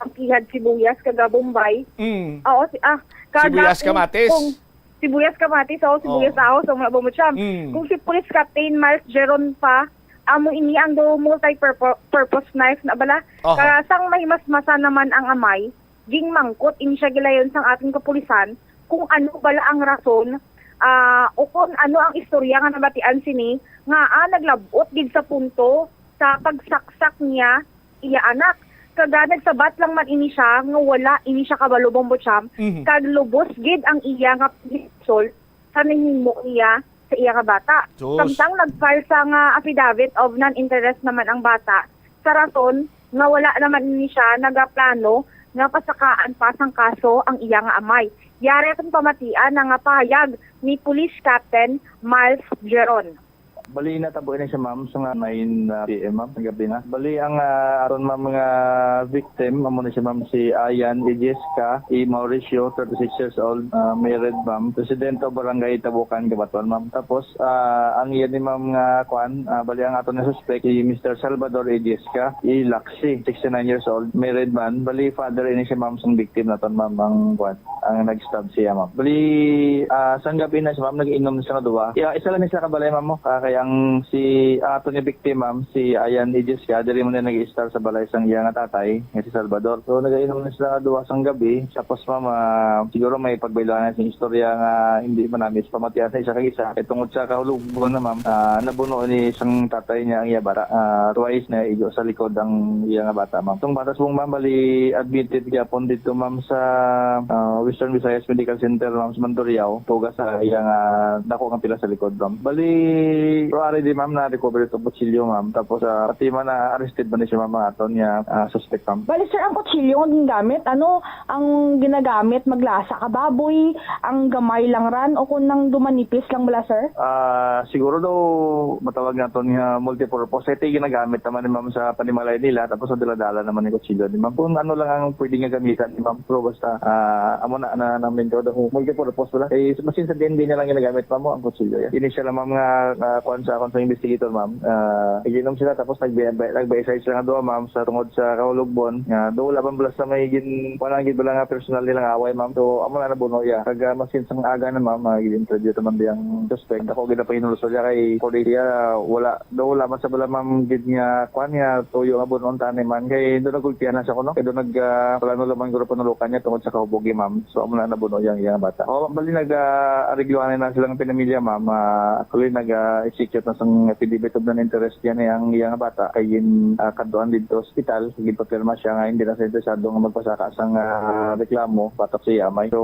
pangkihad sibuyas kag, ah, bombay. Mm. Oo, si, ah, kada Sibuyas, kung, kamatis. Kung sibuyas, kamatis, oo, sibuyas, Oo. ahos, amo na, Bombo Champ. Mm. Kung si Police Captain Miles Geron pa, amo ini ang do multi-purpo-, purpose knife na bala. Aha. Kaya sang mahimasmasa naman ang amay, gingmangkot ini siya gilayon sang aton kapulisan kung ano bala ang rason, ah, o kung ano ang istorya nga nabatian sini nga, ah, naglab-ot gid sa punto sa pagsaksak niya iya anak. Kaga nagsabat lang man ini siya nga wala ini siya kabalo, Bombo Champ, Mhm. kag lubos gid ang iya nga paghisol sa nahimo niya sa iya nga bata. Sus. Samtang nag-file sa nga affidavit of non-interest naman ang bata sa rason nga wala naman ini siya nagaplano nga pasakaan pa sang kaso ang iya nga amay. Yari akong pamatian na nga pahayag ni Police Captain Miles Geron. Bali, natabo ini siya, ma'am, sa nga nine, ah, P M, ma'am, sa gabi na. Bali, ang, ah, aron, ma'am, nga victim, amo ni siya, ma'am, si Ayan Ejesca E. Mauricio, thirty-six years old, ah, married, ma'am, residente of Barangay Tabukan, Cabatuan, ma'am. Tapos, ah, ang iya ni, ma'am, nga kuan, ah, bali, ang aton nga suspect, si Mister Salvador Ejesca E. Laxi, sixty-nine years old, married man. Bali, father ini siya, ma'am, sang victim naton, ma'am, ang kuan, ang nag-stab siya, ma'am. Bali, ah, sang gabi na siya, ma'am, nag-inom siya nga duwa. Ya, isa lang ni siya kabalay, ma'am, mo. Ah, kaya Ang si, ah, ato nga biktima, ma'am, si Ayan Idios, siya diri man na nag-i-stay sa balay sang iya nga tatay, nga si Salvador. So, nagainom na sila duha sang gabi. Tapos, ma'am, ah, siguro may pagbaylohan na sing istorya nga hindi man namin pamatian sa isa kag isa. Kay tungod sa kahulog na, ma'am, ah, nabuno ni sang tatay niya ang iya bata. Ah, twice na igo sa likod ang iya nga bata, ma'am. Itong bata subong, ma'am, bali admitted gyapon dito, ma'am, sa, ah, Western Visayas Medical Center, ma'am, sa Mandurriao. Tuga sa iya nga dako nga pila sa likod, ma'am. Bali, pero ari di, ma'am, na-recover itong kutsilyo, ma'am. Tapos, ah, pati man na arrested man ni siya, ma'am, ang aton nga, ah, suspect, ma'am. Bali, sir, ang kutsilyo nga gingamit, ano ang ginagamit? Maglasa ka baboy, ang gamay lang ran, o kung nang dumanipis lang bala, sir? Ah, siguro daw matawag naton nga multipurpose. Ito yung ginagamit naman ni ma'am sa panimalay nila, tapos ang dala-dala naman yung kutsilyo ni ma'am. Kung ano lang ang pwede nga gamitan ni ma'am, pero basta, ah, amo na, na, namin ko, daw multipurpose pala. Eh, masin sa D N D na lang ginagamit pa mo ang kutsilyo. Yan. Initial lang, ma'am, nga, ah, kuwan sa akon sa investigator, ma'am. Ah, iginom sila, tapos nagbi-, nagbaisay sila nga duha, ma'am, sa tungod sa kahulogbon. Nga, do wala man bala sa may gin-, wala gid bala nga personal nilang away, ma'am. So, amo na nabuno iya. Kag, ah, masin sang aga na, ma'am, ah, gin-interview naman di ang suspect. Ako gid na pahinulsol iya kay kung di siya, wala, do wala man sa bala, ma'am, gid nga, kuwan nga, tuyo nga bunon tani man. Kay do nagulpihan na siya kuno. Kay do nag, ah, plano lamang guro panulukan niya tungod sa kahubogi, ma'am. So, amo na nabuno iya ang iyang bata. O, bali nag, ah, arigluhan na silang pinamilya, ma'am. Ah, actually, nag, ah, execute na sang affidavit of non-interest yan, eh, ang iyang bata. Kay gin, ah, kadtuan dito sa ospital, ginpapirma siya nga hindi na siya interesado nga magpasaka sang, ah, reklamo batok sa iya amay. So,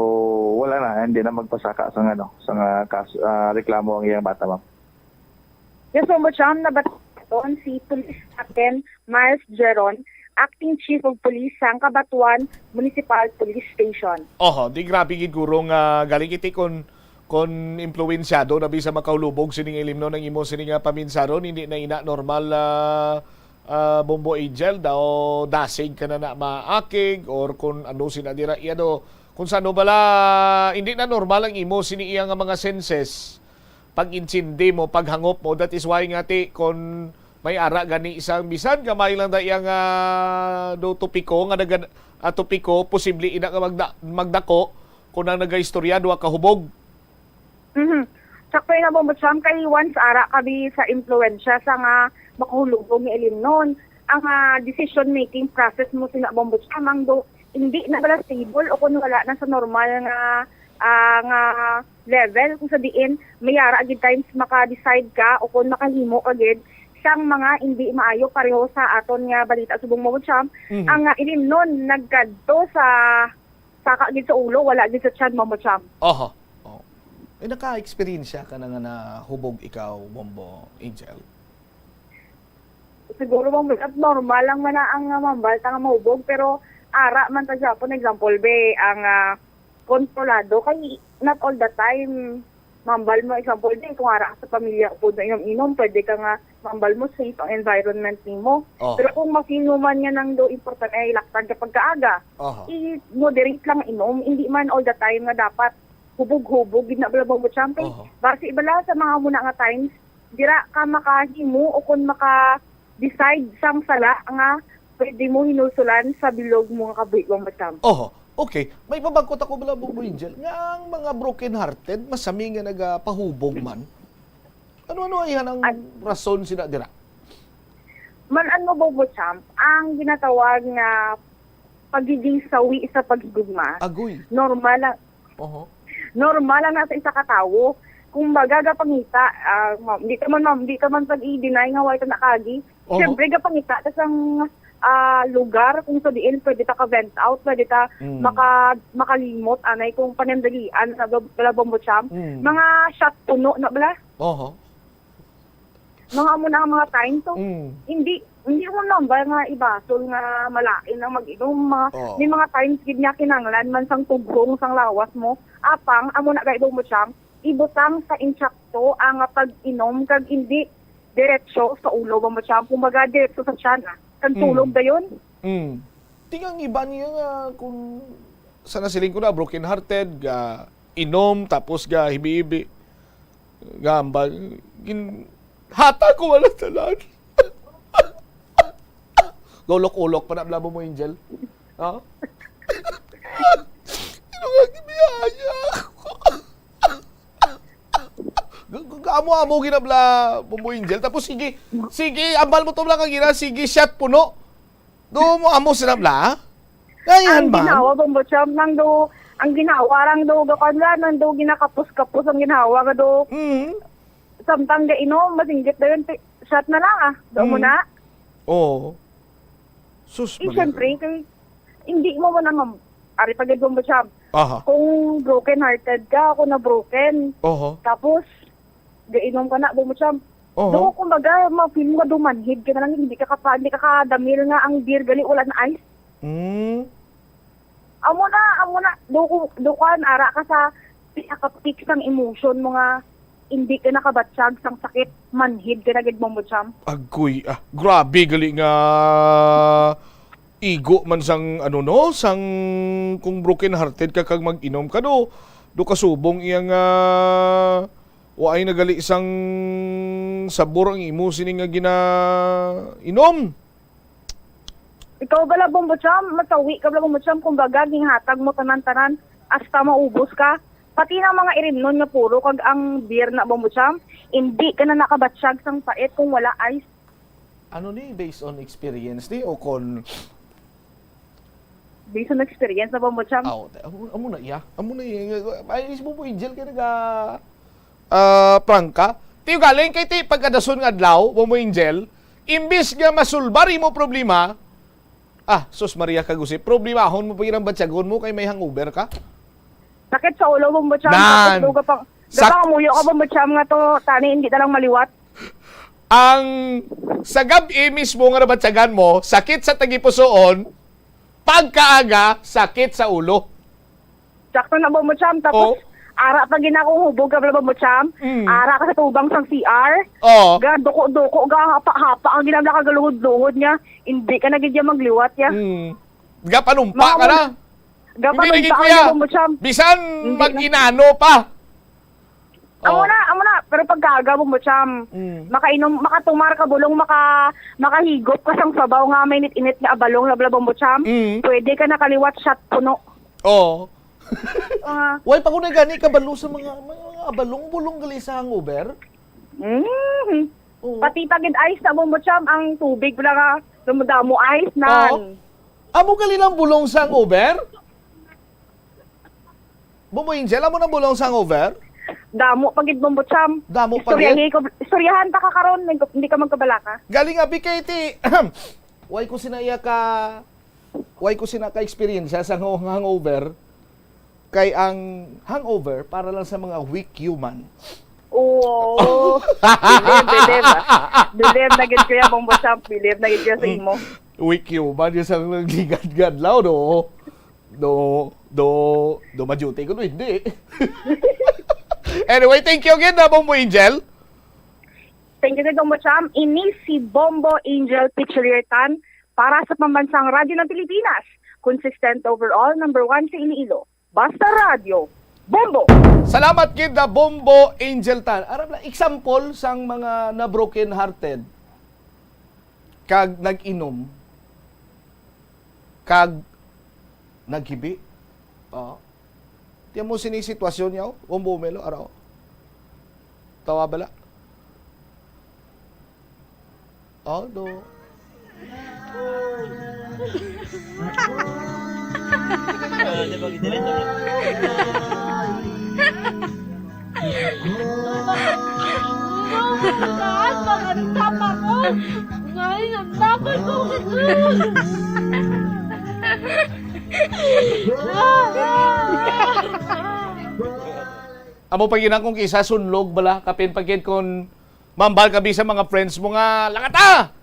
wala na, hindi na magpasaka sang, ano, sang, ah, kas-, ah, reklamo ang iyang bata, ma'am. Yes, Ombudsman, nabatiton si Police Captain Miles Geron, Acting Chief of Police sang Cabatuan Municipal Police Station. Oho, di grabe gid guro nga galing iti kon, kon impluwensyado na bisan makahulubog sining ilimnon ang imo sini nga paminsaron, hindi na ina normal, ah, ah, Bombo Angel, daw dasig ka na na maakig or kung ano sina dira, ano, kung sa ano bala, hindi na normal ang imo sini iya nga mga senses, pag-intindi mo, paghangop mo. That is why nga ti, kon may ara gani isang bisan gamay lang da iya nga do topiko nga naga-, ah, topiko, posible ina nga magda-, magdako kung ang nagaistorya duha ka hubog. Mhm. Sakto ina, Bombo Cham, kay once ara ka bi sa impluwensya sa nga makahulubog nga ilimnon, ang, ah, decision making process mo sina, Bombo Cham, ang do, hindi na bala stable o kung wala na sa normal nga, ah, nga level, kung sa diin may ara gid times maka-decide ka o kung makahimo ka gid sang mga hindi maayo, pareho sa aton nga balita subong mo, Cham. Mhm. Ang, ah, ilimnon nagkadto sa saka gid sa ulo, wala gid sa tiyan, Mama Cham. Oho. Oh. Eh, naka-eksperyensya ka na nga nahubog ikaw, Bombo Angel? Siguro, Bombo, at normal lang man na ang, ah, mambal ta nga mahubog, pero ara man ta gyapon, example, be, ang, ah, kontrolado, kay not all the time mambal mo, example, be, kung ara ka sa pamilya, upod na inom-inom, pwede ka nga mambal mo, safe ang environment nimo. Oh. Pero kung ma-feel mo man nga nang do importante ay laktad ka pagkaaga, Oho. i-moderate lang inom. Hindi man all the time nga dapat hubog-hubog gid na bala, Bombo Cham. Kay Oho. basi bala sa mga muna nga times, dira ka makahimo o kon maka-decide sang sala nga pwede mo hinulsulan sa bilog mo nga kabuhi, Bombo Cham. Oho. Okay. May pabangkot ako bala, Bombo Angel, nga ang mga broken-hearted, masami nga nagapahubog man. Ano-ano ay ang At rason sila dira? Man, ano, Bombo Cham, ang ginatawag nga pagiging sawi sa paghigugma, Agoy. normal lang, Oho. normal lang na sa isa ka tawo. Kumbaga, gapangita, ah, ma-, hindi ka man, ma-, hindi ka man pag-i-deny nga wala ka nakagi. Oho. Siyempre, gapangita ta sang, ah, lugar kung sa diin pwede ta ka-vent out, pwede ta Mm. maka-, makalimot, anay, kung panandalian na ba, bala, Bombo Cham. Mm. Mga shot puno na bala. Oho. Mga amo na ang mga time. So, Mm. hindi, hindi mo number nga ibasol nga malain ang mag-inom. Mga, Oo. may mga times gid nga kinahanglan man sang tughong sang lawas mo. Apang, amo na gaibo mo siyang ibutang sa insakto ang pag-inom kag hindi diretso sa ulo, ba mo siyang, kumbaga, diretso sa tiyan, ah. Kag tulog Mm. dayon. Mm. Tingang iba niya nga kung sa nasiling ko na, broken hearted, ga inom, tapos ga hibi-hibi. Gamba, gin-, hata ko wala tanan. Gaulok-ulok pa na, blabo mo, Angel. Ha? Ano nga gibiyaya ako? Gu-, gu-, Amo-amo ginabla, Bombo Angel. Tapos sige, sige, ambal mo to lang ang ina, sige, shot puno. Do mo amo sinabla? Ngayon Ang man. ginawa, Bombo Cham, nang do, ang ginawa, rang do, gakan lang, nang do, ginakapos-kapos ang ginawa, nga do, Mm. samtang gainom, masinggit na yun, ti- shot na lang, ah. Do mo Mm. na. Oo. Sus, Eh, Maria. syempre, kay, hindi mo mo naman, ari pa gid, Bombo Cham. Aha. Kung broken-hearted ka, ako na broken. Oho. Tapos, gainom ka na, Bombo Cham. Oho. Do, kumbaga, ma-feel mo dumanhid ka na lang, hindi ka kapa, hindi ka kadamil nga ang beer gali, wala na ice. Mm. Amo na, amo na. Do, ko- do kuan, ara ka sa pinaka-peak sang emotion mo nga hindi ka nakabatyag sang sakit, manhid ka na gid, Bombo Cham. Agoy, ah, grabe gali nga igo man sang ano no, sang kung broken hearted ka kag mag-inom ka do, do kasubong iya nga waay nagali sang sabor ang imo sini nga ginainom. Ikaw bala, Bombo Cham, masawi ka bala, Bombo Cham, kumbaga, ginghatag mo tanan-tanan, hasta maubos ka. Pati na mga irimnon nga puro kag ang beer na, Bombo Cham, hindi ka na nakabatyag sang pait kung wala ice. Ano ni, based on experience ni o kon Based on experience na, Bombo Cham. Aw, amo, amo na iya. Amo na iya. Ay, is Bombo Angel kay naga ah, prangka. Tiyo galing kay ti pagkadason nga adlaw, Bombo Angel, imbis nga masulbar imo problema, ah, sus Maria kag Jose, problemahon mo pa gyud ang batyagon mo kay may hangover ka. Sakit sa ulo, Bombo Cham. Nan. Tapos do ka pang, Sak- gapang muyo ka, Bombo Cham, nga to, tani, hindi na lang maliwat. Ang sa gab-i mismo nga nabatyagan mo, sakit sa tagipusoon, pagkaaga, sakit sa ulo. Sakto na, Bombo Cham. Tapos, Oh. ara pa gina kung hubog ka, Bombo Cham. Mm. Ara ka sa tubang sang C R. Oh. Ga, duko-duko, ga, hapa-hapa, ang ginamla ka galuhod-luhod niya. Hindi ka na gid niya magliwat, ya. Mm. Gapanumpa Mga ka na. Ga, Hindi lagi, panumpa ka kuya. na, Bombo Cham. Bisan Hindi na. mag-inano pa. Amo Oh. na, amo na. Pero pagkaaga, Bombo Cham, Mm. makainom, makatumar ka bulong, maka, makahigop ka sang sabaw nga may init-init nga abalong, labla, Bombo Cham. Mm. Pwede ka nakaliwat shot puno. Oh. Ah, Why pa ko na gani kabalo sa mga, mga, mga abalong bulong gali sa hangover? mhm. Oo. Pati pa gid ice na, Bombo Cham, ang tubig pala nga, damo-damo ice Oo. nan. Amo gali lang bulong sa hangover? Bombo Angel, amo na bulong sa hangover? Damo pa gid, Bombo Cham. Damo pa Istoryahi gid? ko, istoryahan ta ka karon, hindi ka magkabalaka. Galing abi kay ti, why ko sina iya ka, why ko sina ka experience sa hang- hangover? Kay ang hangover para lang sa mga weak human. Oo. Believe, believe. Believe na gid kuya, Bombo Cham. Believe na gid kuya sa imo. Weak human, yung sa nagligad-gad law, no? Do, do, do ma-duty ko, no? Hindi. Anyway, thank you again, na Bombo Angel. Thank you, Bombo Cham. Ini si Bombo Angel Pichariertan para sa Pambansang Radyo ng Pilipinas. Consistent overall, number one sa Iloilo. Basta Radyo, Bombo! Salamat gid na Bombo Angel Tan. Aram na, example sang mga na broken hearted kag nag-inom kag naghibi. Oh. Tiyan mo sini sitwasyon niya, oh. Bombo Melo, araw. Tawa bala. Oh, do. Saan? Maganda pa ko. Ngayon, ang dapat ko. Amo pa gid ang kung isa sunlog bala, kapin pa gid kung mambal ka bi sa mga friends mo nga, "Langata!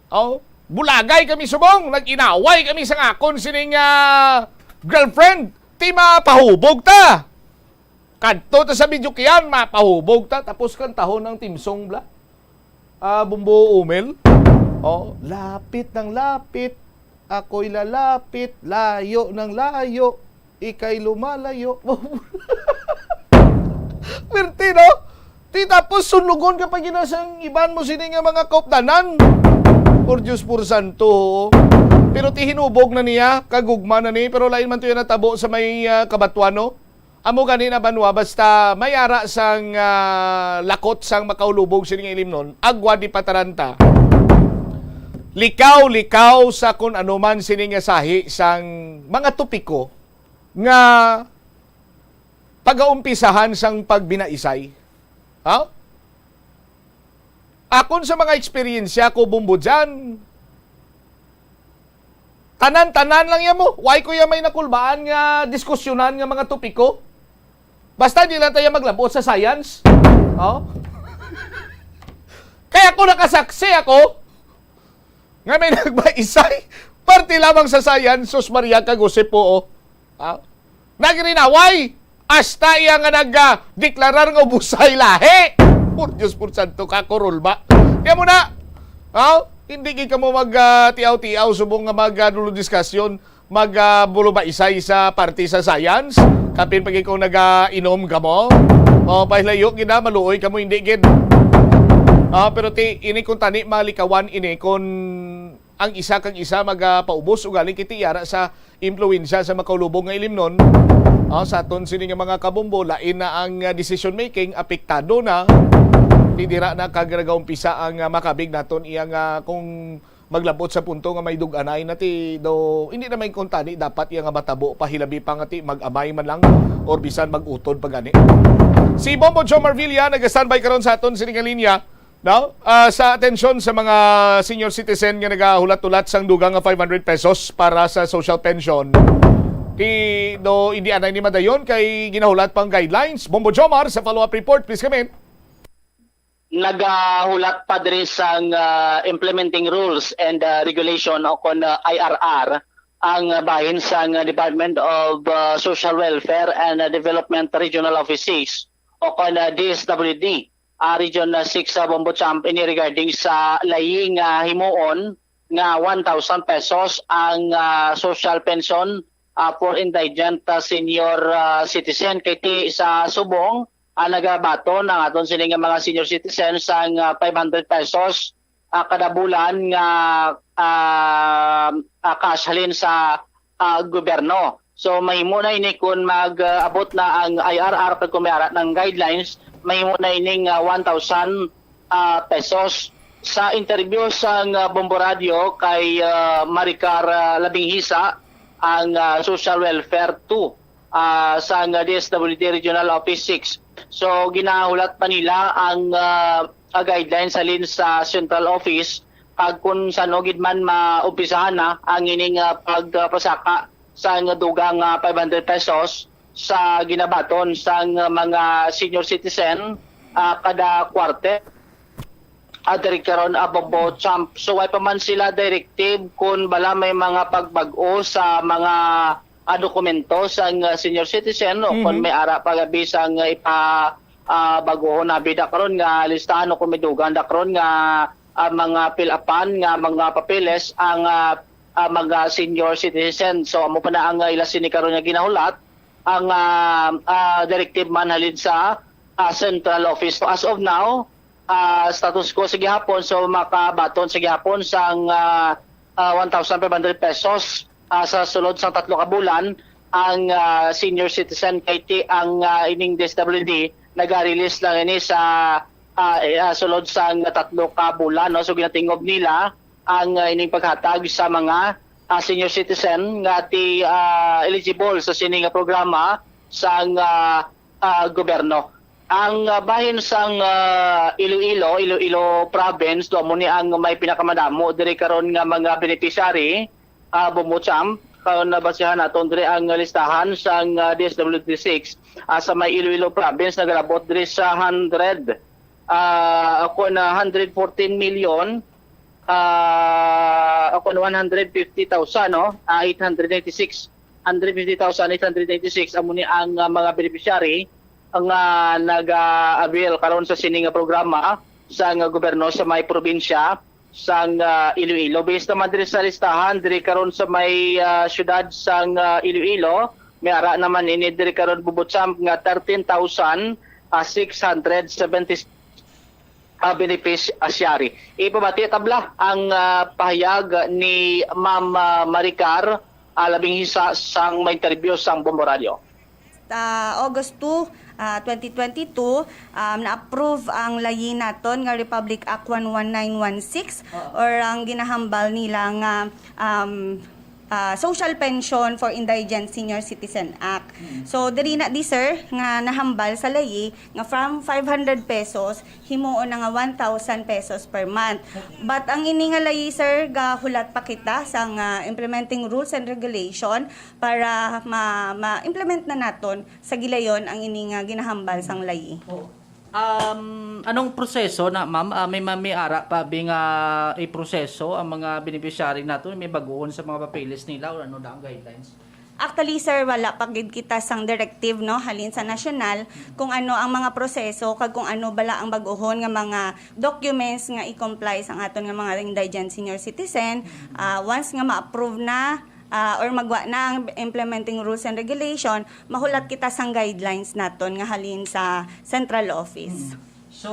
Oh, bulagay kami subong, nag-inaway kami sa akon sining ah, girlfriend, ti mapahubog ta." Kadto ta sa Bidyokian, mapahubog ta, tapos kantahon ang theme song bala. Ah, Bombo Umel. Oh, lapit ng lapit, ako'y lalapit, layo ng layo, ika'y lumalayo. Pwerte, no? Ti tapos sunlugon ka pa gina sang iban mo sini nga mga kaupdanan. Por Diyos, por santo. Pero ti hinubog na niya, kagugma na ni, pero lain man to yan natabo sa may ah, Kabatuan, no? Amo gani na banwa, basta may ara sang, ah, lakot sang makaulubog sini nga ilimnon, agwa di pataranta. Likaw-likaw sa kun ano man sini nga sahi sang mga topiko nga pagaumpisahan sang pagbinaisay. Ha? Akon sa mga eksperyensya ko, Bombo Jan, tanan-tanan lang yan mo. Why ko yan may nakulbaan nga diskusyonan nga mga topiko? Basta di lang tayo maglabot sa science. Oh? Kaya ako nakasaksi ako nga may nagbaisay. Parte lamang sa science, sus Maria kag Jose po, oh. Ah, nagrinaway. Hasta iya nga nag-, ah, deklarar nga ubusay lahi. Por Dios, por santo ka, kurulba. Kaya mo na, ah, hindi gid kamo mag, ah, tiaw-tiaw subong nga mag, ah, dulo diskusyon, mag, ah, bulo ba isay sa parte sa science. Kapin pag ikaw nag-inom kamo. O, pahilayo gid na, maluoy kamo, hindi gid. Ah, pero ti, ini kung tani malikawan ini kung ang isa kag isa magapaubos ugaling kiti yara sa impluwensya sa makaulubog nga ilimnon. Ah, sa aton sini nga mga kabombo, lain na ang, ah, decision making, apektado na. Ti dira na kag nagaumpisa ang, ah, makabig naton iya nga kung maglabot sa punto nga may dug-anay na ti do, hindi na may kuntani dapat iya nga matabo pa, hilabi pa nga ti mag-amay man lang or bisan mag-utod pa gani. Si Bombo Joe Marvilla nag-standby karon sa aton sini nga linya. No? Ah, sa atensyon sa mga senior citizen nga nagahulat-hulat sang dugang nga five hundred pesos para sa social pension. Ti do hindi anay ni madayon kay ginahulat pang guidelines. Bombo Jomar sa follow-up report, please come in. Nagahulat pa diri sang, ah, implementing rules and, ah, regulation o kon, ah, I R R ang, ah, bahin sang, ah, Department of, ah, Social Welfare and, ah, Development Regional Office six o kon, ah, D S W D, ah, Region, ah, six sa Bombo Champ ini regarding sa layi nga himuon nga one thousand pesos ang, ah, social pension, ah, for indigent, ah, senior, ah, citizen kay ti sa subong, ah, nagabaton ang aton sini nga mga senior citizen sang, ah, five hundred pesos, ah, kada bulan nga, ah, ah, cash halin sa, ah, gobyerno. So mahimo na ini kon mag-abot na ang I R R kag kon may ara ng guidelines, mahimo na ining, ah, one thousand, ah, pesos. Sa interview sang, ah, Bombo Radio kay, ah, Maricar, ah, Labinghisa, ang, ah, Social Welfare two, ah, sang D S W D Regional Office six. So ginahulat pa nila ang, ah, ah, guidelines halin sa Central Office kag kung sano gid man maumpisahan na ang ining, ah, pagpasaka sang dugang, ah, five hundred pesos sa ginabaton sang mga senior citizen, ah, kada quarter. Ah, diri karon, ah, Bombo Champ. So, way pa man sila directive kung bala may mga pagbag-o sa mga, ah, dokumento sang, ah, senior citizen, o kung Mhm. may ara pa gabi sang, ah, ipa, ah, baguhon na bida karon nga listahan, o kung may dugang da karon nga, ah, mga pilapan nga mga papeles ang, ah, ah, mga senior citizen. So, amo pa na ang, ah, ila sini karon nga ginahulat, ang, ah, ah, directive man halin sa, ah, central office. So, as of now, ah, status quo sa gihapon, so makabaton sa gihapon sang, ah, ah, one thousand five hundred pesos, ah, sa sulod sang tatlo ka bulan ang, ah, senior citizen, kay ti ang, ah, ining D S W D naga-release lang ini sa, ah, eh, ah, sulod sang tatlo ka bulan, no? So ginatingob nila ang, ah, ining paghatag sa mga, ah, senior citizen nga ti, ah, eligible sa sini nga programa sang, ah, ah, gobyerno. Ang, ah, bahin sang, ah, Iloilo, Iloilo province, do amo ni ang may pinakamadamo diri karon nga mga beneficiary, ah, Bombo Champ. Karon nabasihan naton diri ang listahan sang, ah, D S W D six, ah, sa may Iloilo province nagalabot diri sa hundred, ah, ako na hundred fourteen million, ah, ako na one hundred fifty thousand, no? Ah, eight hundred ninety-six, hundred fifty thousand eight hundred ninety-six amo ni ang, ah, mga beneficiary nga nag-avail karon sa sini nga programa sang gobyerno sa may probinsya sang, ah, Iloilo. Based naman diri sa listahan diri karon sa may, ah, syudad sang, ah, Iloilo, may ara naman ini diri karon, Bombo Champ, nga thirteen thousand six hundred seventy, ah, beneficiary. Ipabati tabla ang, ah, pahayag ni Ma'am, ah, Maricar, ah, Labinghisa sang may interview sang Bombo Radio. Sa August two, ah, twenty twenty-two, um, na-approve ang layi naton nga Republic Act one one nine one six, Oo. or ang ginahambal nila nga, um, ah, Social Pension for Indigent Senior Citizen Act. Mm. So, diri na di, sir, nga nahambal sa layi nga from five hundred pesos, himuon na nga one thousand pesos per month. Okay. But ang ini nga layi, sir, gahulat pa kita sang implementing rules and regulation para ma-, ma-implement na naton sa gilayon ang ini nga ginahambal sang layi. Oo. Um, anong proseso na, ma'am? Ah, may, may, may ara pa bi nga iproseso ang mga beneficiary nato? May baguon sa mga papeles nila or ano na ang guidelines? Actually, sir, wala pa gid kita sang directive, no, halin sa nasyonal kung ano ang mga proseso kag kung ano bala ang bag-ohon nga mga documents nga i-comply sang aton nga mga indigent senior citizen. Ah, once nga ma-approve na, ah, or magwa na ang implementing rules and regulation, mahulat kita sang guidelines naton nga halin sa central office. Mm. So,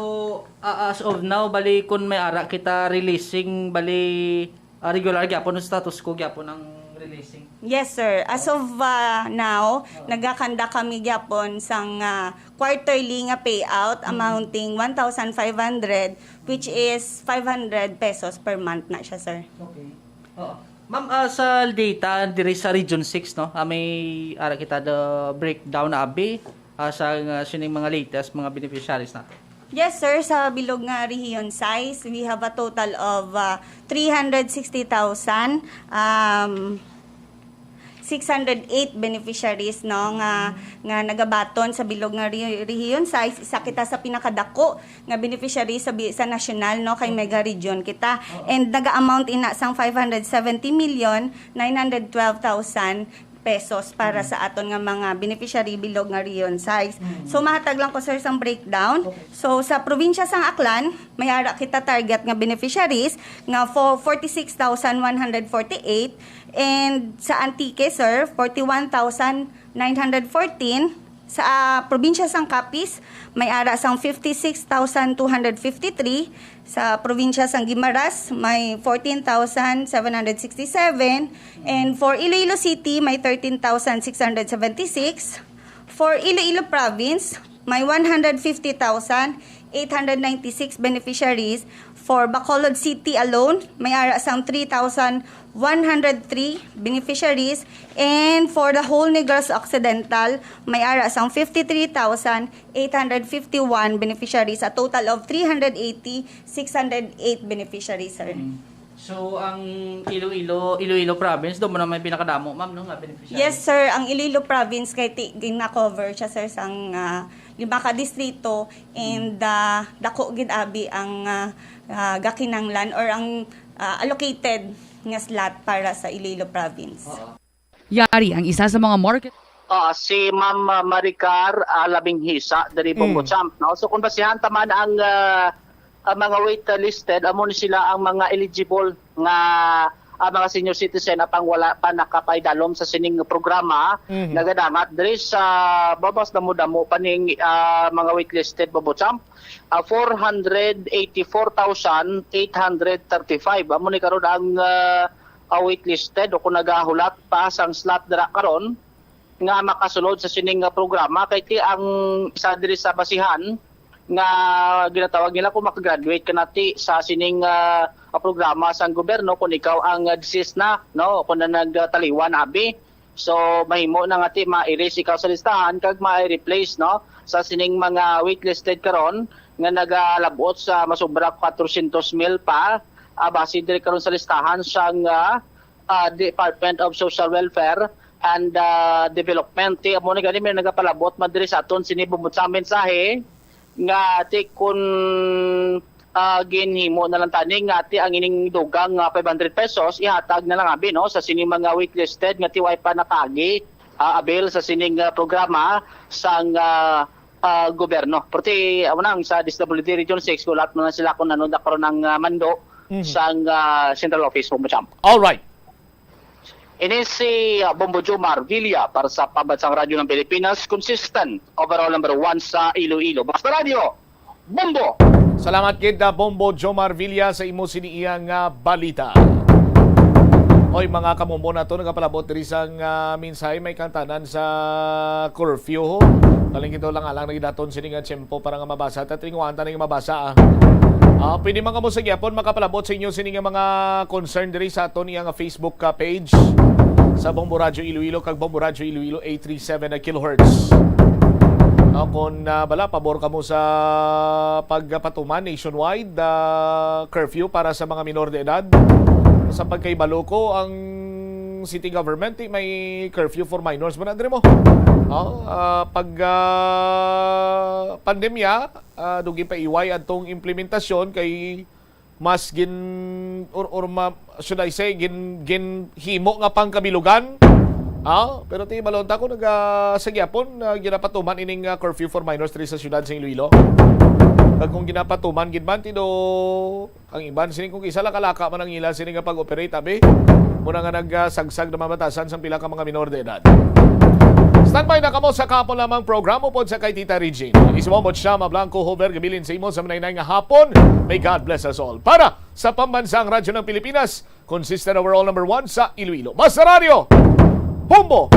ah, as of now, bali, kun may ara kita releasing, bali, ah, regular gyapon, status quo gyapon ang releasing? Yes, sir. As of, ah, now, Oo. nagakanda kami gyapon sang, ah, quarterly nga payout Mm. amounting one thousand five hundred, which is five hundred pesos per month na siya, sir. Okay. Oo. Ma'am, ah, sa data diri sa Region six, no? Ah, may ara kita the breakdown na abi, ah, sa, ah, sining mga latest mga beneficiaries nato. Yes, sir. Sa bilog nga rehiyon sais, we have a total of, ah, three hundred sixty thousand, um, six hundred eight beneficiaries, no, nga, nga nagabaton sa bilog nga re-, rehiyon sais. Isa kita sa pinakadako nga beneficiary sa bi-, sa nasyonal, no, kay mega region kita. Oo. And naga-amount ina sang five hundred seventy million nine hundred twelve thousand pesos para Mm. sa aton nga mga beneficiary bilog nga rehiyon sais. Mm. So, mahatag lang ko, sir, sang breakdown. Okay. So, sa probinsya sang Aklan, may ara kita target nga beneficiaries nga fo-, forty-six thousand one hundred forty-eight, and sa Antique, sir, forty-one thousand nine hundred fourteen. Sa, ah, probinsya sang Capiz, may ara sang fifty-six thousand two hundred fifty-three. Sa probinsya sang Guimaras, may fourteen thousand seven hundred sixty-seven. And for Iloilo City, may thirteen thousand six hundred seventy-six. For Iloilo Province, may one hundred fifty thousand eight hundred ninety-six beneficiaries. For Bacolod City alone, may ara sang three thousand one hundred three beneficiaries. And for the whole Negros Occidental, may ara sang fifty-three thousand eight hundred fifty-one beneficiaries, a total of three hundred eighty, six hundred eight beneficiaries, sir. Mm. So, ang Iloilo, Iloilo province, doon mo na may pinakadamo, ma'am, no, nga beneficiaries? Yes, sir. Ang Iloilo province kay ti-, gina-cover siya, sir, sang, ah, lima ka distrito, and, ah, dako gid abi ang, ah, ah, gakinanglan or ang, ah, allocated nga slot para sa Iloilo province. Oo. Yari ang isa sa mga market. Ah, si Ma'am, ah, Maricar, ah, Labinghisa diri, Bombo Mm. Champ, no? So, kung basihan ta man ang, ah, ang mga wait listed, amo ni sila ang mga eligible nga, ah, mga senior citizen apang wala pa nakapaidalom sa sining programa, Mhm. nagadangat diri sa babas damo-damo pa ning, ah, mga wait listed, Bombo Champ. Ah, four hundred eighty-four thousand eight hundred thirty-five. Amo ni karon ang, ah, ah, waitlisted o kung nagahulat pa sang slot dira karon nga makasulod sa sining nga programa, kay ti ang isa diri sa basihan nga ginatawag nila kung makagraduate ka na ti sa sining, ah, programa sang gobyerno kung ikaw ang, ah, deceased na, no, kung na nagtaliwan abi. So, mahimo na nga ti ma-erase ikaw sa listahan kag ma-replace, no, sa sining mga waitlisted karon nga nagalabot sa masobra quatrocientos mil pa, ah, base diri karon sa listahan sang, ah, ah, Department of Social Welfare and, ah, Development. Ti amo ni gani may nagapalabot man diri sa aton sini bumot sa mensahe nga ti kun, ah, ginhimo na lang tani nga ti ang ining dugang nga five hundred pesos ihatag na lang abi, no, sa sini mga waitlisted nga ti way pa nakaagi, ah, avail sa sining, ah, programa sang, ah, ah, gobyerno. Pero ti amo nang sa D S W D Region six, gulat mo na sila kung ano na karon ang, ah, mando Mhm. sang, ah, central office mo, Champ. All right. Ini si, ah, Bombo Jomar Villa para sa Pambansang Radyo ng Pilipinas, consistent, overall number one sa Iloilo. Basta Radyo, Bombo! Salamat gid, ah, Bombo Jomar Villa, sa imo sini iya nga balita. Oy, mga kamumbo nato, nagapalabot diri sang, ah, mensahe may kantanan sa curfew, ho. Kaling ito lang alang nagidaton sini nga tiyempo para nga mabasa. Tatinguan ta nga mabasa, ah. Ah, pwede man kamo sa gyapon makapalabot sa inyo sini nga mga concern diri sa aton iya nga Facebook, ah, page sa Bombo Radyo Iloilo kag Bombo Radyo Iloilo eight three seven na kilohertz. Ah, kung, ah, bala, pabor kamo sa pagpatuman nationwide, ah, curfew para sa mga minor de edad. Sa pagkahibalo ko, ang city government, eh, may curfew for minors ba na diri mo? Oh, ah, pag, ah, pandemya, ah, dugi pa iway adtong implementasyon kay mas gin, or, or ma-, should I say, gin, ginhimo nga pangkabilugan. Ah, pero ti balon ta ko naga sa gyapon, ah, ginapatuman ining, ah, curfew for minors diri sa siyudad sa Iloilo. Kag kung ginapatuman gid man, ti do ang iban sini kung isa lang kalaka man ang ila sini nga pag-operate, abi. Muna nga nagsagsag na mamatasan sang pila ka mga minor de edad. Standby na kamo sa kahapon lamang programa pod sa kay Tita Regine. Ismo mo siya, Mablanco Hover, gabilin sa imo sa manay nga hapon. May God bless us all. Para sa Pambansang Radyo ng Pilipinas, consistent overall number one sa Iloilo. Basta Radyo, Bombo,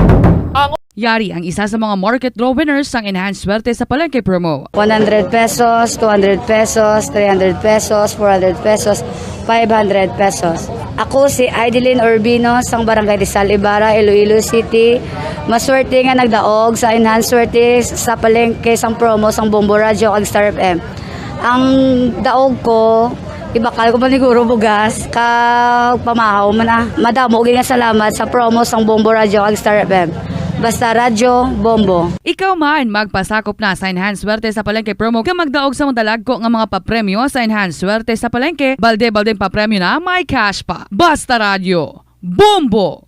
ang Yari ang isa sa mga market draw winners sang Enhanced Swerte sa Palengke promo. One hundred pesos, two hundred pesos, three hundred pesos, four hundred pesos, five hundred pesos. Ako si Idilyn Urbino sang Barangay Rizal Ibarra, Iloilo City. Maswerte nga nagdaog sa Enhanced Swerte sa palengke sang promo sang Bombo Radyo kag Star F M. Ang daog ko, ibakal ko maniguro bugas, kag pamahaw man, ah. Madamo gid nga salamat sa promo sang Bombo Radyo kag Star F M. Basta Radyo, Bombo. Ikaw man, magpasakop na sa Enhanced Swerte sa Palengke promo kag magdaog sa madalagko nga mga papremyo sa Enhanced Swerte sa Palengke, balde-baldeng papremyo na, may cash pa. Basta Radyo, Bombo!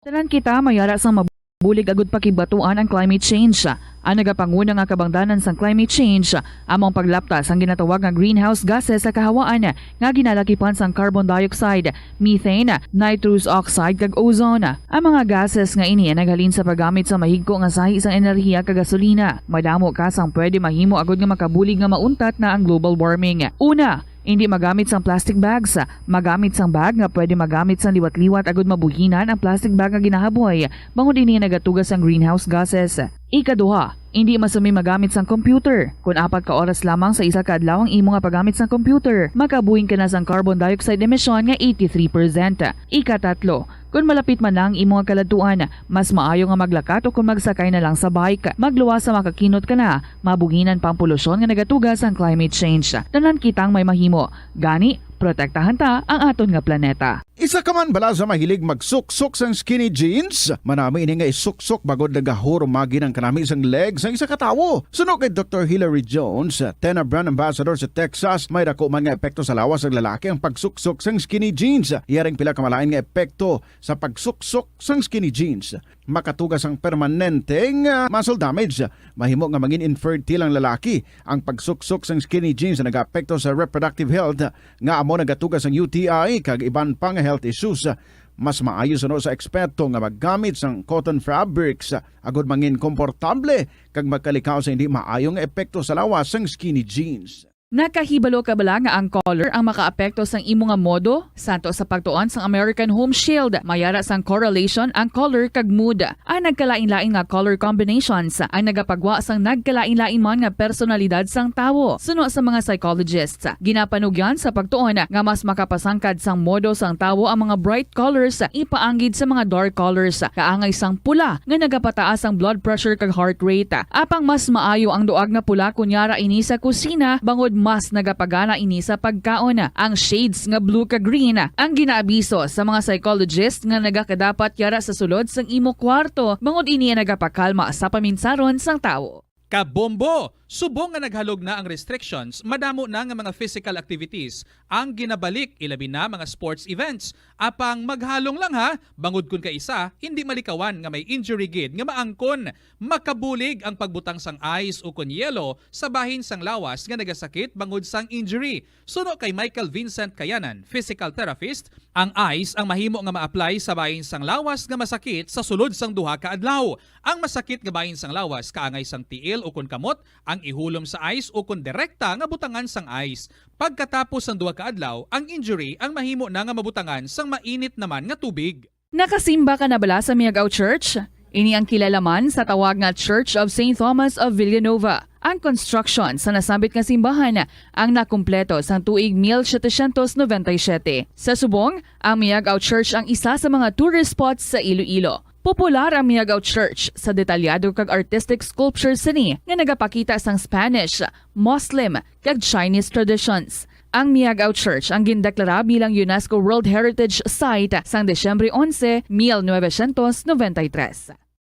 Tanan kita may ara sang mabulig agud pakigbatuan ang climate change. Ang nagapanguna nga kabangdanan sang climate change amo ang paglapta sang ginatawag nga greenhouse gases sa kahawaan nga ginalakipan sang carbon dioxide, methane, nitrous oxide, kag ozone. Ang mga gases nga ini ang naghalin sa paggamit sa mahigko nga sahi sang enerhiya kag gasolina. Madamo ka sang pwede mahimo agud nga makabulig nga mauntat na ang global warming. Una, indi magamit sang plastic bags. Magamit sang bag nga pwede magamit sang liwat-liwat agud mabuhinan ang plastic bag nga ginahaboy, bangod ini nagatuga sang greenhouse gases. Ikaduha, indi masumi magamit sang computer. Kon apat ka oras lamang sa isa ka adlaw ang imo nga paggamit sang computer, makabuhin ka na sang carbon dioxide emission nga eighty-three percent. Ikatatlo, kon malapit man na ang imo nga kaladtuan, mas maayo nga maglakat o kon magsakay na lang sa bike. Magluwas sa makakinot ka na, mabuhinan pa ang polusyon nga nagatuga sang climate change. Tanan kitang may mahimo. Gani, protektahan ta ang aton nga planeta. Isa ka man bala sa mahilig magsuksok sang skinny jeans? Manami ini nga isuksok bangod nagahurumagi ang kanami sang leg sang isa ka tawo. Suno kay Doktor Hilary Jones, Tena brand ambassador sa Texas, may dako man nga epekto sa lawas sang lalaki ang pagsuksok sang skinny jeans. Iya ring pila ka malain nga epekto sa pagsuksok sang skinny jeans. Makatuga sang permanente nga muscle damage. Mahimo nga mangin infertile ang lalaki. Ang pagsuksok sang skinny jeans nagaapekto sa reproductive health, nga amo nagatuga sang U T I kag iban pa nga health issues. Mas maayo suno sa eksperto nga maggamit sang cotton fabrics agud mangin komportable kag makalikaw sa hindi maayo nga epekto sa lawas sang skinny jeans. Nakahibalo ka bala nga ang color ang makaapekto sang imo nga modo? Santo sa pagtuon sang American Home Shield, may ara sang correlation ang color kag mood. Ang nagkalain-lain nga color combinations ang nagapagwa sang nagkalain-lain man nga personalidad sang tawo. Suno sa mga psychologists, ginapanugyan sa pagtuon nga mas makapasangkad sang modo sang tawo ang mga bright colors ipaanggid sa mga dark colors, kaangay sang pula nga nagapataas ang blood pressure kag heart rate. Apang mas maayo ang duag nga pula kon yara ini sa kusina, bangod mas nagapagana ini sa pagkaon. Ang shades nga blue kag green ang ginaabiso sa mga psychologist nga nagakadapat yara sa sulod sang imo kwarto, bangod ini ang nagapakalma sa paminsaron sang tawo. Kabombo! Subong nga naghalog na ang restrictions, madamo na nga mga physical activities ang ginabalik, ilabi na mga sports events. Apang maghalong lang ha, bangod kun kaisa, hindi malikawan nga may injury gid nga maangkon. Makabulig ang pagbutang sang ice ukon yelo sa bahin sang lawas nga nagasakit bangod sang injury. Suno kay Michael Vincent Kayanan, physical therapist, ang ice ang mahimo nga ma-apply sa bahin sang lawas nga masakit sa sulod sang duha ka adlaw. Ang masakit nga bahin sang lawas kaangay sang tiil ukon kamot ang ihulom sa ice ukon direkta nga butangan sang ice. Pagkatapos sang duha ka adlaw, ang injury ang mahimo na nga mabutangan sang mainit naman nga tubig. Nakasimba ka na bala sa Miag-ao Church? Ini ang kilala man sa tawag nga Church of Saint Thomas of Villanova. Ang construction sa nasambit nga simbahan ang nakumpleto sang tuig mil setecientos noventa y siete. Sa subong, ang Miag-ao Church ang isa sa mga tourist spots sa Iloilo. Popular ang Miag-ao Church sa detalyado kag artistic sculpture sini nga nagapakita sang Spanish, Muslim, kag Chinese traditions. Ang Miag-ao Church ang gindeklara bilang UNESCO World Heritage Site sang Disyembre onse, mil novecientos noventa y tres.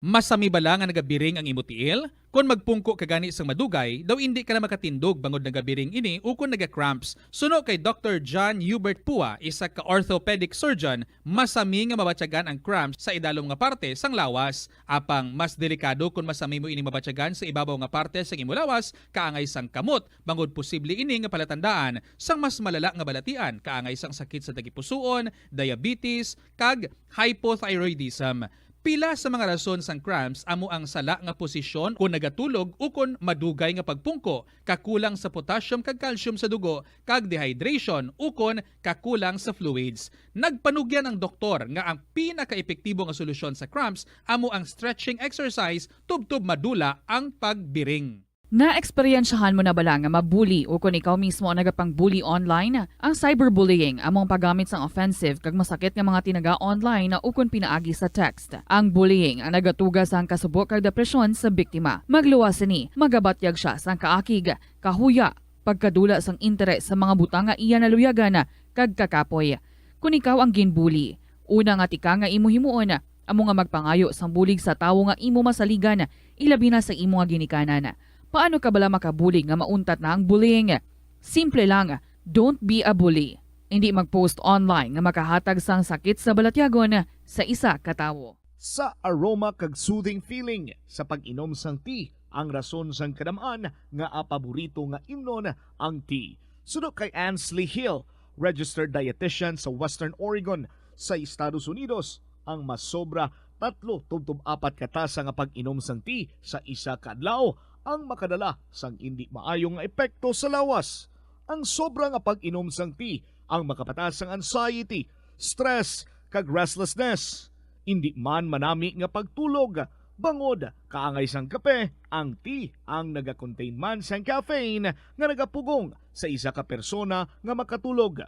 Masami bala nga nagabiring ang imo tiil? Kon magpungko ka gani sang madugay, daw indi ka na makatindog bangod nagabiring ini ukon naga-cramps. Suno kay Doktor John Hubert Pua, isa ka orthopedic surgeon, masami nga mabatyagan ang cramps sa idalom nga parte sang lawas. Apang mas delikado kon masami mo ini mabatyagan sa ibabaw nga parte sang imo lawas, kaangay sang kamot, bangod posible ini nga palatandaan sang mas malala nga balatian, kaangay sang sakit sa tagipusoon, diabetes, kag hypothyroidism. Pila sa mga rason sang cramps amo ang sala nga posisyon kon nagatulog ukon madugay nga pagpungko, kakulang sa potassium kag calcium sa dugo, kag dehydration ukon kakulang sa fluids. Nagpanugyan ang doktor nga ang pinakaepektibo nga solusyon sa cramps amo ang stretching exercise tubtob madula ang pagbiring. Naeksperyensyahan mo na bala nga mabuli ukon ikaw mismo ang nagapang-bully online? Ang cyberbullying amo ang paggamit sang offensive kag masakit nga mga tinaga online ukon pinaagi sa text. Ang bullying ang nagatuga sang kasubo kag depresyon sa biktima. Magluwas sini, magabatyag sia sang kaakig, kahuya, pagkadula sang interes sa mga butang nga iya naluyagan, kag kakapoy. Kon ikaw ang ginbuli, una nga tikang nga imo himuon amo nga magpangayo sang bulig sa tawo nga imo masaligan, ilabi na sa imo nga ginikanan. Paano ka bala makabulig nga mauntat na ang bullying? Simple lang, don't be a bully. Indi mag-post online nga makahatag sang sakit sa balatyagon sa isa ka tawo. Sa aroma kag soothing feeling sa pag-inom sang tea ang rason sang kadam-an nga paborito nga imnon ang tea. Suno kay Ansley Hill, registered dietitian sa Western Oregon sa Estados Unidos, ang masobra tatlo tubtob apat ka tasa nga pag-inom sang tea sa isa ka adlaw ang makadala sang indi maayo nga epekto sa lawas. Ang sobra nga pag-inom sang tea ang makapataas sang anxiety, stress, kag restlessness. Indi man manami nga pagtulog, bangod kaangay sang kape, ang tea ang nagakontain man sang caffeine nga nagapugong sa isa ka persona nga makatulog.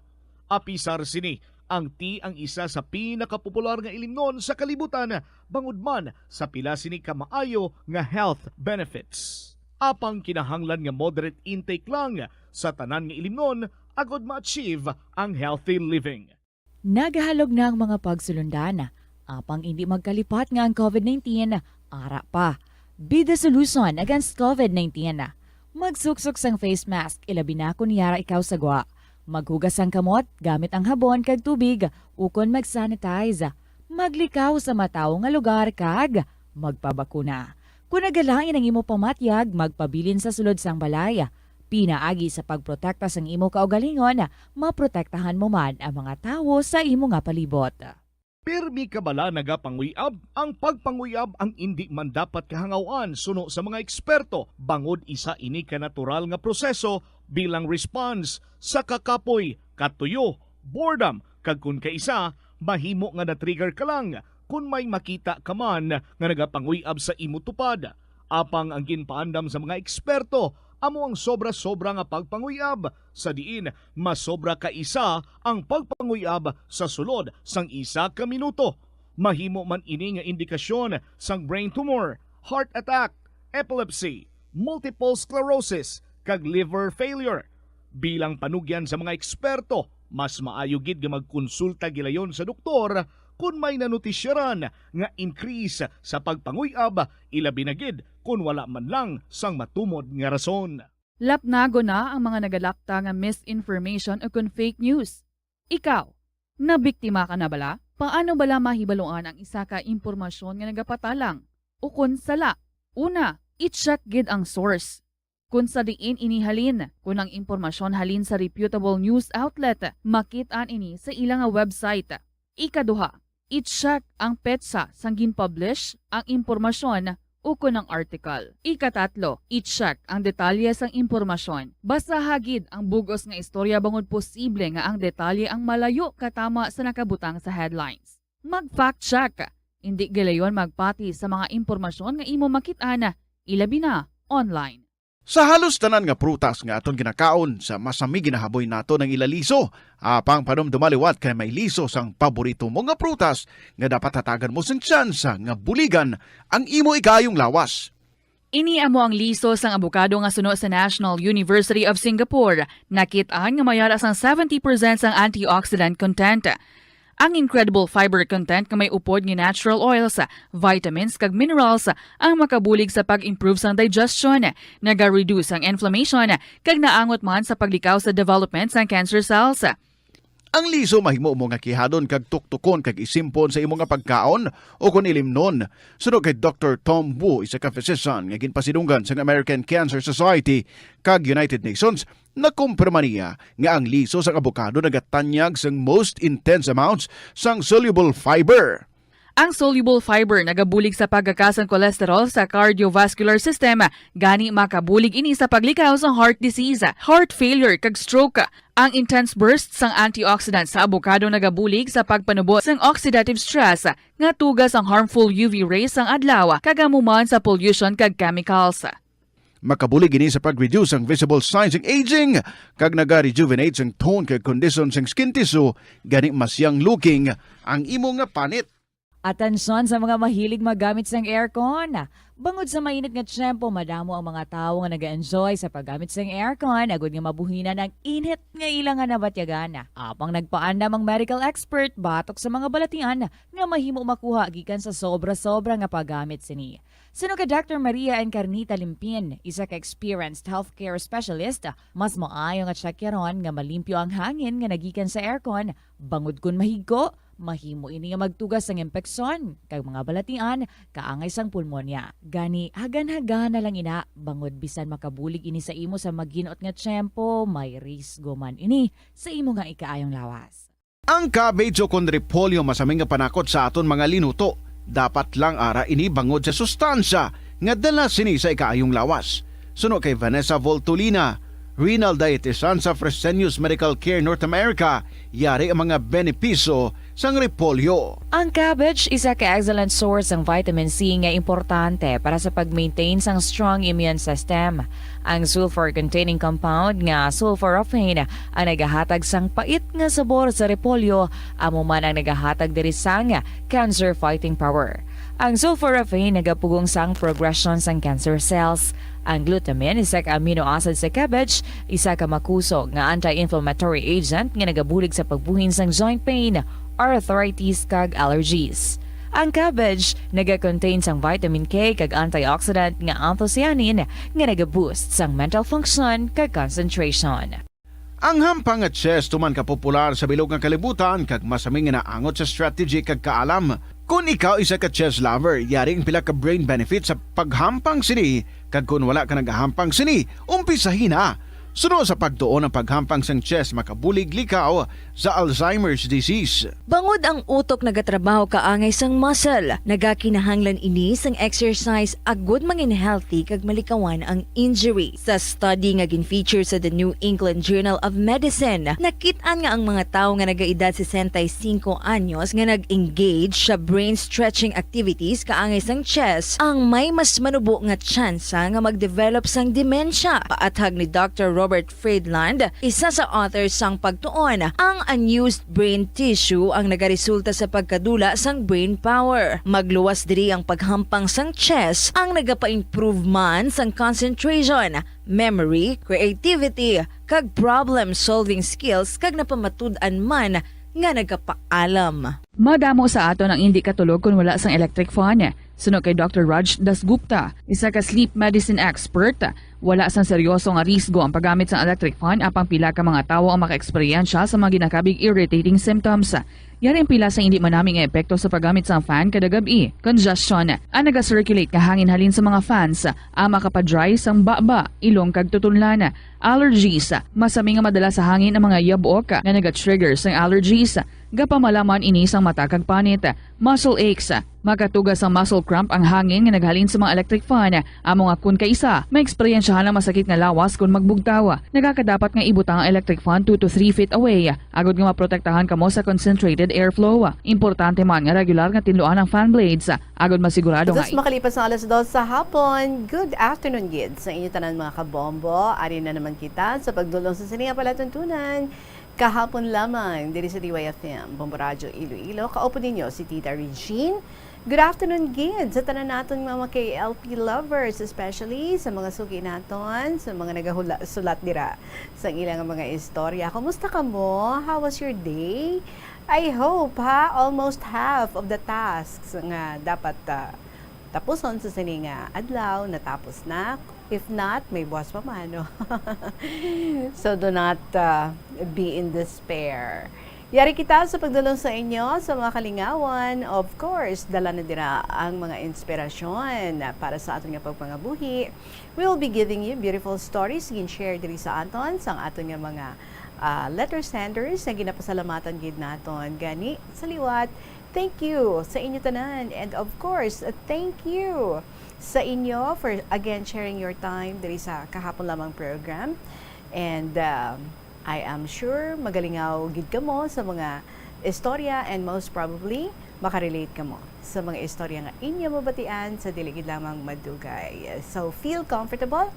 Apisar sini, ang tea ang isa sa pinakapopular nga ilimnon sa kalibutan, bangod man sa pila sini ka maayo nga health benefits. Apang kinahanglan nga moderate intake lang sa tanan nga ilimnon agod ma-achieve ang healthy living. Nagahalog na ang mga pagsulundan, apang indi magkalipat nga ang covid nineteen ara pa. Be the solution against covid nineteen. Magsuksok sang face mask, ilabi na kon yara ikaw sa gwa. Maghugas sang kamot gamit ang habon kag tubig, ukon mag-sanitize. Maglikaw sa matawo nga lugar kag magpabakuna. Kon nagalain ang imo pamatyag, magpabilin sa sulod sang balay. Pinaagi sa pagprotekta sang imo kaugalingon, maprotektahan mo man ang mga tawo sa imo nga palibot. Pirmi ka bala nagapanguyab? Ang pagpanguyab ang indi man dapat kahangaw-an suno sa mga eksperto, bangod isa ini ka natural nga proseso bilang response sa kakapoy, katuyo, boredom, kag kon kaisa, mahimo nga na-trigger ka lang kon may makita ka man nga nagapanguyab sa imo tupad. Apang ang ginpaandam sa mga eksperto amo ang sobra-sobra nga pagpanguyab, sa diin masobra ka isa ang pagpanguyab sa sulod sang isa ka minuto. Mahimo man ini nga indikasyon sang brain tumor, heart attack, epilepsy, multiple sclerosis, kag liver failure. Bilang panugyan sa mga eksperto, mas maayo gid nga magkonsulta gilayon sa doktor kon may nanotisyaran nga increase sa pagpanguyab, ilabi na gid kon wala man lang sang matumod nga rason. Lapnagon na ang mga nagalapta nga misinformation ukon fake news. Ikaw, nabiktima ka na bala? Paano bala mahibaluan ang isa ka impormasyon nga nagapatalang ukon sala? Una, i-check gid ang source. Kon sa diin ini halin, kon ang impormasyon halin sa reputable news outlet, makit-an ini sa ila nga website. Ikaduha, i-check ang petsa sang gin-publish ang impormasyon ukon ang article. Ikatatlo, i-check ang detalye sang impormasyon. Basaha gid ang bug-os nga istorya bangod posible nga ang detalye ang malayo katama sa nakabutang sa headlines. Mag-fact check. Indi gilayon magpati sa mga impormasyon nga imo makit-an, ilabi na online. Sa halos tanan nga prutas nga aton ginakaon, sa masami ginahaboy nato ang ila liso. Apang panumduma liwat kay may liso sang paborito mo nga prutas nga dapat hatagan mo sing tsansa nga buligan ang imo ikaayong lawas. Ini amo ang liso sang abokado nga suno sa National University of Singapore. Nakit-an nga may ara sang seventy percent sang antioxidant content. Ang incredible fiber content nga may upod nga natural oils, vitamins, kag minerals ang makabulig sa pag-improve sang digestion, naga-reduce ang inflammation, kag naangot man sa paglikaw sa development sang cancer cells. Ang liso mahimo mo nga kihadon kag tuktukon kag isimpon sa imo nga pagkaon o kon ilimnon. Suno kay Doktor Tom Wu, isa ka physician nga ginpasidunggan sang American Cancer Society kag United Nations, nakumpirma niya nga ang liso sang abokado nagatanyag sang most intense amounts sang soluble fiber. Ang soluble fiber nagabulig sa pagkakas sang cholesterol sa cardiovascular system, gani makabulig ini sa paglikaw sa heart disease, heart failure, kag stroke. Ang intense burst sang antioxidant sa abokado nagabulig sa pagpanubo sang oxidative stress nga tuga sang harmful U V rays sang adlaw kag amo man sa pollution kag chemicals. Makabulig ini sa pag-reduce sang visible signs sang aging kag naga-rejuvenate sang tone kag condition sang skin tissue, gani mas young looking ang imo nga panit. Atensyon sa mga mahilig maggamit sang aircon. Bangod sa mainit nga tiyempo, madamo ang mga tawo nga nag-enjoy sa paggamit sang aircon agud nga mabuhinan ang init nga ila nga nabatyagan. Apang nagpaandam ang medical expert batok sa mga balatian nga mahimo makuha gikan sa sobra-sobra nga paggamit sini. Suno kay Doctor Maria Encarnita Limpin, isa ka experienced healthcare specialist, mas maayo nga tiyakyaron nga malimpyo ang hangin nga nagikan sa aircon, bangod kon mahigko, mahimo ini nga magtuga sang impeksyon kag mga balatian kaangay sang pulmonya. Gani, hagan-hagana lang ina, bangod bisan makabulig ini sa imo sa maginot nga tiyempo, may risgo man ini sa imo nga ikaayong lawas. Ang cabbage o kon repolyo masami nga panakot sa aton mga linuto. Dapat lang ara ini bangod sa sustansya nga dala sini sa ikaayong lawas. Suno kay Vanessa Voltolina, renal dietitian sa Fresenius Medical Care North America, yari ang mga benepisyo sang repolyo. Ang cabbage isa ka excellent source sang vitamin C nga importante para sa pag-maintain sang strong immune system. Ang sulfur-containing compound nga sulforaphane ang nagahatag sang pait nga sabor sa repolyo, amo man ang nagahatag diri sang cancer-fighting power. Ang sulforaphane nagapugong sang progression sang cancer cells. Ang glutamine, isa ka amino acid sa cabbage, isa ka makusog nga anti-inflammatory agent nga nagabulig sa pagbuhin sang joint pain, arthritis, kag allergies. Ang cabbage naga-contain sang vitamin K kag antioxidant nga anthocyanin nga naga-boost sang mental function kag concentration. Ang hampang nga chess tuman ka popular sa bilog nga kalibutan kag masami nga naangot sa strategy kag kaalam. Kon ikaw isa ka chess lover, yari ang pila ka brain benefit sa paghampang sini, kag kon wala ka nagahampang sini, umpisahi na. Suno sa pagtuon, ang paghampang sang chess makabulig likaw sa Alzheimer's disease. Bangod ang utok nagatrabaho kaangay sang muscle, nagakinahanglan ini sang exercise agud mangin healthy kag malikawan ang injury. Sa study nga gin-feature sa The New England Journal of Medicine, nakit-an nga ang mga tawo nga nagaedad sesenta y cinco anyos nga nag-engage sa brain stretching activities kaangay sang chess ang may mas manubo nga tsansa nga mag-develop sang demensya. Paathag ni Doctor Robert Friedland, isa sa author sang pagtuon, ang unused brain tissue ang nagaresulta sa pagkadula sang brain power. Magluwas diri ang paghampang sang chess ang nagapa-improve man sang concentration, memory, creativity, kag problem-solving skills, kag napamatud-an man nga nagapaalam. Madamo sa aton ang indi katulog kon wala sang electric fan. Suno kay Doctor Raj Dasgupta, isa ka sleep medicine expert, wala sang seryoso nga risgo ang paggamit sang electric fan, apang pila ka mga tawo ang makaeksperyensya sa mga ginakabig irritating symptoms. Yari ang pila sa indi manami nga epekto sa paggamit sang fan kada gab-i: congestion, ang naga-circulate nga hangin halin sa mga fans, ang makapa-dry sang baba, ilong kag tutunlan, allergies, masami nga madala sa hangin ang mga yabok nga naga-trigger sang allergies, Gapamalaman ini sang mata kag panit. Muscle aches. Makatuga sa muscle cramp ang hangin nga naghalin sa mga electric fan. Amo nga kun kaisa, maeksperiensyahan ang masakit nga lawas kon magbugtaw. Nagakadapat nga ibutang ang electric fan two to three feet away, agod nga maprotektahan kamo sa concentrated airflow. Importante man nga regular nga tinluan ang fan blades, agod masigurado nga Dos makalipas ang alas dos sa hapon. Good afternoon, gid, sa inyo tanan, mga kabombo. Ari na naman kita sa pagdulong sa sini nga palatuntunan. Kahapon lamang, diri sa D Y F M, Bombo Radyo Iloilo, kaupod ninyo si Tita Regine. Good afternoon gid sa tanan naton mga K L P lovers, especially sa mga suki naton, sa mga nagahula-, sulat dira sa ilang mga istorya. Kumusta kamo? How was your day? I hope, ha, almost half of the tasks nga dapat, ah, tapuson sa sini nga adlaw natapos na. If not, may buwas pa man, no? So do not, uh, be in despair. Yari kita sa pagdulong sa inyo sa mga kalingawan. Of course, dala na dira ang mga inspirasyon para sa aton nga pagpangabuhi. We will be giving you beautiful stories gin-share diri sa aton sang aton nga mga, ah, letter senders nga ginapasalamatan gid naton. Gani, sa liwat, thank you sa inyo tanan. And of course, thank you sa inyo for, again, sharing your time diri sa kahapon lamang program. And, um, I am sure magalingaw gid kamo sa mga istorya, and most probably, makarelate kamo sa mga istorya nga inyo mabatian sa dili gid lamang madugay. So, feel comfortable.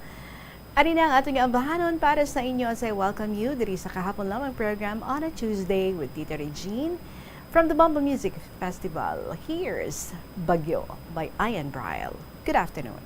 Ari na ang aton nga ambahanon para sa inyo, as I welcome you diri sa kahapon lamang program on a Tuesday with Tita Regine from the Bombo Music Festival. Here's Bagyo by Ian Bryle. Good afternoon.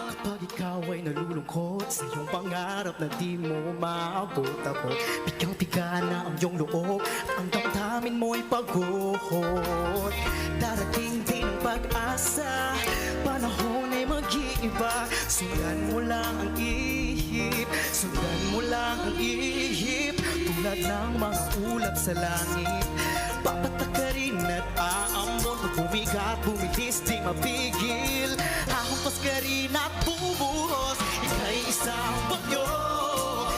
Kapag ikaw ay nalulungkot sa iyong pangarap na di mo maabot-abot, pigang-piga na ang iyong loob, ang damdamin mo'y pagod. Darating din ang pag-asa, panahon ay mag-iiba. Sundan mo lang ang ihip, sundan mo lang ang ihip, tulad ng mga ulap sa langit. Papatakarin at aambon, pag bumigat, bumilis, di mapigil. Hahampas ka rin at bubuhos, ika'y isang bagyo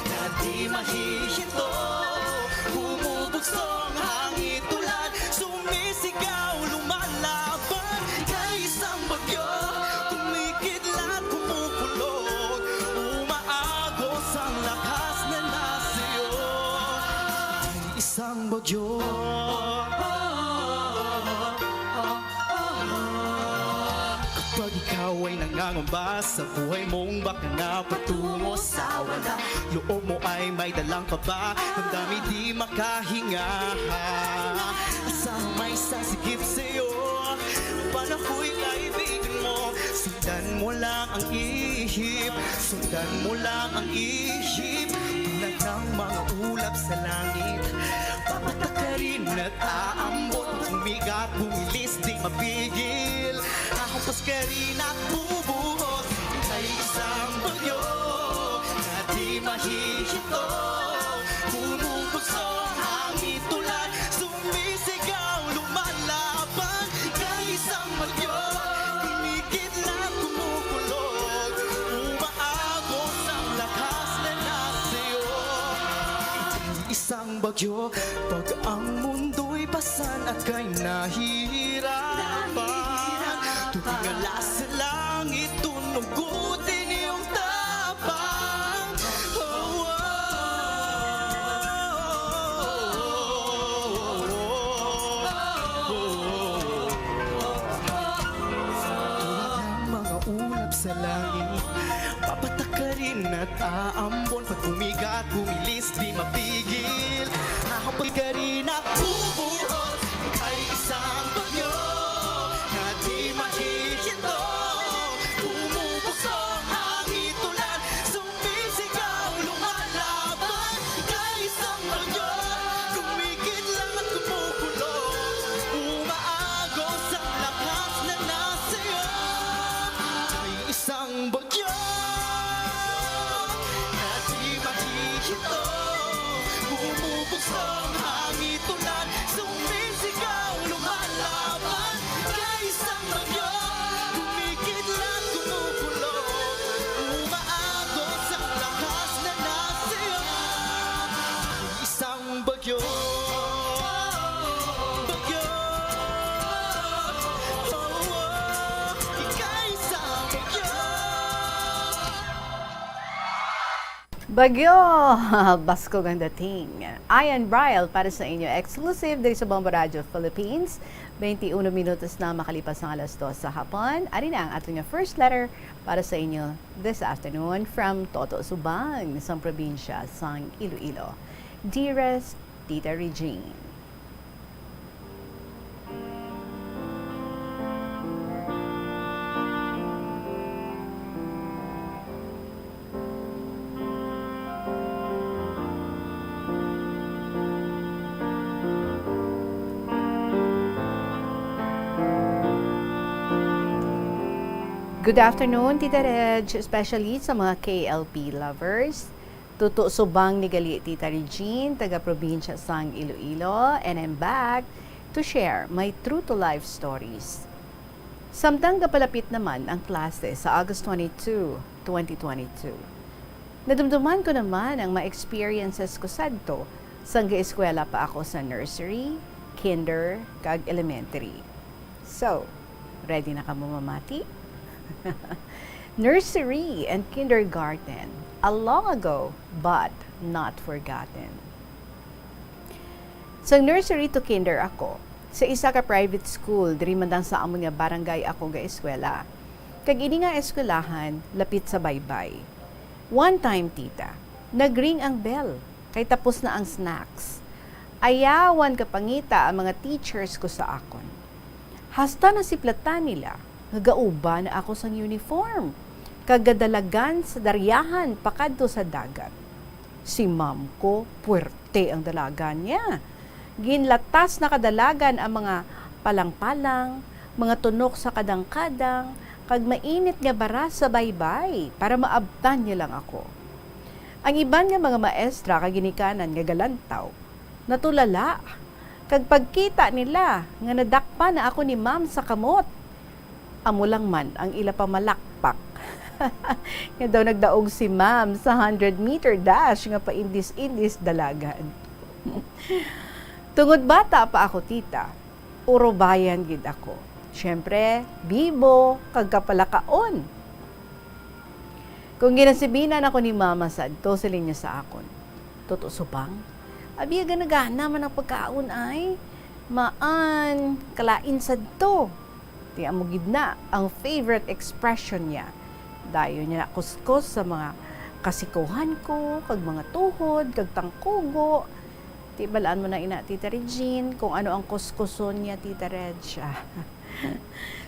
na di mahihinto. Bumubugso ang hangin, tulad, sumisigaw, lumalaban. Ika'y isang bagyo, kumikidlat, kumukulog, umaagos ang lakas na nasa iyo. Ika'y isang bagyo. Kapag ikaw ay nangangamba sa buhay mong baka na patungo sa wala, loob mo ay may dalang kaba, damdamin di makahinga. Asahan may sasigip sa'yo, panahoy kaibigan mo. Sundan mo lang ang ihip, sundan mo lang ang ihip, tulad ng mga ulap sa langit. Papatakarin at aambon, bumigat, bumilis, di mapigil. Hahampas ka rin at bubuhos, ika'y isang bagyo na di mahihinto. Bumubugso ang hangin, tulad, sumisigaw, lumalaban. Ika'y isang bagyo, kumikidlat, kumukulog, umaagos ang lakas na nasa iyo. Ika'y isang bagyo, pag ang mundo'y pasan at ika'y nahihirapan, tubig nga alas sa langit, tunugutin iyong tapang. Oh, oh, oh, oh, oh. Tulad ng mga ulap sa langit, papatakarin at aambon, pag bumigat, bumilis, di mapigil. Hahampas ka rin at bubuhos, ika'y isang bagyo na di mahihinto. Bumubugso ang hangin, tulad, sumisigaw, lumalaban. Ika'y isang bagyo, kumikidlat, kumukulog, umaagos ang lakas na nasa iyo. Ika'y isang bagyo na di mahihinto. Bumubugso ang hangin, tulad, sumisigaw, lumalaban. Bagyo! Baskog ang dating. Ian Briles para sa inyo, exclusive diri sa Bombo Radyo Philippines. Twenty-one minutos na makalipas ang alas dos sa hapon. Ari na ang aton nga first letter para sa inyo this afternoon from Toto Subang, sang probinsya sang Iloilo. Dearest Tita Regine. Good afternoon, Tita Reg, especially sa mga K L P lovers. Toto Subang ni gali, Tita Regine, taga probinsya sang Iloilo, and I'm back to share my true to life stories. Samtang gapalapit naman ang klase sa August twenty-two, twenty twenty-two, nadumduman ko naman ang mga experiences ko sadto sang gaeskwela pa ako sa nursery, kinder, kag elementary. So, ready na kamo mamati? Nursery and kindergarten, a long ago but not forgotten. Sang nursery to kinder ako, sa isa ka private school diri man lang sa amon nga barangay ako gaeskwela. Kag ini nga eskwelahan lapit sa baybay. One time, tita, nagring ang bell, kay tapos na ang snacks. Ayawan ka pangita ang mga teachers ko sa akon. Hasta nasiplatan nila nga gauban na ako sang uniform, kag gadalagan sa daryahan pakadto sa dagat. Si ma'am ko, puwerte ang dalagan niya. Ginlatas na kadalagan ang mga palang-palang, mga tunok sa kadangkadang, kag mainit nga baras sa baybay para maabtan niya lang ako. Ang iban nga mga maestra kag ginikanan nga galantaw, natulala, kag pagkita nila nga nadakpan na ako ni ma'am sa kamot, amo lang man ang ila pamalakpak nga daw nagdaog si ma'am sa hundred meter dash nga paindis-indis dalagan. Tungod bata pa ako, tita, urubayan gid ako. Siyempre, bibo kag kapalakaon. Kung ginasibinan ako ni mama sadto, siling niya sa akon, "Toto Subang, abi, gana-gana man ang pagkaon ay. Maan, kalain sadto." Ti amo gid na ang favorite expression niya. Dayon niya nakuskos sa mga kasikuhan ko, kag mga tuhod, kag tangkugo. Ti balaan mo na ina, Tita Regine, kung ano ang kuskuson niya, Tita Reg.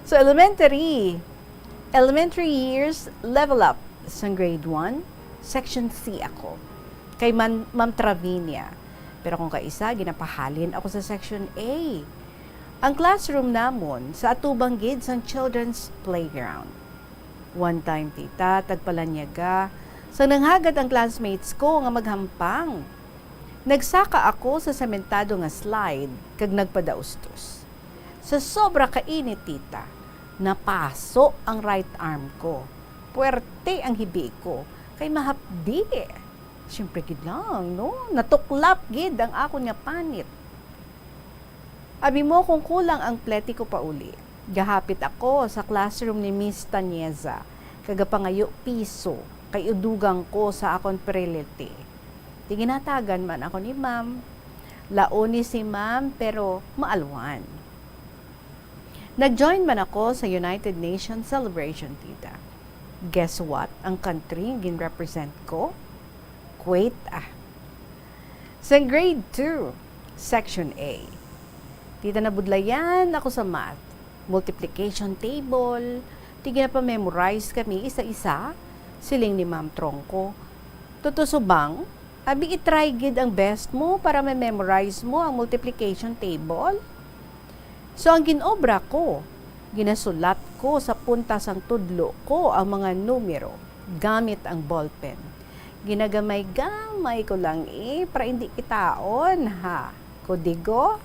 So, elementary. Elementary years, level up. Sang grade one, section C ako. Kay man, Ma'am Travinia. Pero kung kaisa, ginapahalin ako sa section A. Ang classroom namon sa atubang gid sang children's playground. One time, tita, tagpalanyaga, sang nanghagad ang classmates ko nga maghampang. Nagsaka ako sa sementado nga slide kag nagpadaustos. Sa sobra ka init, tita, napaso ang right arm ko. Puwerte ang hibi ko, kay mahapdi. Siyempre gid lang, no? Natuklap gid ang akon nga panit. Abi mo kung kulang ang plete ko pauli. Gahapit ako sa classroom ni Miss Tanyeza, kag gapangayo piso, kay udugang ko sa akon prelete. Ti ginhatagan man ako ni ma'am. Laoni si ma'am, pero maalwan. Nag-join man ako sa United Nations celebration, tita. Guess what? Ang country nga gin-represent ko? Kuwait, ah. Sa grade two, section A. Tita, nabudlayan ako sa math. Multiplication table. Ti ginapa-memorize kami isa-isa. Siling ni Ma'am Trongko, "Toto Subang, abi, i-try gid ang best mo para ma-memorize mo ang multiplication table." So, ang gin-obra ko, ginasulat ko sa punta sang tudlo ko ang mga numero gamit ang ballpen. Ginagamay-gamay ko lang, eh, para hindi kitaon, ha? Kodigo?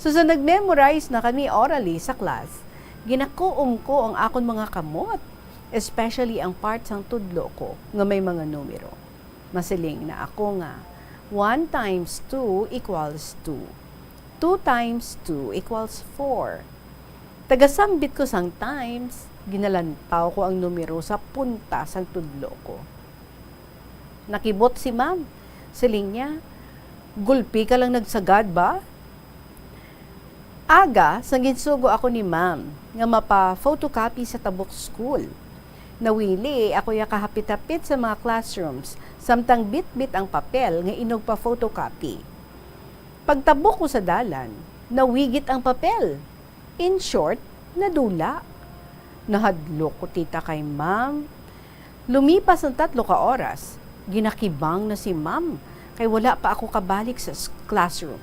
So, sa nag-memorize na kami orally sa class, ginakuom ko ang akon mga kamot, especially ang part sang tudlo ko nga may mga numero. Masiling na ako nga, one times two equals two. Two times two equals four. Tagasambit ko sang times, ginalantaw ko ang numero sa punta sang tudlo ko. Nakibot si ma'am. Siling niya, "Gulpi ka lang nagsagad ba?" Aga, sang ginsugo ako ni ma'am nga mapa-photocopy sa tabok school. Nawili ako ya kahapit-hapit sa mga classrooms, samtang bitbit ang papel nga inugpa-photocopy. Pagtabok ko sa dalan, nawigit ang papel. In short, nadula. Nahadlok ko, tita, kay ma'am. Lumipas ang tatlo ka oras, ginakibang na si ma'am, kay wala pa ako kabalik sa s-, classroom.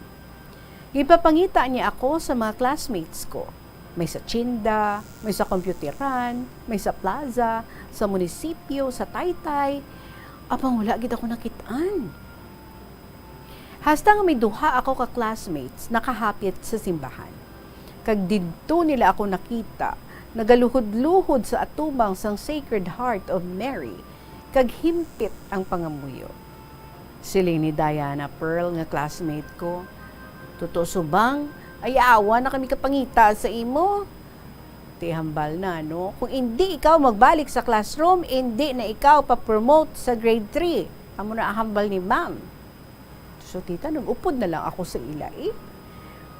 Ginpapangita niya ako sa mga classmates ko. May sa Chinda, may sa Computeran, may sa Plaza, sa munisipyo, sa Taytay. Apang wala gid ako nakit-an. Hasta nga may duha ako ka classmates nakahapit sa simbahan. Kag didto nila ako nakita, nagaluhod-luhod sa atubang sang Sacred Heart of Mary, kag himpit ang pangamuyo. Siling ni Diana Pearl nga classmate ko, "Tuto subong, ayawa na kami kapangita sa imo." Ti hambal na, no? "Kung indi ikaw magbalik sa classroom, indi na ikaw pa-promote sa grade three." Amo na ang hambal ni ma'am. So, tita, nag-upod na lang ako sa ila, eh.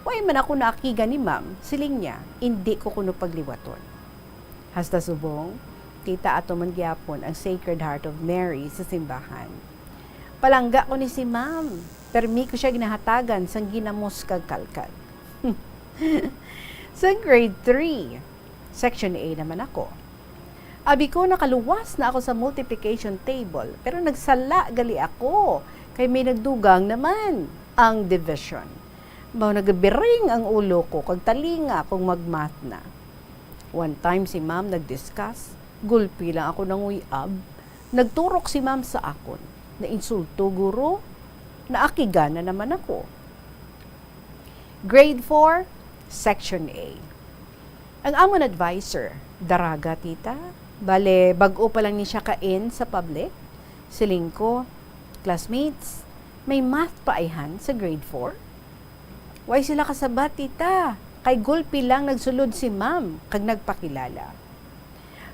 Way man ako naakigan ni ma'am, siling niya, indi ko kuno pagliwaton. Hasta subong, tita, ato man gyapon ang Sacred Heart of Mary sa simbahan. Palangga ko ni si ma'am, permi ko siya ginahatagan sang ginamos kag kalkal. Sa grade three, section A naman ako. Abi ko, nakaluwas na ako sa multiplication table, pero nagsala gali ako kay may nagdugang naman ang division. Mao, nagabiring ang ulo ko kag talinga kung mag-math na. One time si ma'am nag-discuss, gulpi lang ako nanguy-ab. Nagturok si ma'am sa akon. "Nainsulto, guro?" Naakigan na naman ako. Grade four, Section A. Ang amon adviser, daraga, tita. Bale, bag-o pa lang ni siya ka-in sa public. Siling ko, "Classmates, may math pa ayhan sa grade four?" Way sila kasabat, tita, kay gulpi lang nagsulod si ma'am kag nagpakilala.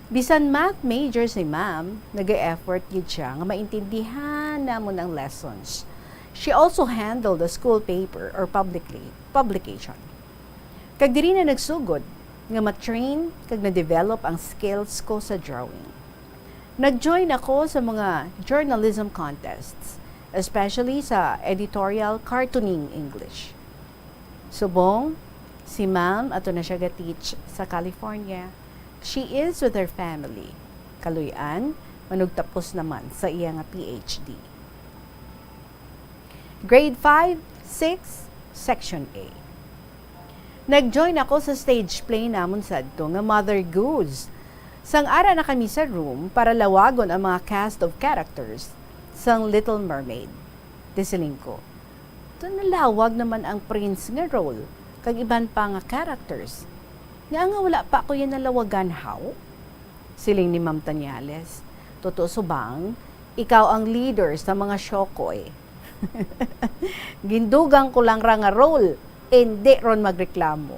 Bisan math major si ma'am, nag-e-effort gid siya nga maintindihan namon ang lessons. She also handled the school paper or publicly, publication. Kag diri na nagsugod nga ma-train kag na-develop ang skills ko sa drawing. Nag-join ako sa mga journalism contests, especially sa editorial cartooning English. Subong, si ma'am ato na siya ga-teach sa California. She is with her family. Kaluy-an, manugtapos naman sa iya nga P H D. Grade five, six, Section A. Nag-join ako sa stage play namon sadto nga Mother Goose. Sang ara na kami sa room para lawagon ang mga cast of characters sang Little Mermaid, ti siling ko, "Ito, nalawag naman ang prince nga role kag iban pa nga characters. Ngaa nga wala pa ako yan nalawagan, haw?" Siling ni Ma'am Tanyales, "Tuto subong, ikaw ang leader sa mga shokoy." Gindugang ko lang ra nga role, indi ron magreklamo.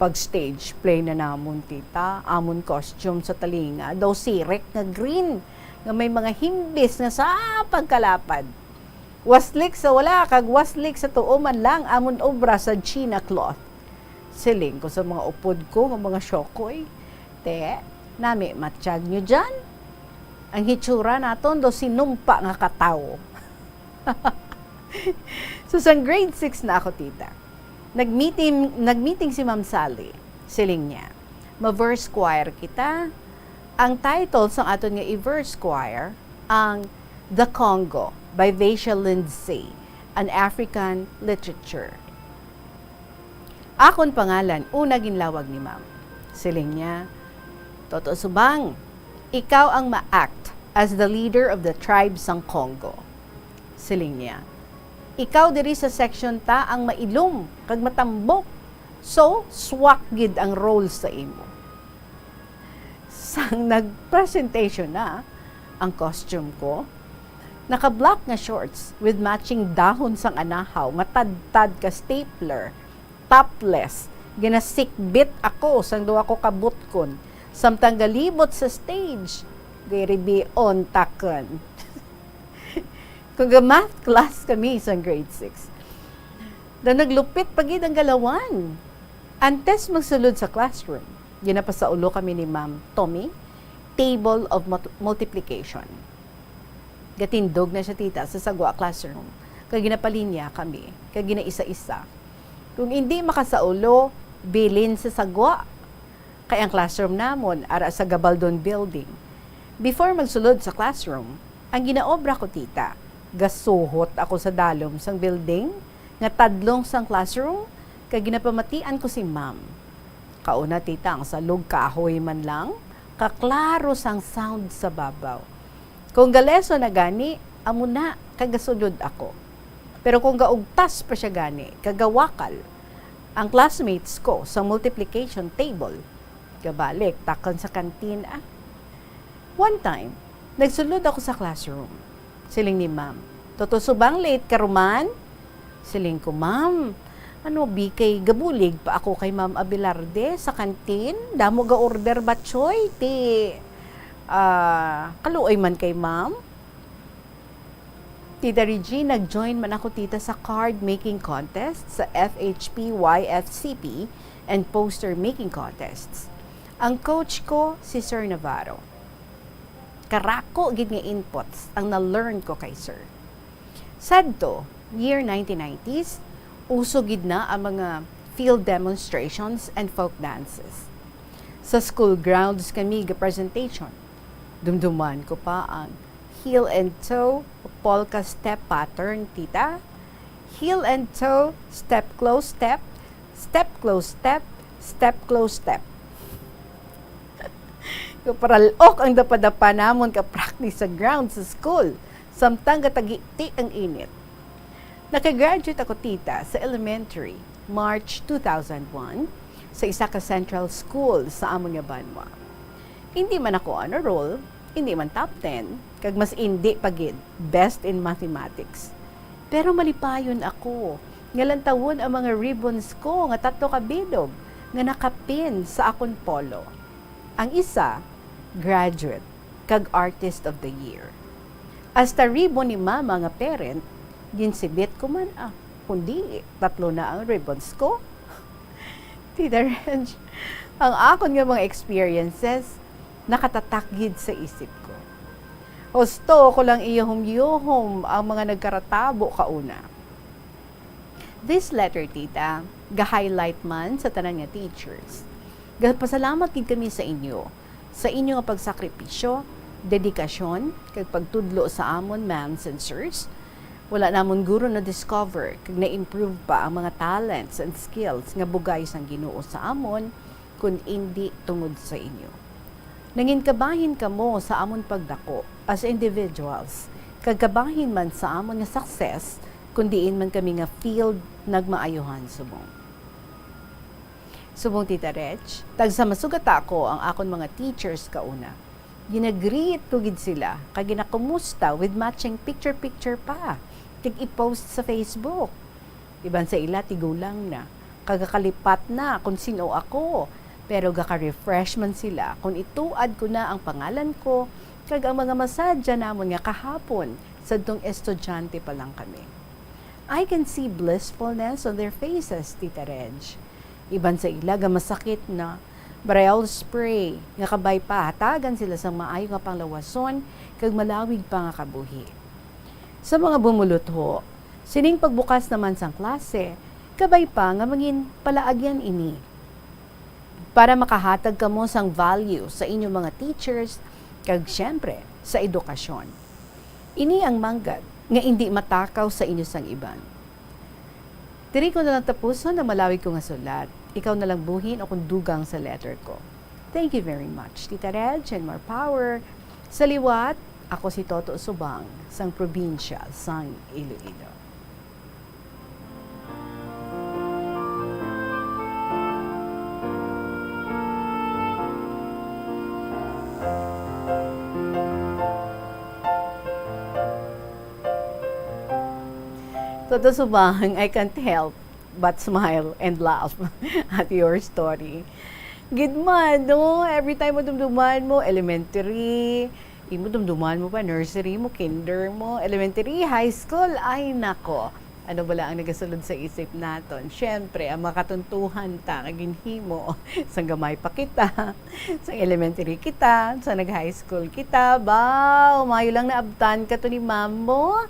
Pag stage play na namon, tita, amon costume sa talinga daw sirik nga green nga may mga himbis nga sa pagkalapad. Waslik sa wala kag waslik sa tuo man lang amon obra sa China cloth. Siling ko sa mga upod ko nga mga shokoy, "Te, nami matsyag nyo dyan? Ang hitsura naton daw sinumpa nga katawo." So, sang grade six na ako, tita. Nag-meeting, nag-meeting si Ma'am Sally. Siling niya, "Ma-verse choir kita." Ang title sang aton nga i-verse choir, ang The Congo by Vesia Lindsay, an African literature. Akon pangalan, una ginlawag ni ma'am. Siling niya, "Toto Subang, ikaw ang ma-act as the leader of the tribe sang Congo." Siling niya, "Ikaw diri sa section ta ang mailom kag matambok. So, swak gid ang role sa imo." Sang nag-presentation na ang costume ko, naka-black nga shorts with matching dahon sang anahaw nga tadtad ka stapler, topless, ginasikbit ako sang duha ko ka butkon, samtang galibot sa stage, giribion takon. Kung ga-math class kami sa grade six, daw naglupit pa gid ang galawan. Antes magsulod sa classroom, ginapasaulo kami ni Ma'am Tommy, table of mut-, multiplication. Gatindog na siya, tita, sa sagwa classroom, kag ginapalinya kami, kag ginaisa-isa. Kung indi makasaulo, bilin sa sagwa. Kay ang classroom namon ara sa Gabaldon Building. Before magsulod sa classroom, ang ginaobra ko, tita, gasuhot ako sa dalom sang building nga tadlong sang classroom, kag ginapamatian ko si ma'am. Kauna, tita, ang salog kahoy man lang, kaklaro sang sound sa babaw. Kung galeso na gani, amo na, kag gasulod ako. Pero kung gaugtas pa siya gani, kag gawakal ang classmates ko sa multiplication table, gabalik takon sa kantin, ah. One time, nagsulod ako sa classroom. Siling ni ma'am, "Toto Subang, late ka ruman?" Siling ko, "Ma'am, ano bi, kay gabulig pa ako kay Ma'am Abelarde sa kantin. Damo ga-order, batchoy, ti, ah, kaluoy man kay ma'am." Tita Regine, nag-join man ako, tita, sa card making contest sa F H P, Y F C P, and poster making contests. Ang coach ko, si Sir Navarro. Karako gid nga inputs ang na-learn ko kay Sir. Sadto, year nineteen nineties, uso gid na ang mga field demonstrations and folk dances. Sa school grounds kami ga-presentation. Dumduman ko pa ang heel and toe polka step pattern, tita. Heel and toe, step close, step, step close, step, step close, step. Paralok ang dapadapa namon ka practice sa ground sa school, samtang gatagiti ang init. Nakagraduate ako, tita, sa elementary, March two thousand one, sa isa ka central school sa amon nga banwa. Indi man ako honor roll, indi man top ten, kag mas indi pa gid best in mathematics. Pero malipayon ako nga lantawon ang mga ribbons ko nga tatlo ka bilog nga nakapin sa akon polo. Ang isa, graduate kag artist of the year. Hasta ribbon ni mama nga parent, ginsibit ko man, ah, kundi tatlo na ang ribbons ko. Tita Reg, ang akon nga mga experiences, nakatatak gid sa isip ko. Husto ko lang iyuhom-yuhom ang mga nagkaratabo kauna. This letter, tita, ga-highlight man sa tanan nga teachers. Gapasalamat gid kami sa inyo, sa inyo nga pagsakripisyo, dedikasyon, kag pagtudlo sa amon, ma'ams and sirs. Wala namon guro na-discover kag na-improve pa ang mga talents and skills nga bugay sang Ginoo sa amon, kun indi tungod sa inyo. Nangin kabahin kamo sa amon pagdako as individuals, kag kabahin man sa amon nga success kun diin man kami nga field nagmaayuhan subong. Subong, Tita Reg, tagsa masugata ko ang akon mga teachers kauna. Ginagreet ko gid sila, kag ginakumusta with matching picture-picture pa, kag i-post sa Facebook. Iban sa ila tigulang na, kag gakalipat na kon sin-o ako, pero gaka-refresh man sila kon ituad ko na ang pangalan ko kag ang mga masadya namon nga kahapon, sadtong estudyante pa lang kami. I can see blissfulness on their faces, Tita Reg. Iban sa ila gamasakit na, but I always pray nga kabay pa hatagan sila sang maayo nga panglawason kag malawig pa nga kabuhi. Sa mga bumulotho, sining pagbukas naman sang klase, kabay pa nga mangin palaagyan ini para makahatag kamo sang value sa inyo mga teachers kag, siyempre, sa edukasyon. Ini ang manggad nga indi matakaw sa inyo sang iban. Diri ko na lang tapuson ang malawig ko nga sulat. Ikaw na lang buhin akon dugang sa letter ko. Thank you very much, Tita Reg, and more power. Sa liwat, ako si Toto Subang, sang probinsya sang Iloilo. Toto Subang, I can't help but smile and laugh at your story. Gid man, no? Every time madumduman mo, elementary, Imo dumduman mo pa, nursery mo, kinder mo, elementary, high school, ay nako. Ano bala ang nagasulod sa isip naton? Siyempre, ang mga katuntuhan ta nga ginhimo sang gamay pa kita, sang elementary kita, sa nag-high school kita, ba, umayo lang naabtan ka to ni mamo.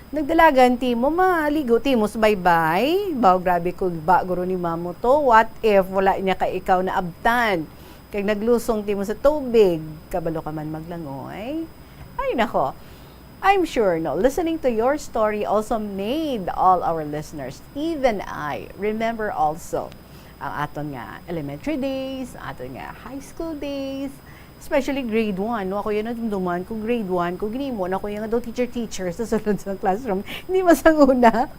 Nagdalagan ti mo, maligo ti mo sa baybay. Ba, grabe ko ba guro ni mamo to. What if wala niya ka ikaw naabtan? Kag naglusong ti mo sa tubig, kabalo ka man maglangoy? Ay, nako. I'm sure, no, listening to your story also made all our listeners, even I, remember also ang aton nga elementary days, aton nga high school days, especially grade one, no? Ako yan, nadumduman ko, grade one ko, ginimo na ko yung daw teacher-teacher sa sulod sa classroom. Hindi masanguna.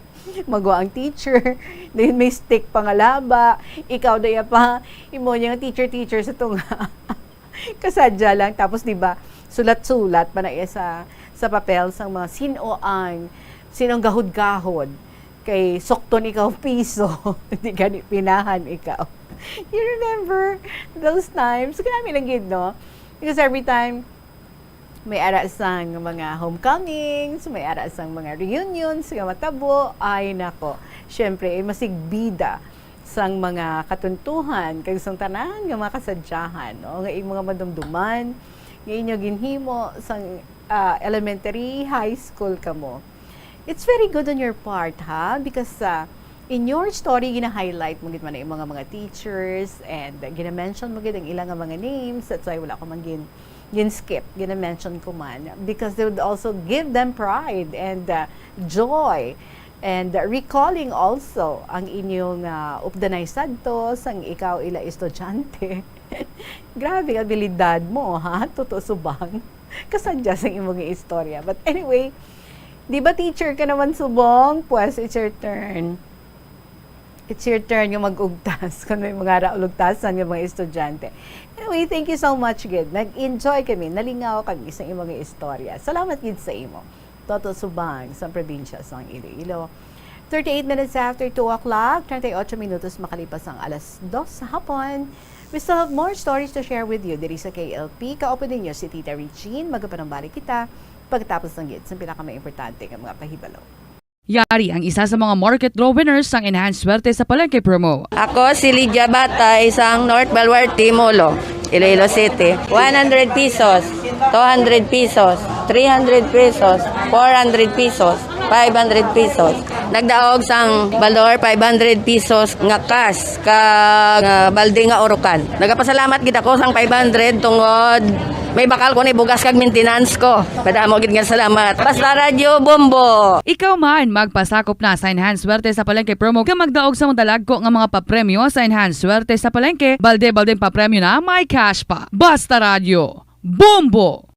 Magwa ang teacher. Then may stick pa nga laba. Ikaw na pa, imo niya nga teacher-teacher sa tunga. Kasadya lang. Tapos, di ba, sulat-sulat pa na iya sa, sa papel sang mga sino ang, sino ang gahod-gahod. Kay sukton ikaw piso. Di gani pinahan ikaw. You remember those times? Grabe lang gid, no? Because every time, may ara sang mga homecomings, may ara sang mga reunions nga matabo. Ay, nako. Siyempre, ay masigbida sang mga katuntuhan kag sang tanan nga mga kasadyahan, no, nga imo nga madumduman nga inyo ginhimo sang, ah, elementary, high school kamo. It's very good on your part, ha, because, ah, in your story, gina-highlight mo gid man ang mga, mga teachers and, ah, gina-mention mo gid ang ilang nga mga names. That's why wala ko man gin gin-skip, gina-mention ko man, because they would also give them pride and, uh, joy and recalling also ang inyong, uh, updanay sadto sang ikaw ila estudyante. Grabe ang abilidad mo, ha? Totoo subang. Kasadya sang imong istorya. But anyway, di ba teacher ka naman subong? Pues, it's your turn. It's your turn nga mag-ugtas kung may mga raulugtasan nga mga estudyante. Anyway, thank you so much gid. Nag-enjoy kami, nalingaw kami sa imong istorya. Salamat gid sa imo. Toto Subang sa probinsya sang Iloilo. Thirty-eight minutes after two o'clock, treinta y ocho minutos makalipas ang alas dos sa hapon. We still have more stories to share with you diri sa K L P. Kaupo ninyo si Tita Regine. Magapanumbalik kita pagkatapos lang gid sa pinakamaimportante nga mga pahibalo. Yari ang isa sa mga market draw winners sang Enhanced Swerte sa Palengke promo. Ako si Lydia Bata, isang North Balwerte, Molo, Iloilo City. One hundred pesos, two hundred pesos, three hundred pesos, four hundred pesos, five hundred pesos. Nagdaog sang balor five hundred pesos nga cash kag, ah, balde nga urukan. Nagapasalamat gid ako sang five hundred tungod may bakal ko ni bugas kag maintenance ko. Madamo gid nga salamat. Basta Radyo Bombo. Ikaw man, magpasakop na sa Enhanced Swerte sa Palengke promo nga magdaog sa madalagko nga mga papremyo sa Enhanced Swerte sa Palengke. Balde-baldeng papremyo na, may cash pa. Basta Radyo Bombo.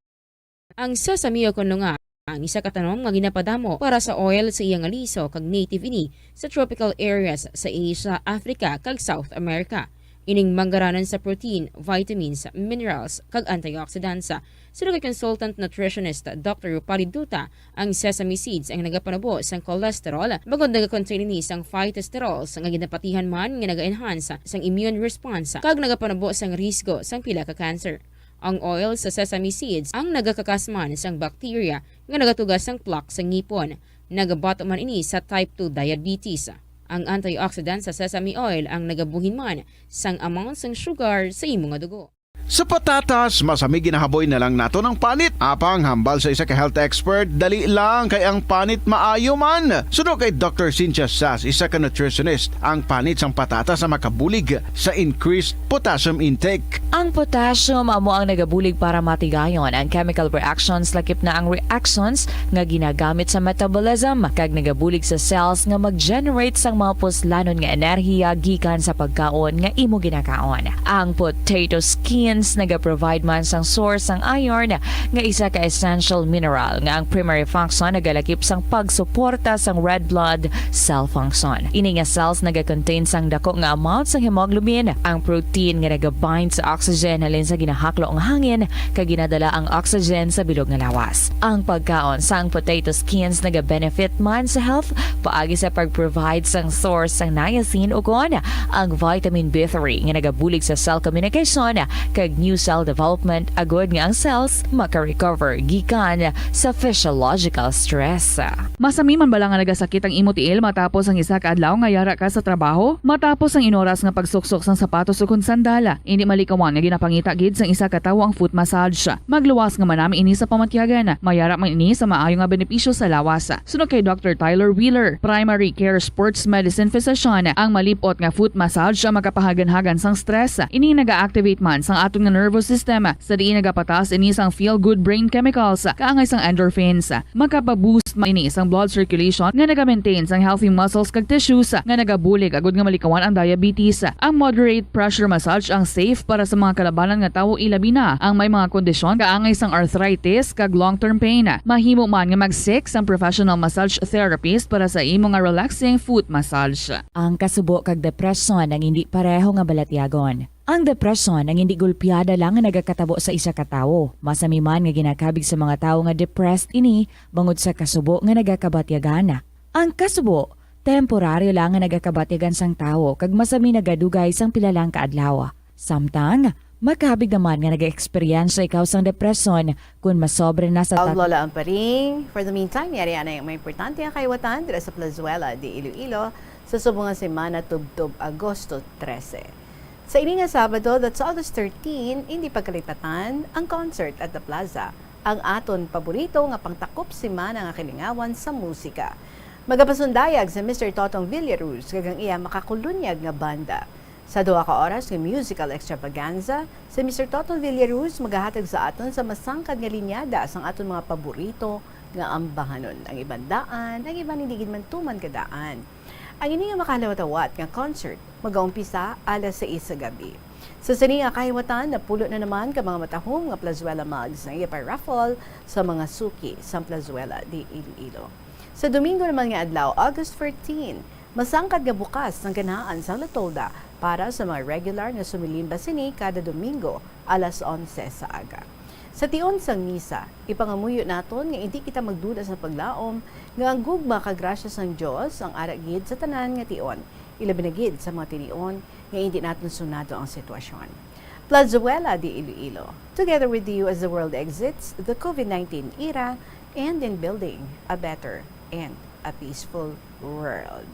Ang sesame o kon nga ang isa ka tanom nga ginapadamo para sa oil sa iya nga liso kag native ini sa tropical areas sa Asia, Africa, kag South America. Ining manggaranan sa protein, vitamins, minerals, kag antioxidants. Suno kay consultant nutritionist Doctor Rupali Duta, ang sesame seeds ang nagapanubo sang cholesterol, bangod nagakontain ini sang phytosterols nga ginapatihan man nga naga-enhance sang immune response kag nagapanubo sang risgo sang pila ka cancer. Ang oil sa sesame seeds ang nagakakas man sang bacteria nga nagatuga sang plaque sa ngipon. Nagabato man ini sa type two diabetes. Ang antioxidant sa sesame oil ang nagabuhin man sang amount sang sugar sa imo nga dugo. Sa patatas, masami ginahaboy na lang naton ang panit. Apang hambal sa isa ka health expert, dali lang kay ang panit maayo man. Suno kay Doctor Cynthia Sass, isa ka nutritionist, ang panit sang patatas ang makabulig sa increased potassium intake. Ang potassium amo ang nagabulig para matigayon ang chemical reactions, lakip na ang reactions nga ginagamit sa metabolism, kag nagabulig sa cells nga mag-generate sang mga puslanon nga enerhiya gikan sa pagkaon nga imo ginakaon. Ang potato skins nagaprovide man sang source sang iron, nga isa ka essential mineral nga ang primary function nagalakip sang pagsuporta sang red blood cell function. Ini nga cells nagakontain sang dako nga amount sang hemoglobin. Ang protein nga nagabind sa oxygen halin sa ginahaklo nga hangin kag ginadala ang oxygen sa bilog nga lawas. Ang pagkaon sang potato skins nagabenefit man sa health paagi sa pag-provide sang source sang niacin ukon ang vitamin B three nga nagabulig sa cell communication kag new cell development agud nga ang cells maka-recover gikan sa physiological stress. Masami man bala nga nagasakit ang imo tiil matapos ang isa ka adlaw nga yara ka sa trabaho? Matapos ang inoras nga pagsuksok sang sapatos ukon sandal, indi malikawan nga ginapangita gid sang isa ka tawo ang foot massage. Magluwas nga manami ini sa pamatyagan. Mayara man ini sa maayo nga benepisyo sa lawas. Suno kay Doctor Tyler Wheeler, primary care sports medicine physician, ang malip-ot nga foot massage ang makapahaganhagan sang stress. Ini naga-activate man sang aton nga nervous system, sa diin nagapataas ini sang feel-good brain chemicals, kaangay sang endorphins. Makapa-boost man ini sang blood circulation nga naga-maintain sang healthy muscles kag tissues nga nagabulig agud nga malikawan ang diabetes. Ang moderate pressure massage ang safe para sa mga kalabanan nga tawo, ilabi na ang may mga kondisyon kaangay sang arthritis kag long-term pain. Mahimo man nga mag-seek sang professional massage therapist para sa imo nga relaxing foot massage. Ang kasubo kag depresyon ang indi pareho nga balatyagon. Ang depresyon ang indi gulpiada lang nga nagakatabo sa isa ka tawo. Masami man nga ginakabig sa mga tawo nga depressed ini bangod sa kasubo nga nagakabatyagan. Ang kasubo, temporaryo lang nga nagakabatyagan sang tawo kag masami nagadugay sang pila lang ka adlaw. Samtang, makabig naman nga nag-eksperyensya ikaw sang depresyon kon masobra na sa Ang tat- Lola Amparing. For the meantime, yari anay ang mga importante nga kaiwatan dira sa Plazuela de Iloilo sa subong nga semana tubtob Agosto trese. Sa ini nga Sabado, that's August thirteen, hindi pagkalipatan ang concert at the Plaza, ang aton paborito nga pangtakop semana nga kilingawan sa musika. Magapasundayag si Mister Totong Villaruz kag ang iya makakulunyag nga banda. Sa duha ka oras nga musical extravaganza, si Mister Totong Villaruz magahatag sa aton sa masangkad nga linyada sang aton mga paborito nga ambahanon. Ang iban daan, ang iban hindi gid man tuman kadaan. Ang ini nga makalawat-awat nga concert magaumpisa alas sais sa gabi. Sa sini nga kahiwatan, napulo na naman ka mga matahom nga Plazuela mugs ang ipa-raffle sa mga suki sang Plazuela de Iloilo. Sa Domingo naman nga adlaw, August fourteen, masangkad nga bukas ang ganahan sang Latolda para sa mga regular nga sumilimba sini kada Domingo alas onse sa aga. Sa tion sang misa, ipangamuyo naton nga indi kita magduda sa paglaom nga ang gugma kag grasya sang Dios ang ara gid sa tanan nga tion, ilabi na gid sa mga tinion nga indi naton sundado ang sitwasyon. Plazuela de Iloilo, together with you as the world exits the COVID nineteen era and in building a better and a peaceful world.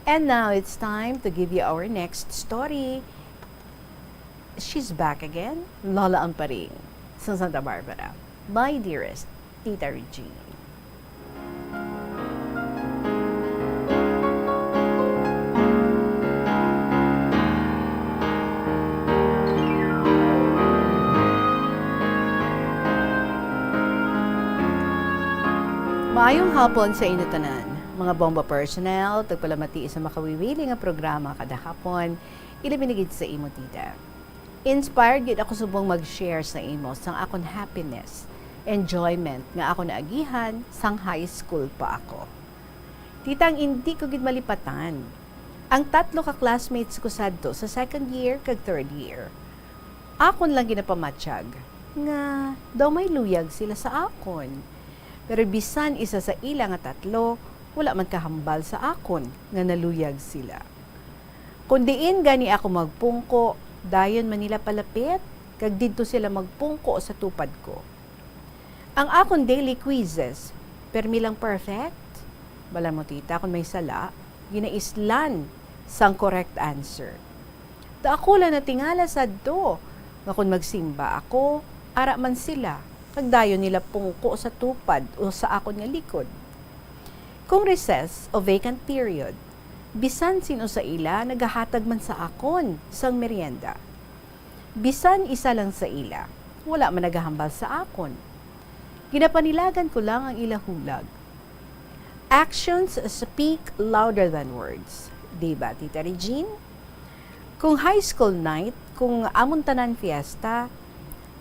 And now it's time to give you our next story. She's back again, Lola Amparing, sa Santa Barbara. My dearest Tita Regine. Maayong hapon sa inyo tanan, mga bomba personnel, tagpalamati sa makawiwili nga programa kada hapon, ilabi na gid sa imo tita. Inspired gid ako subong mag-share sa imo sang akon happiness, enjoyment nga akon naagihan sang high school pa ako. Tita, ang indi ko gid malipatan, ang tatlo ka classmates ko sadto sa second year kag third year, akon lang ginapamatyag nga daw may luyag sila sa akon. Pero bisan isa sa ila nga tatlo, wala man kahambal sa akon nga naluyag sila. Kon diin gani ako magpungko, dayon man nila palapit, kag didto sila magpungko sa tupad ko. Ang akon daily quizzes, permi lang perfect. Balan mo, tita, kon may sala, ginaislan sang correct answer. Ta ako lang natingala sadto nga kon magsimba ako, ara man sila, kag dayon nila pungko sa tupad o sa akon nga likod. Kung recess o vacant period, bisan sin-o sa ila nagahatag man sa akon sang merienda. Bisan isa lang sa ila, wala man nagahambal sa akon. Ginapanilagan ko lang ang ila hulag. Actions speak louder than words. Di ba, Tita Regine? Kung high school night, kung amon tanan fiesta,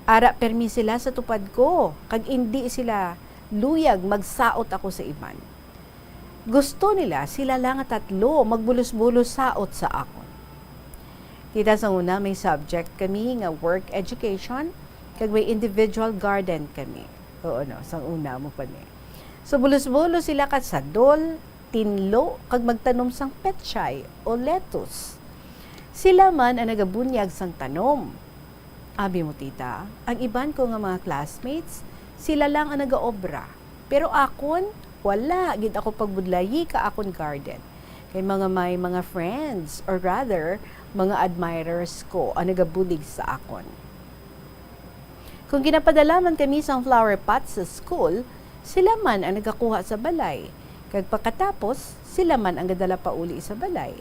ara permi sila sa tupad ko, kag indi sila luyag magsaot ako sa iban. Gusto nila sila lang nga tatlo magbulos-bulos saot sa akon. Tita, sang una may subject kami nga work education, kag may individual garden kami. Oo, no, sang una mo pa ni. So, bulos-bulos sila ka sadol, tinlo, kag magtanom sang pechay o lettuce. Sila man ang nagabunyag sang tanom. Abi mo, tita, ang iban ko nga mga classmates, sila lang ang nagaobra. Pero akon, wala gid ako pagbudlayi ka akon garden. Kay mga may mga friends, or rather, mga admirers ko ang nagabulig sa akon. Kung ginapadala man kami sang flower pot sa school, sila man ang nagakuha sa balay. Kag pagkatapos, sila man ang gadala pauli sa balay.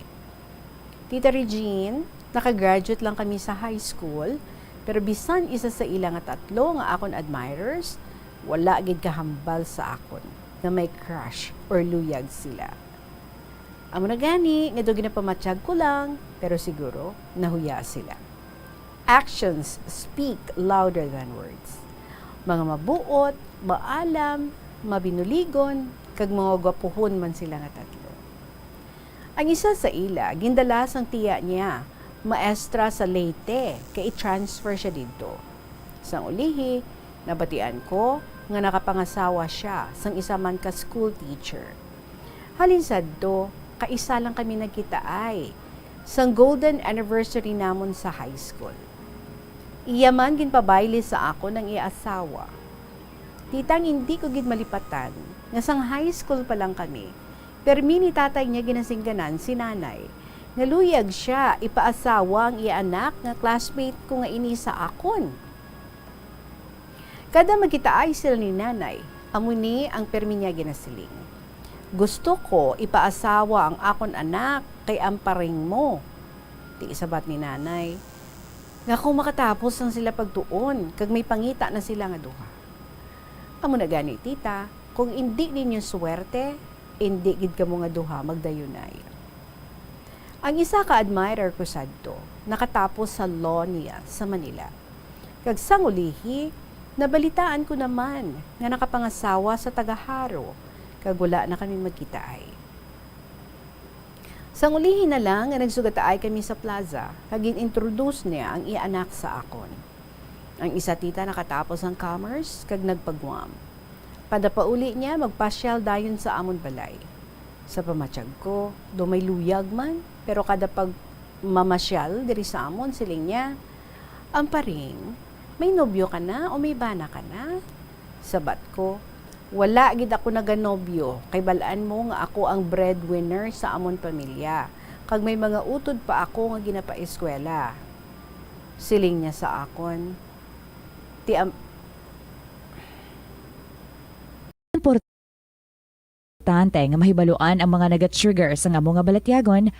Tita Regine, naka-graduate lang kami sa high school, pero bisan isa sa ila nga tatlo nga akon admirers, wala gid kahambal sa akon nga may crush or luyag sila. Amo na gani nga daw ginapamatyag ko lang, pero siguro nahuya sila. Actions speak louder than words. Mga mabuot, maalam, mabinuligon, kag mga gwapuhon man sila nga tatlo. Ang isa sa ila, gindala sang tiya niya, maestra sa Leyte, kay i-transfer siya didto. Sang ulihi, nabatian ko nga nakapangasawa siya sang isa man ka school teacher. Halin sadto, kaisa lang kami nagkitaay sang golden anniversary namon sa high school. Iya man ginpabayle sa akon ang iya asawa. Titang hindi ko gid malipatan nga sang high school pa lang kami, permi ni tatay niya ginasingganan si nanay nga luyag siya ipaasawa ang iya anak nga classmate ko nga ini sa akon. Kada magkitaay sila ni nanay, amo ni ang permi niya ginasiling, "Gusto ko ipaasawa ang akon anak kay amparing mo." Ti sabat ni nanay, nga kung makatapos lang sila pagtuon kag may pangita na sila nga duha. Amo na gani, tita, kung indi ninyo suwerte, indi gid kamo nga duha magdayunay. Ang isa ka admirer ko sadto, nakatapos sa law niya sa Manila. Kag sang ulihi, nabalitaan ko naman nga nakapangasawa sa taga-Jaro, kag wala na kami magkitaay. Sang ulihi na lang nga nagsugataay kami sa plaza, kag gin-introduce niya ang iya anak sa akon. Ang isa, tita, nakatapos ang commerce kag nagpa-Guam. Kada pauli niya, magpasyal dayon sa amon balay. Sa pamatyag ko, daw may luyag man, pero kada pag mamasyal diri sa amon, siling niya, "Amparing, may nobyo ka na o may bana ka na?" Sabat ko, "Wala gid ako naganobyo, kay bal-an mo nga ako ang breadwinner sa amon pamilya, kag may mga utod pa ako nga ginapaeskwela." Siling niya sa akon, "Ti am-" Importante nga mahibaluan ang mga naga-trigger sang amo nga balatyagon.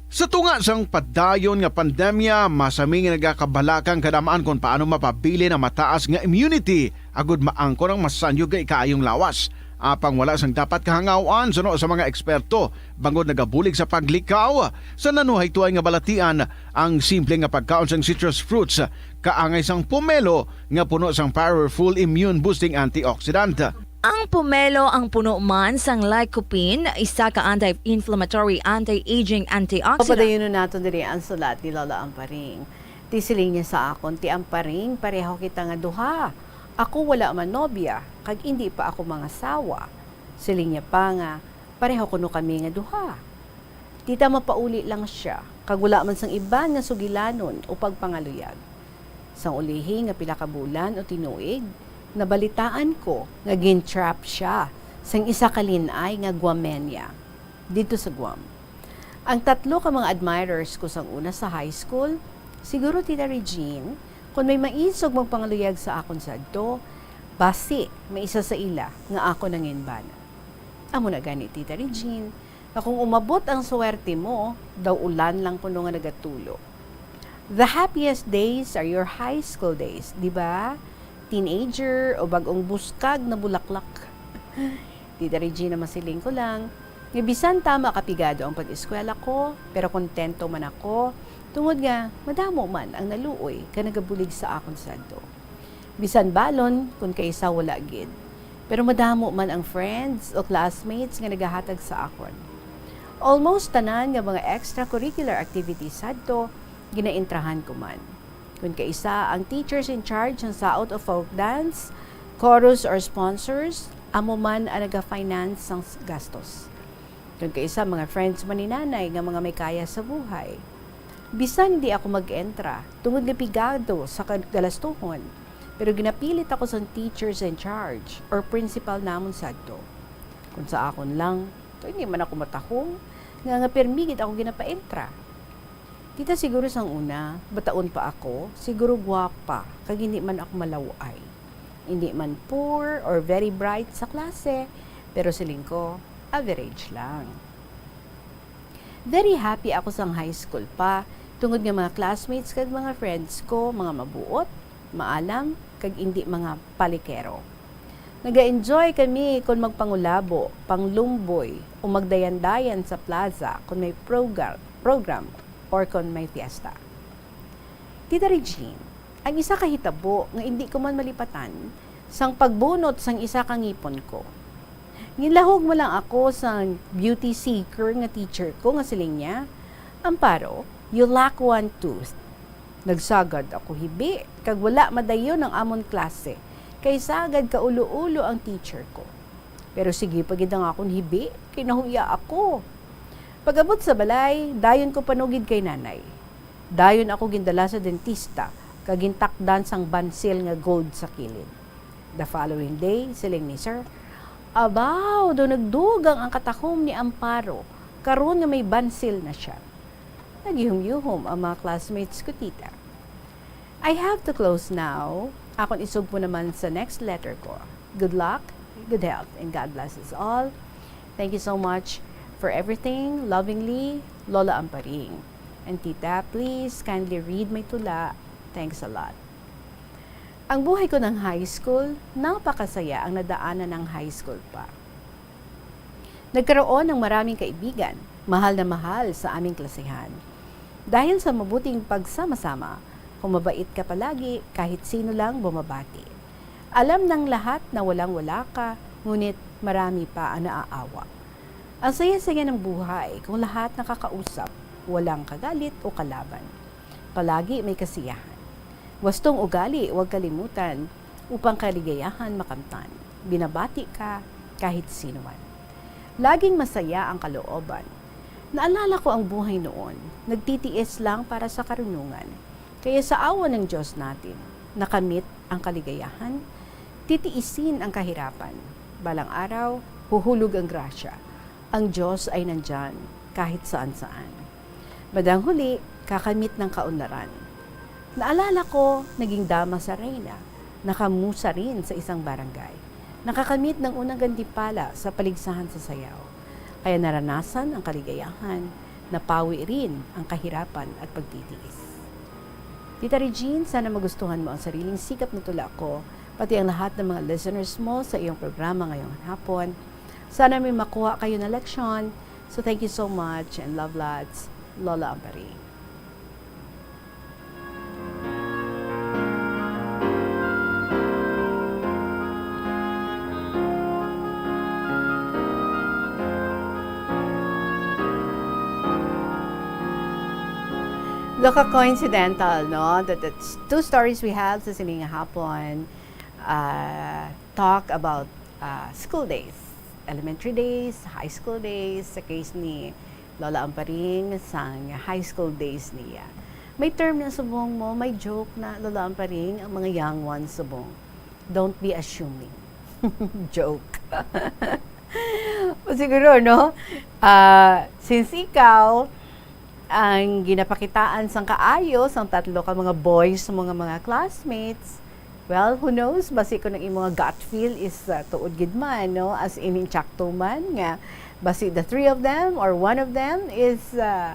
Sa tunga sang padayon nga pandemya, masami nga nagakabalaka ang kadamaan kon paano mapabilin ang mataas nga immunity agud maangkon ang masanyog nga ikaayong lawas. Apang wala sang dapat kahangaw-an suno sa mga eksperto, bangod nagabulig sa paglikaw sa nanuhay tuay nga balatian ang simple nga pagkaon sang citrus fruits, kaangay sang pomelo nga puno sang powerful immune-boosting antioxidant. Ang pomelo ang puno man sang lycopene, isa ka anti-inflammatory, anti-aging antioxidant. Papadayunon naton diri ang sulat ni Lola Amparing. Ti siling niya sa akon, "Ti Amparing, pareho kita nga duha. Ako wala man nobya, kag indi pa ako mangasawa." Siling niya pa nga, "Pareho kuno kami nga duha. Tita, mapauli lang sia, kag wala man sang iban nga sugilanon o pagpangaluyag." Sang ulihi nga pila ka bulan o tinuig, nabalitaan ko nga gin-trap sia sang isa ka lin-ay nga Guamenya didto sa Guam. Ang tatlo ka mga admirers ko sang una sa high school, siguro, Tita Regine, kon may maisog magpangaluyag sa akon sadto, basi may isa sa ila nga akon nanginbana. Amo na gani, Tita Regine, nga kung umabot ang suwerte mo, daw ulan lang kuno nga nagatulo. The happiest days are your high school days, di ba? Teenager o bag-ong buskag na bulaklak. Tita Regina, masiling ko lang nga bisan tama ka pigado ang pag-eskwela ko, pero kontento man ako, tungod nga madamo man ang naluoy ka nagabulig sa akon sadto. Bisan balon, kun kaisa wala gid. Pero madamo man ang friends o classmates nga nagahatag sa akon. Almost tanan nga mga extracurricular activities sadto, ginaentrahan ko man. Kun kaisa, ang teachers in charge sang saot o folk dance, chorus or sponsors, amo man ang naga-finance sang s-, gastos. Kun kaisa, mga friends man ni nanay nga mga may kaya sa buhay. Bisan di ako mag-entra tungod nga pigado sa kag-, galastuhon, pero ginapilit ako sang teachers in charge or principal namon sadto. Kung sa akon lang, kay hindi man ako matahong nga, nga pirmi gid ako ginapaentra. Tita, siguro sang una, bataon pa ako, siguro gwapa, kag hindi man ako malaw-ay. Hindi man poor or very bright sa klase, pero siling ko, average lang. Very happy ako sang high school pa, tungod nga mga classmates kag mga friends ko, mga mabuot, maalam, kag indi mga palikero. Naga-enjoy kami kon magpangulabo, panglumboy, o magdayandayan sa plaza kon may program, program or kon may fiesta. Tita Regine, ang isa ka hitabo nga indi ko man malipatan, sang pagbunot sang isa ka ngipon ko. Ginlahog mo lang ako sang beauty seeker nga teacher ko nga siling niya, "Amparo, you lack one tooth." Nagsagad ako hibi, kag wala madayon ang amon klase, kay sagad ka ulo-ulo ang teacher ko. Pero sige pa gid ang akon hibi, kay nahuya ako. Pag-abot sa balay, dayon ko panugid kay nanay. Dayon ako gindala sa dentista, kag gintakdan sang bansil nga gold sa kilid. The following day, siling ni Sir, "Abaw, daw nagdugang ang katahom ni Amparo, karon nga may bansil na siya." Nagihum-yuhom ang mga classmates ko, tita. I have to close now. Akon isugpo naman sa next letter ko. Good luck, good health, and God bless us all. Thank you so much for everything. Lovingly, Lola Amparing. And tita, please kindly read my tula. Thanks a lot. Ang buhay ko ng high school, napakasaya ang nadaanan ng high school pa. Nagkaroon ng maraming kaibigan, mahal na mahal sa aming klasihan. Dahil sa mabuting pagsama-sama, kung mabait ka palagi, kahit sino lang bumabati. Alam ng lahat na walang-wala ka, ngunit marami pa ang naaawa. Ang saya-saya ng buhay kung lahat nakakausap, walang kagalit o kalaban. Palagi may kasiyahan. Wastong ugali, huwag kalimutan, upang kaligayahan makamtan. Binabati ka kahit sino man. Laging masaya ang kalooban. Naalala ko ang buhay noon, nagtitiis lang para sa karunungan. Kaya sa awa ng Diyos natin, nakamit ang kaligayahan, titiisin ang kahirapan. Balang araw, huhulog ang grasya. Ang Diyos ay nandyan kahit saan-saan. Bandang huli, kakamit ng kaunlaran. Naalala ko, naging dama sa reyna, nakamusa rin sa isang barangay. Nakakamit ng unang gantimpala sa paligsahan sa sayaw. Kaya naranasan ang kaligayahan, napawi rin ang kahirapan at pagtitiis. Tita Regine, sana magustuhan mo ang sariling sikap na tula ko, pati ang lahat ng mga listeners mo sa iyong programa ngayong hapon. Sana may makuha kayo na leksyon. So thank you so much and love lots, Lola Amparing. Look, a coincidental, no? That the two stories we have sa sining hapon, uh, talk about, uh, school days, elementary days, high school days, sa case ni Lola Amparing, sang high school days niya. May term na subong mo, may joke na, Lola Amparing, ang mga young ones subong. Don't be assuming. Joke. O siguro, no? Ah, since ikaw, ang ginapakitaan sang kaayo sang tatlo ka mga boys mo nga mga classmates, well, who knows? Basi kung ang imong gut feel is, ah, tuod gid man, no? As in, insakto man nga, basi the three of them or one of them is, ah,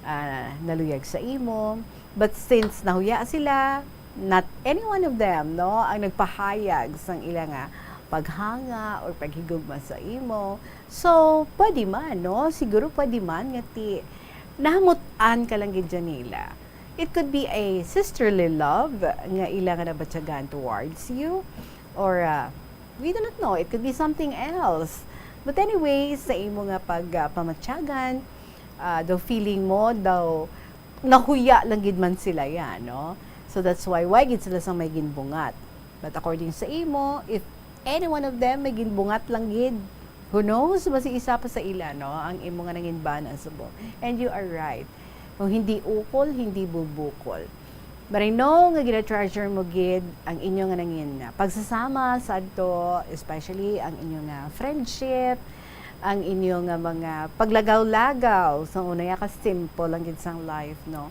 ah, naluyag sa imo. But since nahuya sila, not any one of them, no, ang nagpahayag sang ila nga paghanga or paghigugma sa imo. So, pwede man, no? Siguro pwede man nga ti nahamut-an ka lang gid dyan nila. It could be a sisterly love nga ila nga nabatyagan towards you, or, uh, we do not know, it could be something else. But anyway, sa imo nga pag, uh, pamatyagan, uh, daw feeling mo, daw nahuya lang gid man sila yan, no? So that's why, why gid sila sang may ginbungat. But according sa imo, if any one of them may ginbungat lang gid, who knows, basi isa pa sa ila, no, ang imo nga nanginbana subong. And you are right. Hindi ukol, hindi bubukol. But I know nga gina-treasure mo gid ang inyo nga nangin pagsasama sa adto, especially ang inyo nga friendship, ang inyo nga mga paglagaw-lagaw sa una ya ka simple lang gid sang life, no?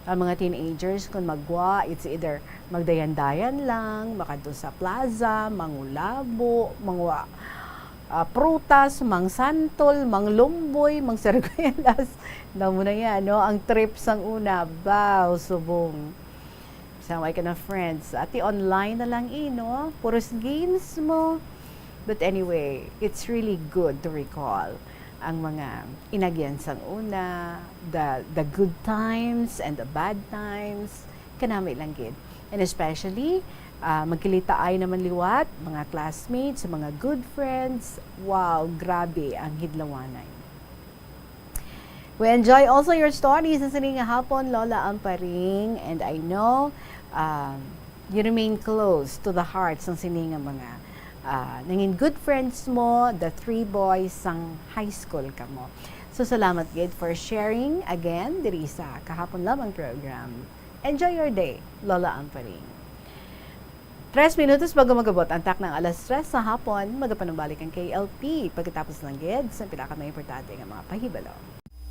Ang mga teenagers, kung maggwa, it's either magdayan-dayan lang, makadto sa plaza, mangulabo, mangwa, ah, prutas, mangsantol, manglumboy, mangsarguelas. Namo na yan, no? Ang trip sang una, baw, subong. Sa way ka na friends. Ati online na lang, eh, no? Puros games mo. But anyway, it's really good to recall ang mga inagyan sang una, the, the good times and the bad times. Kanami lang gid. And especially, ah, magkilitaay naman liwat, mga classmates, mga good friends. Wow, grabe ang hidlawanay. We enjoy also your stories sa sini nga hapon, Lola Amparing, and I know, um, you remain close to the hearts ng sini nga mga, ah, nangin good friends mo, the three boys sang high school kamo. So, salamat gid for sharing again diri sa Kahapon Lamang program. Enjoy your day, Lola Amparing. Tres minutos bago mag-abot ang taknang alas tres sa hapon, magapanumbalik ang K L P pagkatapos lang gid sa pinaka may importante nga mga pahibalo.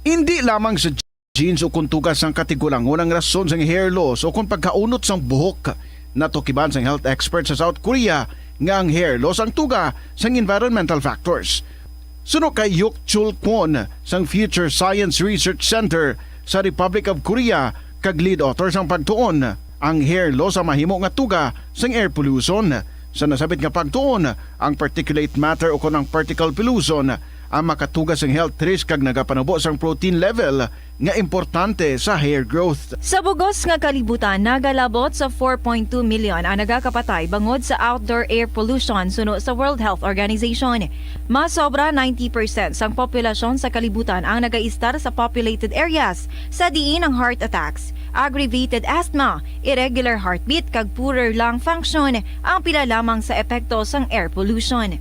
Indi lamang sa genes o kon tuga sang katigulangon ang rason sang hair loss o kon pagkaunot sang buhok. Natukiban sang health expert sa South Korea nga ang hair loss ang tuga sang environmental factors. Suno kay Yuk Chul Kwon sang Future Science Research Center sa Republic of Korea kag lead author sang pagtuon, ang hair loss ang mahimo nga tuga sang air pollution. Sa nasabit nga pagtuon, ang particulate matter o kon ang particle pollution ang makatuga sang health risk kag nagapanubo sang protein level nga importante sa hair growth. Sa bugos nga kalibutan, nagalabot sa four point two million ang nagakapatay bangod sa outdoor air pollution suno sa World Health Organization. Mas sobra ninety percent sang populasyon sa kalibutan ang nagaistar sa populated areas, sa diin ang heart attacks, aggravated asthma, irregular heartbeat, kag poorer lung function ang pila lamang sa epekto sang air pollution.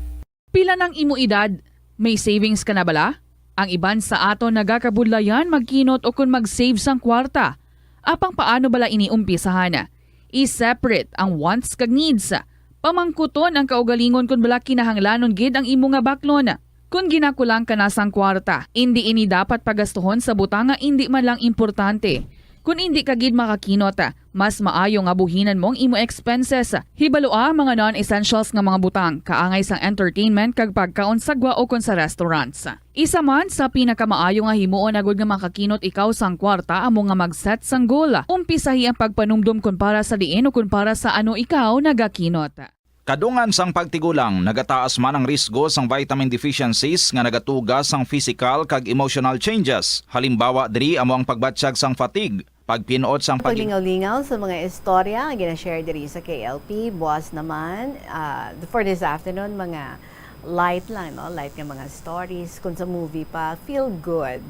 Pila nang imo edad? May savings ka na bala? Ang iban sa aton nagakabudlayan magkinot o kon mag-save sang kwarta. Apang paano bala ini umpisahan? I-separate ang wants kag needs. Pamangkuton ang kaugalingon kon bala kinahanglanon gid ang imo nga baklon. Kon ginakulang ka na sang kwarta, indi ini dapat pagastuhon sa butang nga indi man lang importante. Kon indi ka gid makakinot, mas maayo nga buhinan mo ang imo expenses. Hibalua ang mga non-essentials nga mga butang, kaangay sang entertainment kag pagkaon sa gwa o kon sa restaurants. Isa man sa pinakamaayo nga himuon agud nga makakinot ikaw sang kwarta amo nga mag-set sang goal. Umpisahi ang pagpanumdom kon para sa diin o kon para sa ano ikaw nagakinot. Kadungan sang pagtigulang, nagataas man ang risgo sang vitamin deficiencies nga nagatuga sang physical kag emotional changes. Halimbawa diri amo ang pagbatyag sang fatigue, pagpin-ot sang pagin- Paglingaw-lingaw sa mga istorya nga gina-share diri sa K L P, buwas naman, ah, for this afternoon, mga light lang, no? Light nga mga stories. Kung sa movie pa, feel good.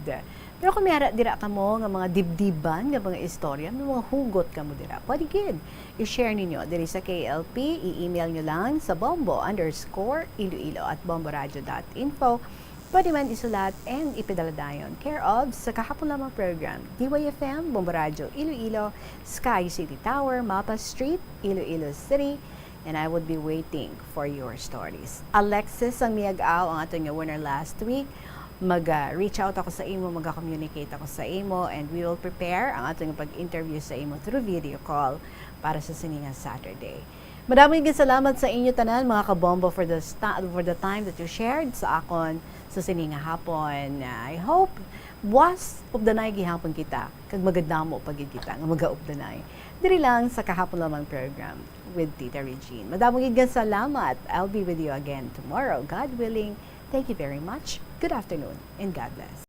Pero kung may ara dira kamo nga mga dibdiban nga mga istorya, may mga hugot kamo dira, pwede gid i-share ninyo diri sa K L P. I-email nyo lang sa bombo underscore iloilo at bomboradio dot info. Pwede man isulat and ipadala dayon. Care of sa Kahapon Lamang Program, D Y F M, Bombo Radyo Iloilo, Sky City Tower, Mapa Street, Iloilo City, and I would be waiting for your stories. Alexis ang miyag-aw ang aton nga winner last week. Mag, ah, reach out ako sa imo, mag-communicate ako sa imo, and we will prepare ang aton nga pag-interview sa imo through video call para sa sini nga Saturday. Madamo nga salamat sa inyo tanan, mga kabombo, for the sta-, for the time that you shared sa akon sa sini nga hapon. I hope buwas updanay gihapon kita, kag magadamo pa gid kita nga magaupdanay diri lang sa Kahapon Lamang Program with Tita Regine. Madamo gid nga salamat. I'll be with you again tomorrow, God willing. Thank you very much. Good afternoon and God bless.